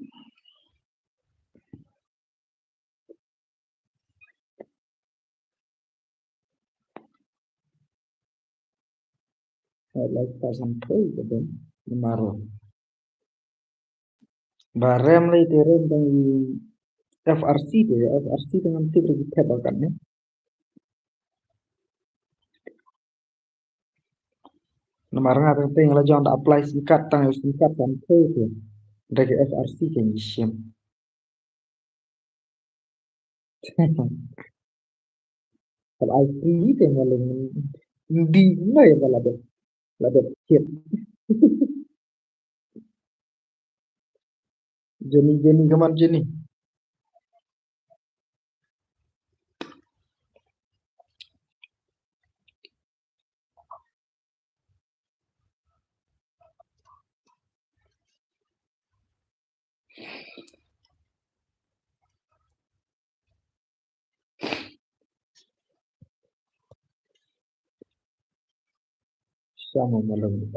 Lai ta san phew ka dei namar ba rem lei te rem tang i F R C te, F R C te ngam tip re ki thep ba katne. Namar nga tang teng la jong da apply sim card tang ïa sim card san phew te. Da ki F R C te ngi shim. Kal ai free te nga leng ndi mai ba la dep, la dep kit. Jenny, Jenny, come on, Jenny. Sama malam.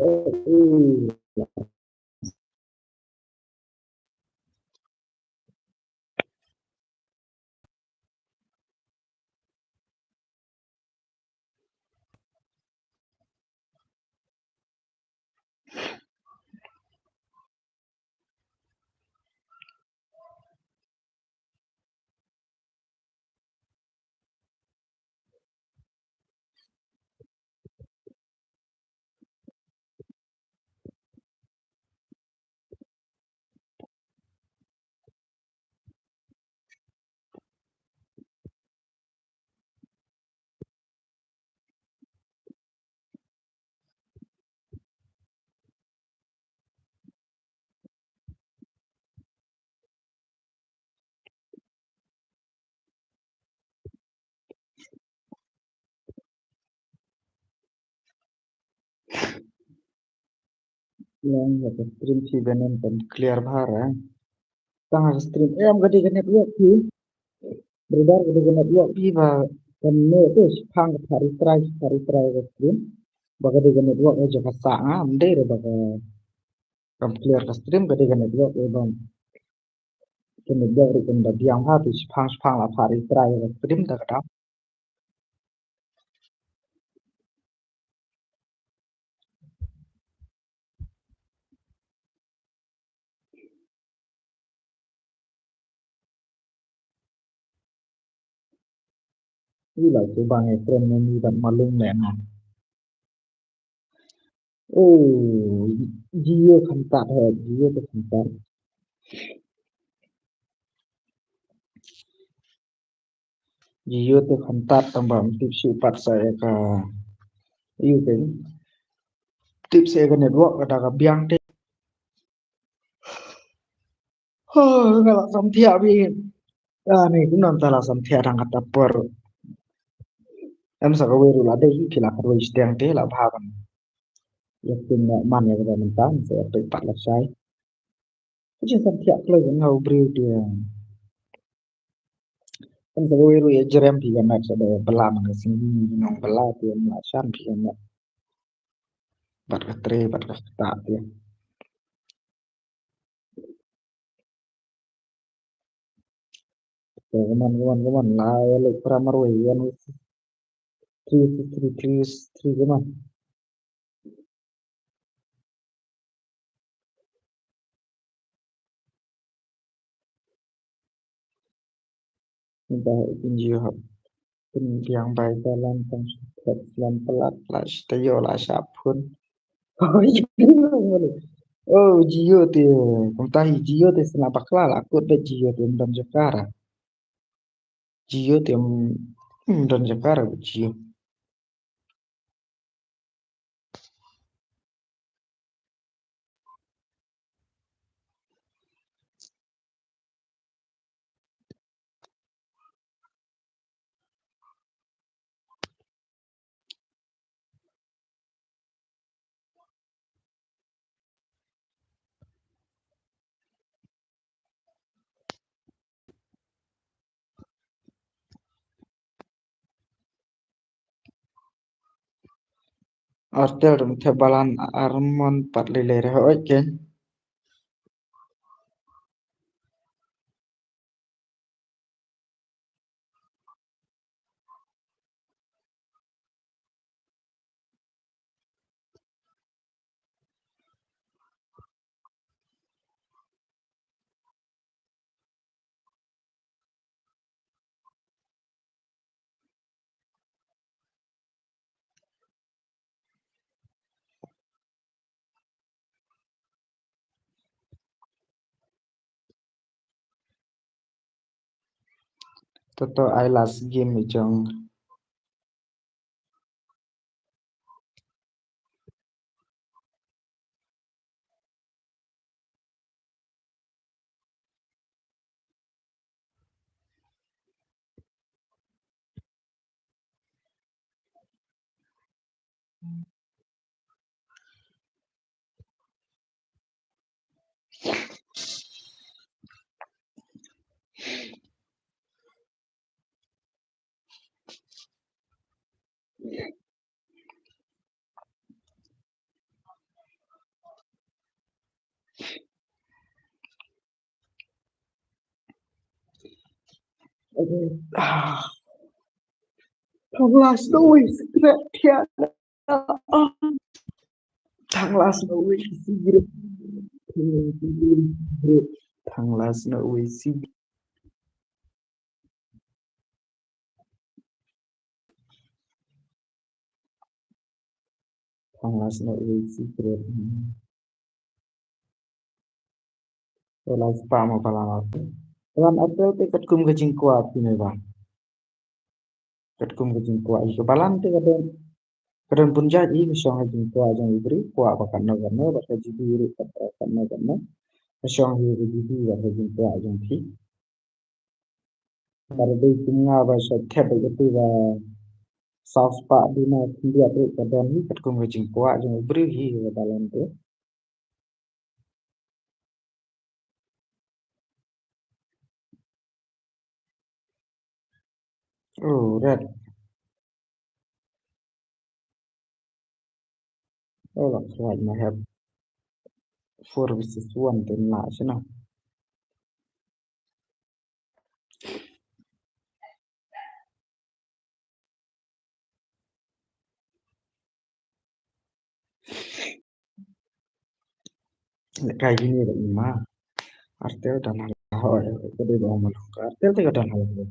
Yang ya ka stream phi ban em kan clear bha ra. Tang ha ka stream em ka dei ka network phi. Brother ka dei ka network phi ba kan ne te shipang ka phari trai phari trai ka stream. Ba ka dei ka network eh jaka sa nga am dei re ba ka kam clear ka stream ka dei ka network eh bang. Kine dei ruh kum da biang ha tu shipang shipang la phari trai ka stream da ka dam. Ila tu bang eh friend ni dat malung le na. Oh, Jio khamtat hai, Jio te khamtat. Jio te khamtat tang ba tip shu pat sa ïa ka. Ïa ka. Tip sa ïa ka network ka da ka biang te. Huh, nga la samthiah bi. Ah, ni kumno ta la samthiah dang kata por. Em sa kawei ruh la dei phi la kawei sdang te la bha ban. Ïa kin man ïa kaba mynta sa ïa peit pat la shai. Ka jingsamthiah kloi ka nga u briew te. Kan sa kawei ruh ïa jrem phi ka met sa da ïa bylla man ka sngi nong bylla te ym lah shan phi ka met. Bad ka tre bad ka ktah te. Te kaman kaman kaman la ïa leit para marwei ïa nu. Three three three three kaman. Ba in Jio hap pynbiang bai balan tang shu phet lam palat la shi taïew la shah phun. Oh Jio te kumta hi Jio te sna bakla la kut ba Jio te ym don jaka ra. Jio te ym don jaka ra Jio. Artel dum te balan armon pat lei lei re hoi ken. Toto ai last game i jong. Ah. Thang las no wei secret thiah. Thang las no wei secret. Thang las no wei secret. Thang las no wei secret. Lai spah mo balan. Balan Airtel te katkum ka jingkwah phi ne ba. Katkum ka jingkwah hi ka balan te ka don, ka don bun jait hi, ka shong ha jingkwah jong i briew, kwah ba katno katno, bad ka GB ruh katno katno. Ka shong hi ka GB bad ka jingkwah jong phi. Ka dei kum nga ba sha thep ba katu ba saw spah duna khyndiat ruh ka don hi, katkum ka jingkwah jong i briew hi ka balan te. Oh, red. Oh, looks like I have four versus one, then la shina. Ka ine da ima. Artel dan hala ho, ka dei ba ong malong ka. Artel te ka dan hala ho.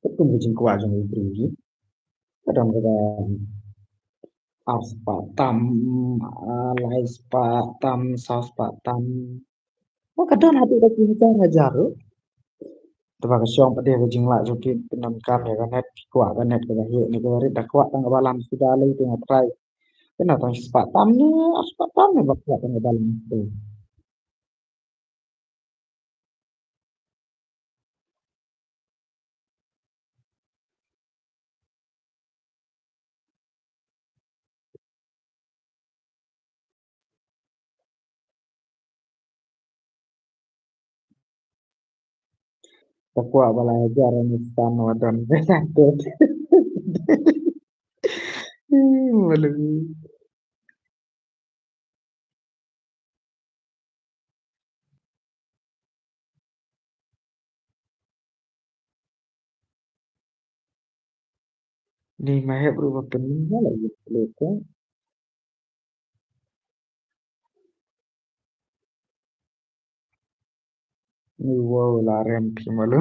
Katkum ka jingkwah jong i briew hi. Ka dan ka da ar spah tam, ah, lai spah tam, saw spah tam. Ka don haduh da ki hajar hajar ruh. Te ba ka shong pat de ka jinglah jong ki, phi donkam ïa ka net, phi kwah ka net kaba heh ne kaba rit, da kwah tang ka balance, phi da lei te nga try. Kane tang spah tam ne ar spah tam ne ba kwah tang ka balance te. Ka kwah ba lai hajar ne stan wa don ka santut. Ih, malu. Ni ma hep ruh ba pynning ha la ïa play ko. Ni wow la rem phi malu.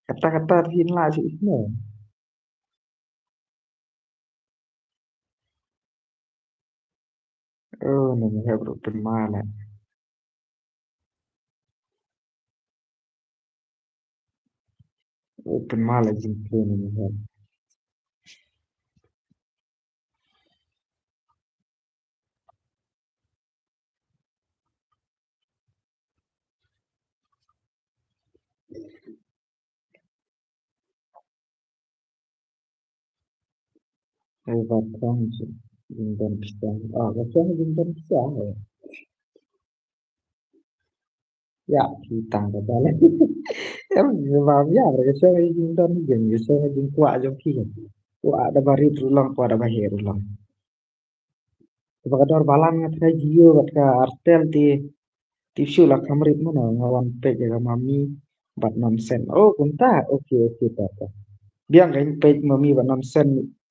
Kata kata phin la shu isno. Oh, nang hep ruh pynmala. Oh, pynmala jingpynmala nang hep. Ai ba kong jingdon pisa. Ah, ba kong jingdon pisa. Ïa, ki tang ka dal. Em, ba ïa, ba ka shong jingdon jing, ka shong jingkwah jong ki. Kwah da ba rit ruh long, kwah da ba heh ruh long. Ba ka dor balang nga trai Jio bad ka Airtel te. Te shu la kham rit mano nga wan peit ïa ka mami bad Nonsen. Oh, kumta. Okay, okay, ta ta. Biang ka in peit mami bad Nonsen.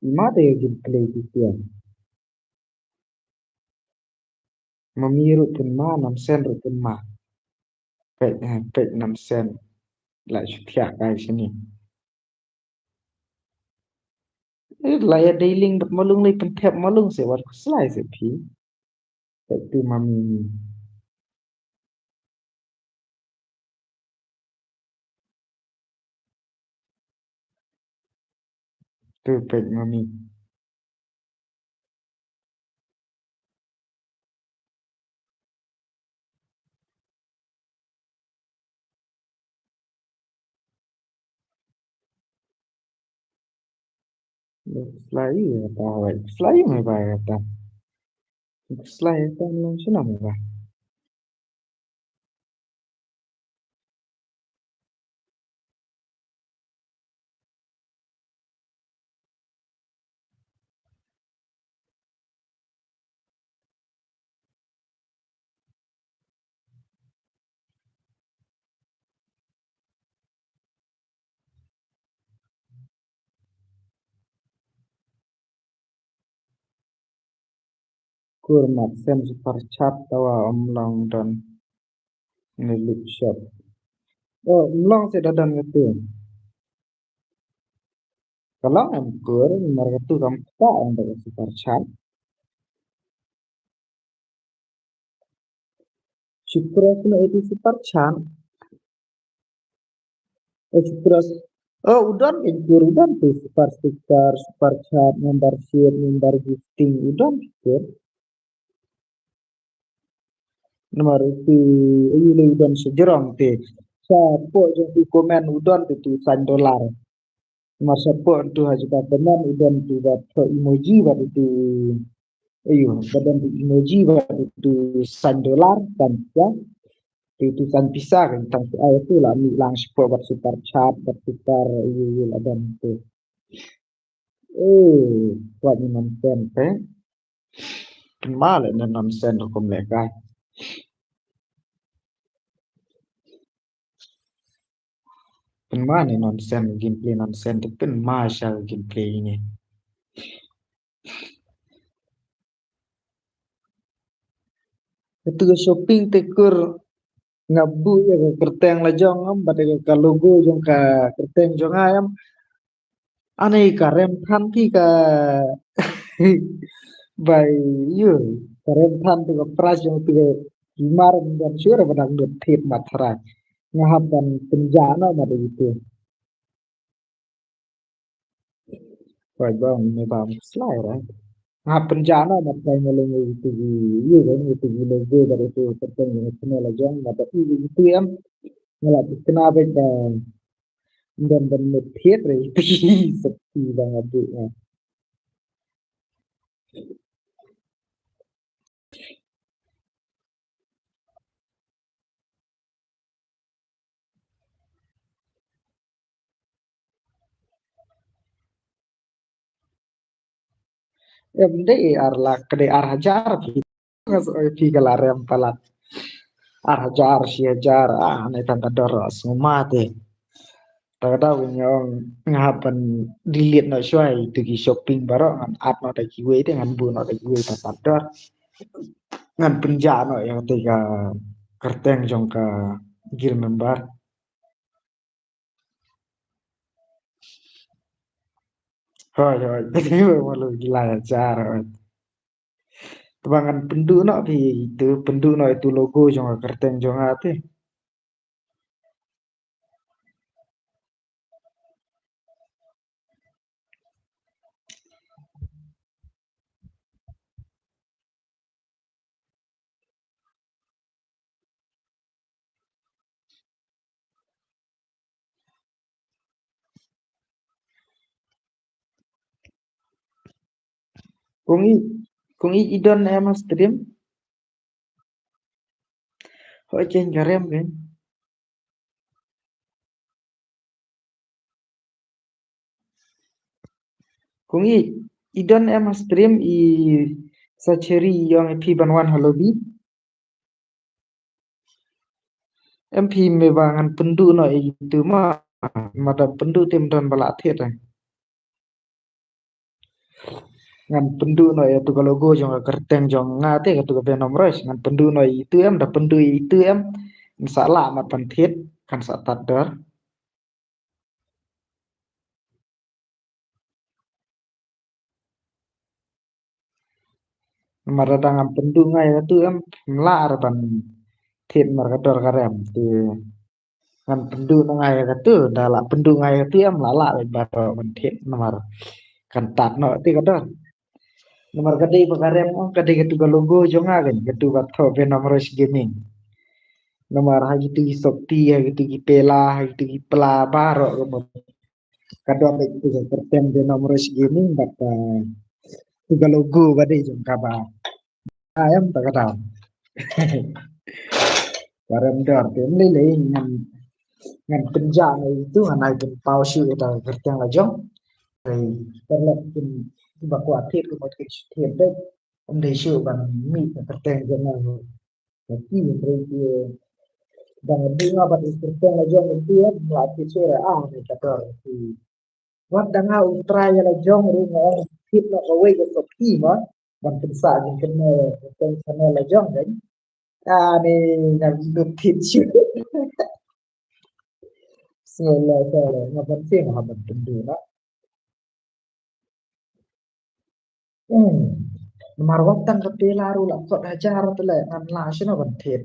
Ima te ka gameplay te biang. Mami ruh pynma, Nonsen ruh pynma. Peit, eh, peit Nonsen. La shu thiah kai shini. Eh, la ïa dei link bad Malung, la pynthep Malung se wat khuslai se phi. Peit tu mami. Tu peit mami. Khuslai ïa kata, wei. Khuslai ïa me ba ïa kata. Khuslai ïa kata, long shano me ba. Kur mat sem super chat tawa ym long don ne lip shop. Oh, ym long se da don katu. Ka long em kur, mar katu kam kata em da super chat. Shu cross noh ïa tu super chat. Eh, shu cross. Oh, u don em kur, u don tu super sticker, super chat, membership, member gifting, u don em kur. Namar tu, ayu le u don sha jrong te. Shapoh jong tu comment u don tu, tu sign dollar. Namar shapoh tu ha jaka comment u don tu bad tu emoji bad tu. Ayu, bad don tu emoji bad tu sign dollar, sign pisa. Tu, tu sign pisa kan tang tu ai tu la mih lang shapoh bad super chat, bad super, ayu, ayu la don tu. Eh, kwah ni Nonsen te. Pynma leh ne Nonsen rukom leh kai. Pynma ne Nonsen, gameplay Nonsen te pynma sha gameplay ne. Katu ka shopping te kur nga buh ïa ka kyrteng la jong em, bad ïa ka logo jong ka kyrteng jong nga em. Ani ka rem than ki ka bai yu ka rem than tu ka price jong tu ka mar ban sure ba dang dut thit mat tharai. Nga hap ban pynjah noh mat ïa tu. Right, bang, me bang slide, right? Nga pynjah noh mat kai ngalung ïa tu ki, ïa tu ki logo da tu kyrteng ïa tu la jong, mat ïa tu em. Nga la kena bek da Ngan ban mut thied re pi sepi bang adu nga. Em dei ar lak, ka dei ar hajar phi. Nga sa oi phi ka la rem palat. Ar hajar, shi hajar, ah, ne tang ka dor sngewma te. Ta ka daw nga ong nga hap ban delete noh shuwa ïa tu ki shopping baroh, ngan add noh da kiwei te, ngan buh noh da kiwei, tang ka dor. Ngan pynjah noh ïa kata ka kyrteng jong ka guild member. Hoi, hoi. Te ki ba malu gila ya jar, hoi. Te ba ngan pynduh noh phi itu, pynduh noh itu logo jong ka kyrteng jong nga te. Kong i, kong i i don em ha stream. Hoi chen ka rem ken. Kong i, i don em ha stream i, Sa cheri yong e phi ban wan ha lobby. Em phi me ba ngan pynduh noh e itu ma. Ma da pynduh tim don ba la thied eh. Ngan pynduh noh e tu ka logo jong ka kyrteng jong nga te ka tu ka Venom Rois. Ngan pynduh noh e itu em, da pynduh e itu em. Ngan sa lah mat ban thied, kan sa tad dor. Namar da ngan pynduh nga ïa katu em, ym lah re ban thied namar ka dor ka rem. Te ngan pynduh noh nga ïa katu, da lah pynduh nga ïa katu em, lah lah leh baroh ban thied namar kan tad noh te ka dor. Namar ka dei ba ka rem ong ka dei katu ka logo jong nga kan, katu ba thoh Venom Rois Gaming. Namar ha kitu ki sopti, ha kitu ki pela, ha kitu ki pla baroh ka mut ka don bad kito ki kyrteng Venom Rois Gaming bad, ah, kito ki logo ba dei jong kaba. Ah, em ta ka dei. Ka rem dor te ym lei lei ngan, ngan pynjah na itu ngan ai pynpaw shuh ïa ka kyrteng la jong. Ai, paralok kin ba kwah thied kumno kin shu thied de. Ym dei shuh ban mih ka kyrteng jong nga. Ka ki hynrei ki dang adu nga bad i kyrteng la jong ki em la ki sure ah ni ka dor ki. Wat dang nga u trai la jong ruh nga ong thied noh kawei ka sopti ma ban pynsa jingkynmaw kyrteng channel la jong kan. Ani nga lut thied shuh. Sngewleh sngewleh nga ban sing ha ban pynduh noh. Hmm. Namar wat tang ka pela ruh la kot hajar te leh ngan lah shano ban thied.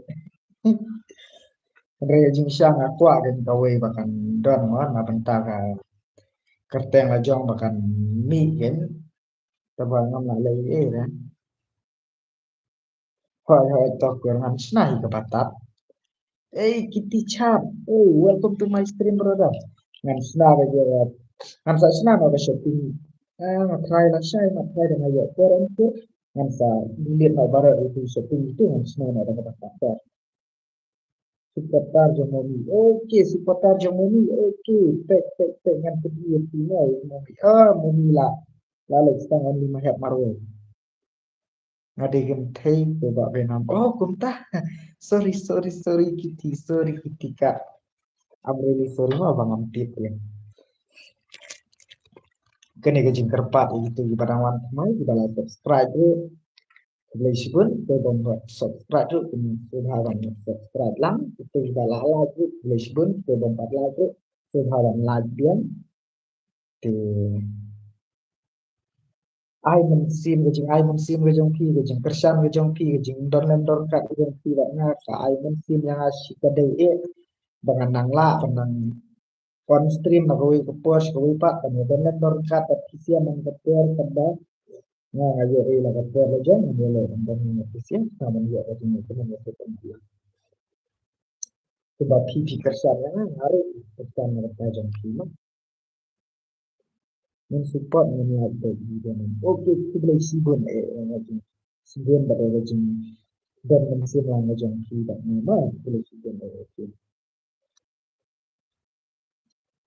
Hynrei jingshisha nga kwah kein kawei ba kan don mo na bynta ka kyrteng la jong ba kan mih kein. Te ba ngam lah leh ei ei re. Hoi hoi to kur ngan shna hi kaba tad. Ei Kiti Chat. Oh, welcome to my stream brother. Ngan shna ba ïa. Ngan sa shna ba shopping. Ah, nga try la shai, nga try da nga ïoh por em kur. Ngan sa delete na baroh itu shopping itu ngan shna na da kaba tad. Supporter jong Momi. Okay, supporter jong Momi. Okay, pek pek pek ngan pynïoh ïa phi Momi. Ah, Momi la. La leh stang only ma hep marwei. Nga dei kynthei ko ba Vietnam. Oh, kumta. Sorry, sorry, sorry Kiti, sorry Kiti ka. I'm really sorry ma ba ngam tip ïa. Kane ka jingkyrpad ïa kito kiba dang wan thymmai kiba la subscribe ruh. Khublei shibun, kito bym pat subscribe ruh, kito kiba dang subscribe lang, kito kiba la like ruh, khublei shibun, kito bym pat like ruh, kito kiba dang like biang. Te ai mynsiem ka jing, ai mynsiem ka jong phi, ka jingkyrshan ka jong phi, ka jingdon lem don kat ka jong phi bad nga ka ai mynsiem ïa nga shi ka dei eh ba ngan nang lah ban nang on stream na kawei ka por sha kawei pat, ban ïa don lem don kat bad phi sha man ka por kaba nga nga ïoh ïa la ka por la jong nga ïoh leh ban don ïa phi sha, nga man ïoh ka jingïoh ka man ïa phi. Kumba phi phi kyrshan ïa nga, nga ruh kyrshan ïa ka jong phi ma. Ngan support ngan like bad video ngan. Okay, khublei shibun eh, eh, nga jingshibun bad eh, nga jingdon mynsiem lang nga jong phi bad nga ma, khublei shibun eh, okay.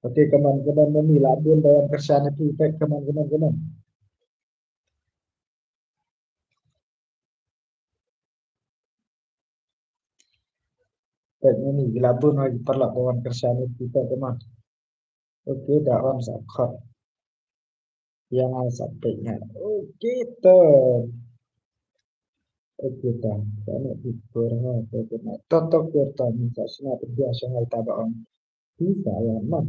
Okay, come on, come on, Momi, lah bun ba wan kyrshan ïa phi, peit, come on, come on, come on. Peit Momi, ki lah bun ha ki paralok ba wan kyrshan ïa phi, peit, come on. Okay, da wan sa khot. Ïa nga sa peit nga. Okay, to. Okay, to. Sa na ki por ha, to, to, to, to, to, to, min sa shna pynbiang sha nga ita ba ong. Phi sa ïa man.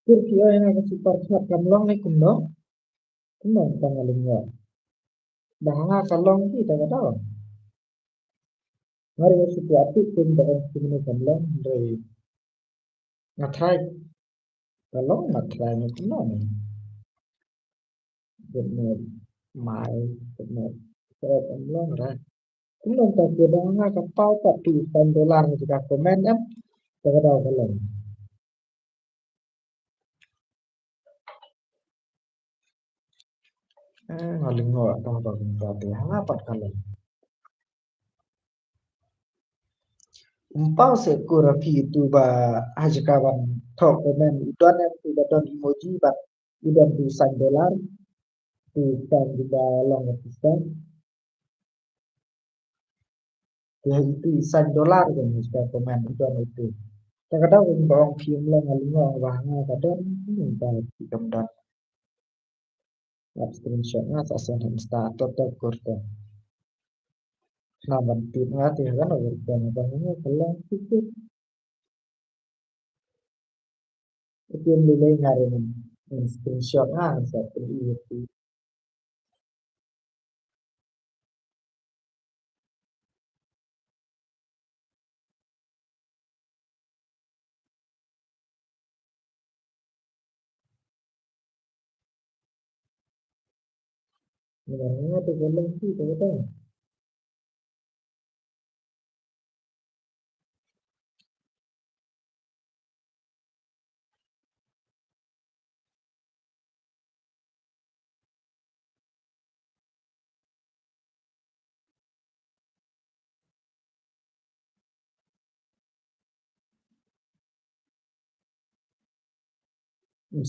Kur ki oi nga ka super chat kam long ne kumno? Kumno tang nga lyngngoh. Ba nga ka long ki ta ka daw. Nga ruh nga shu pyrkhat kumno kumno kam long hynrei nga try. Ka long nga try ne kumno ne. Kumno mai kumno. Ka kam long ra. Kumno ta ki ba nga ka paw pat tu san dollar ne ka comment em. Ta ka daw ka long. Eh, nga lyngngoh tang ba kumta te ha nga pat ka long. Ym paw se kur phi tu ba ha jaka ban thoh comment u don em tu ba don emoji bad u don tu san dollar. Ki san kiba long ka pisa. Ki ha itu i san dollar kan, i san komen i don itu. Ta ka daw kan ba ong phi ym long ha lyngngoh ba nga ka don, ba phi kam don. Ap screenshot nga sa send ha Insta, to to kur to. Na ban tip nga te ha ka na kur to, ba nga ka long phi kur. Iti em lei lei nga ring ngan screenshot nga ngan sa pyni ïa phi. Nga nga te ka long phi te ka.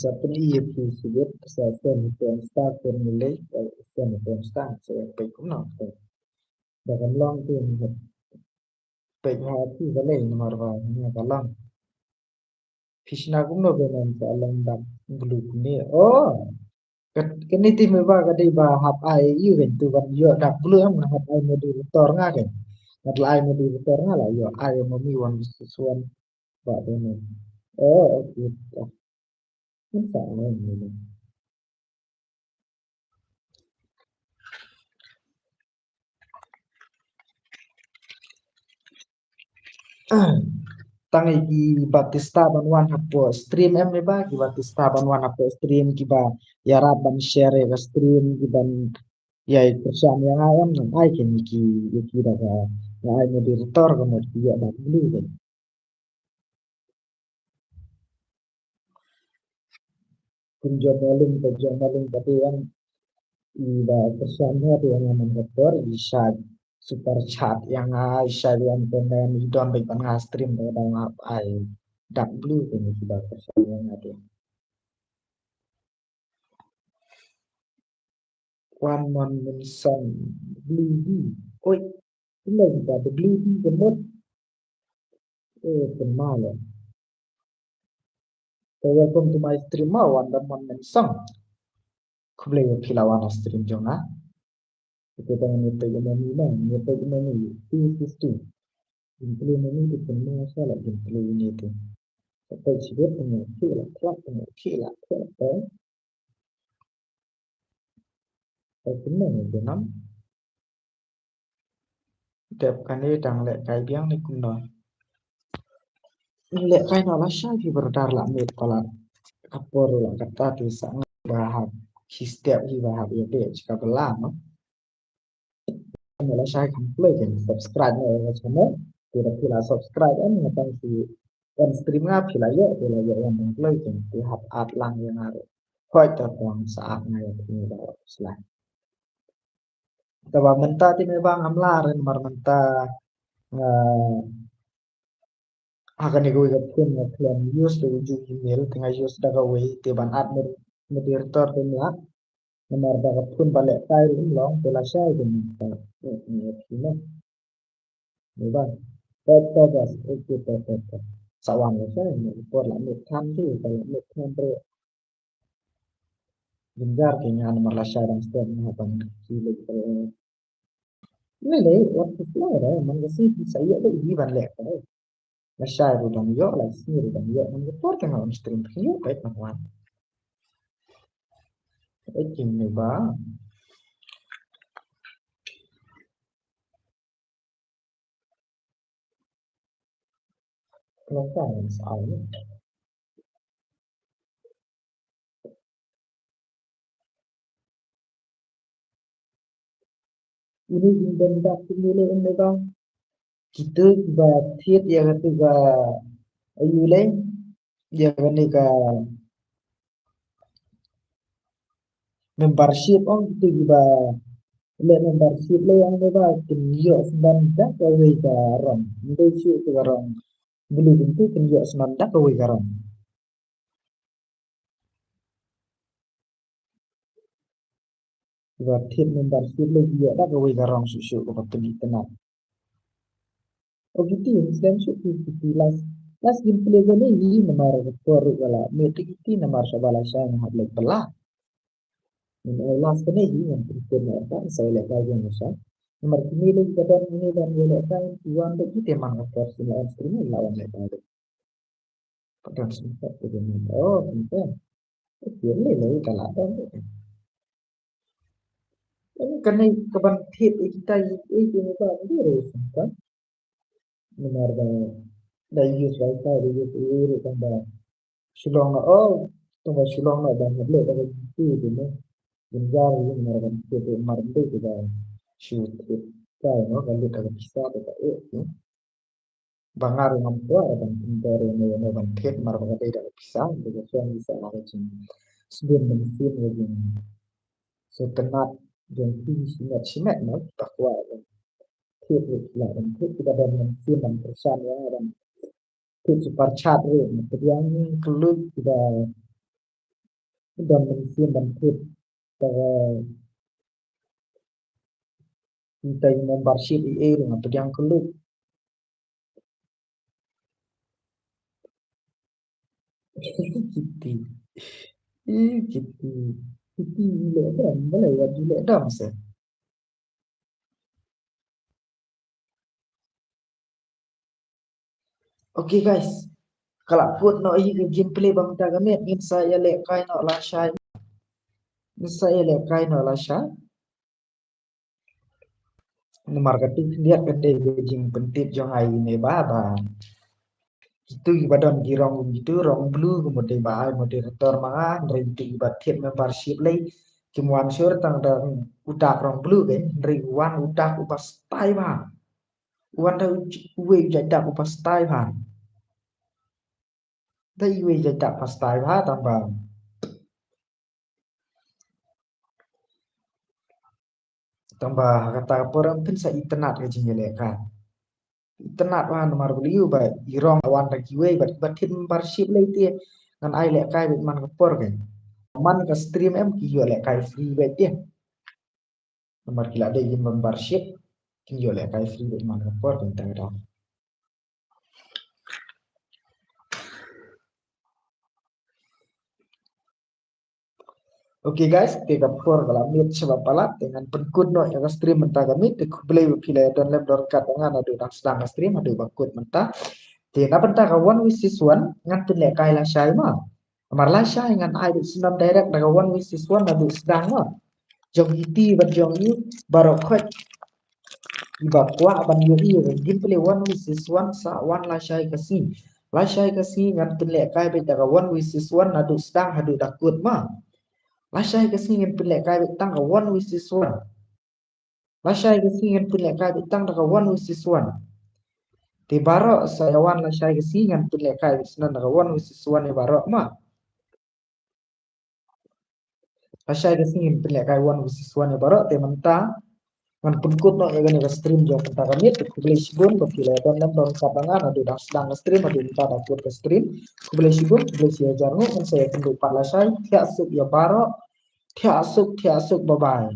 Sa pyni ïa phi shuh bad sa send ha Insta, send ïa lei, send ha Insta, sa ïa peit kumno. Da kam long te peit ha phi balei namar ba nga ka long. Phi shna kumno ba ngan sa long dark blue kumne. Oh. Kat kane te me ba ka dei ba hap ai ïa u kan tu ban ïoh dark blue em, nga hap ai moderator nga kan. Nga la ai moderator nga la ïoh ai ma mi wan suan ba dei ne. Oh, okay. Kan sa ai ne. Tang ïa ki ba tista ban wan hapoh stream em ne ba, ki ba tista ban wan hapoh stream, ki ba ïarap ban share ïa ka stream, ki ban ïa kyrshan ïa nga em, ngan ai kine ki, ïa ki da ka, nga ai moderator ka mut ki ïa da blue kan. Kum jong Maling ka, jong Maling ka dei ïa i ba kyrshan ïa nga man ka por i shait super chat ïa nga, i shait wan comment, i don beit ban nga stream da dang ap ai dark blue kine ki ba kyrshan ïa nga dei. Wan mon men song blue bee. Oi, ila kita the blue bee ka mut. Eh, pynmal. So welcome to my stream ma, wan da mon men song. Khublei ïa phi la wan ha stream jong nga. Ito ba ngi peit ïa mami ma, ngi peit ïa mami. Two fifty. Gameplay mami tu pynmal sa la gameplay ini tu. Sa peit sibit pynmal ki la klak pynmal ki la klak. Ai kumno ne Vietnam. Dep kane dang lehkai biang ne kumno. Lehkai noh lashai phi brother la mut palat. Ka por la kata te sa nga ba hap. Hi step hi ba hap ïa beh ka bela no. Lashai kham pule kan subscribe na ïa channel. Te da phi la subscribe em nga tang phi en stream nga phi la ïoh, phi la ïoh wan tang pule kan phi hap at lang ïa nga ruh. Hoi ta tang sa at nga ïa phi ni da slide. Te ba mynta te me ba ngam lah re namar mynta nga ha kane kawei ka phone nga khlem use da ka ju email te nga use da kawei te ban add mod-, moderator te ym lah. Namar da ka phone ba lehkai ruh ym long te lashai te mynta. Eh, eh, eh, eh. Ni ba. Te te bas, okay te te te. Sa wan lashai ni por la mut than te, la mut than te. Jynjar ki nga namar lashai dang step nga ban ki leh. Lei lei wat ki leh re man ka sngi sa ïoh leh hi ban leh re. Lashai ruh dang ïoh, la sngi ruh dang ïoh, man ka por te nga on stream ki ïoh peit man wan. Peit ki ne ba. Lashai sa ïoh. Ini jingdon dak kumne lei, ym ne ba. Kita kiba thied ïa kata ka, aïu lei, ïa kane ka membership, ong kita kiba leh membership lei, ong ne ba kin ïoh sdang da kawei ka rong. Ym dei shuh ka rong blue, kita kin ïoh sdang da kawei ka rong. Kiba thied membership lei ki ïoh da kawei ka rong shuh shuh kaba pyni tnat. Okay, te slem shuh ki, ki, ki last, last gameplay kane hi namar ka por ruh ka la mih te ki, te namar sha ba lashai nga hap leit pala. Ngan ai last kane hi ngan pyntied na ka sa lehkai jong nga sha. Namar kine lei ka don, kine don ïalehkai ki wan lei ki te man ka por shu la end stream la wan lehkai. Ka don sngewthuh ka jong nga. Oh, pyntied. Pyntied lei lei ka la don. Kane ka ban thied ïa kita ïa ki ïa ki ba dei re sngewthuh. Namar ba da use wifi, da use ïa ruh tang ba shu long na, oh, tang ba shu long na ba hap leh da ka G T A te ne. Jynjar ïa namar ban thied ruh mar dei te ba shu thied kai no ka lut da ka pisa da ka eh. Ba nga ruh ngam kwah ban pynbor ïa no ïa no ban thied mar ba ka dei da ka pisa, da ka shuwa pisa ka jing sdien mynsiem ka jing sngewtynnat jong phi shimet shimet, no ba kwah ban thied ruh la ban thied, ki ba don mynsiem ban pyrshang ïa ban thied super chat ruh na pdiang kylluid, ki ba don mynsiem ban thied. Te kita i membership i ei ruh nga pdiang kylluid. Kiti. Ih, kiti. Kiti i leh dam, balei wat i leh dam se. Okay guys, ka la kut noh ïa ka gameplay ba mynta ka miet, ngin sa ïalehkai noh lashai. Ngin sa ïalehkai noh lashai. Namar katu khyndiat ka dei ka jingpyntip jong nga ïa kine ba, ba kitu kiba don ki rong, kitu rong blue, ka mut dei ba ai moderator ma nga, hynrei kitu kiba thied membership lei kim wan shuh tang da u dak rong blue, hynrei wan u dak uba style ba. Wan da u j-, uwei u jait dak uba style ba. Da uwei u jait dak uba style ba tang ba. Tang ba ha kata ka por em phin sa itynnat ka jingïalehkai. Itynnat ba namar balei ba i rong wan da kiwei bad, bad thied membership lei te ngan ai lehkai bad man ka por ke. Man ka stream em ki ïoh lehkai free bad te. Namar ki la dei ki membership, kin ïoh lehkai free bad man ka por, kan tang da. Okay guys, te ka por ka la miet shibun palat, te ngan pynkut noh ïa ka stream mynta ka miet, te khublei ba phi la ïa don lem don ryngkat bad nga naduh dang sdang ka stream haduh ba kut mynta. Te na bynta ka one versus one ngan pynlehkai lashai ma. Namar lashai ngan ai beit snem direct da ka one versus one naduh sdang ma. Jong iti bad jong i baroh khoit iba kwah ban ïohi ïa ka gameplay one versus one sa wan lashai ka sngi. Lashai ka sngi ngan pynlehkai beit da ka one versus one naduh sdang haduh da kut ma. Lashai ka sngi ngan pynlehkai beit tang ka one versus one. Lashai ka sngi ngan pynlehkai beit tang da ka one versus one. Te baroh sa ïa wan lashai ka sngi ngan pynlehkai beit snem da ka one versus one ïa baroh ma. Lashai ka sngi ngan pynlehkai one versus one ïa baroh, te mynta ngan pynkut noh ïa kane ka stream jong mynta ka miet. Khublei shibun ba phi la don lem don ryngkat bad nga naduh dang sdang ka stream haduh mynta da kut ka stream. Khublei shibun, khublei shi hajar nguh, ngan sa ïakynduh pat lashai. Thiah suk ïa baroh. Thiah suk, thiah suk, bye bye.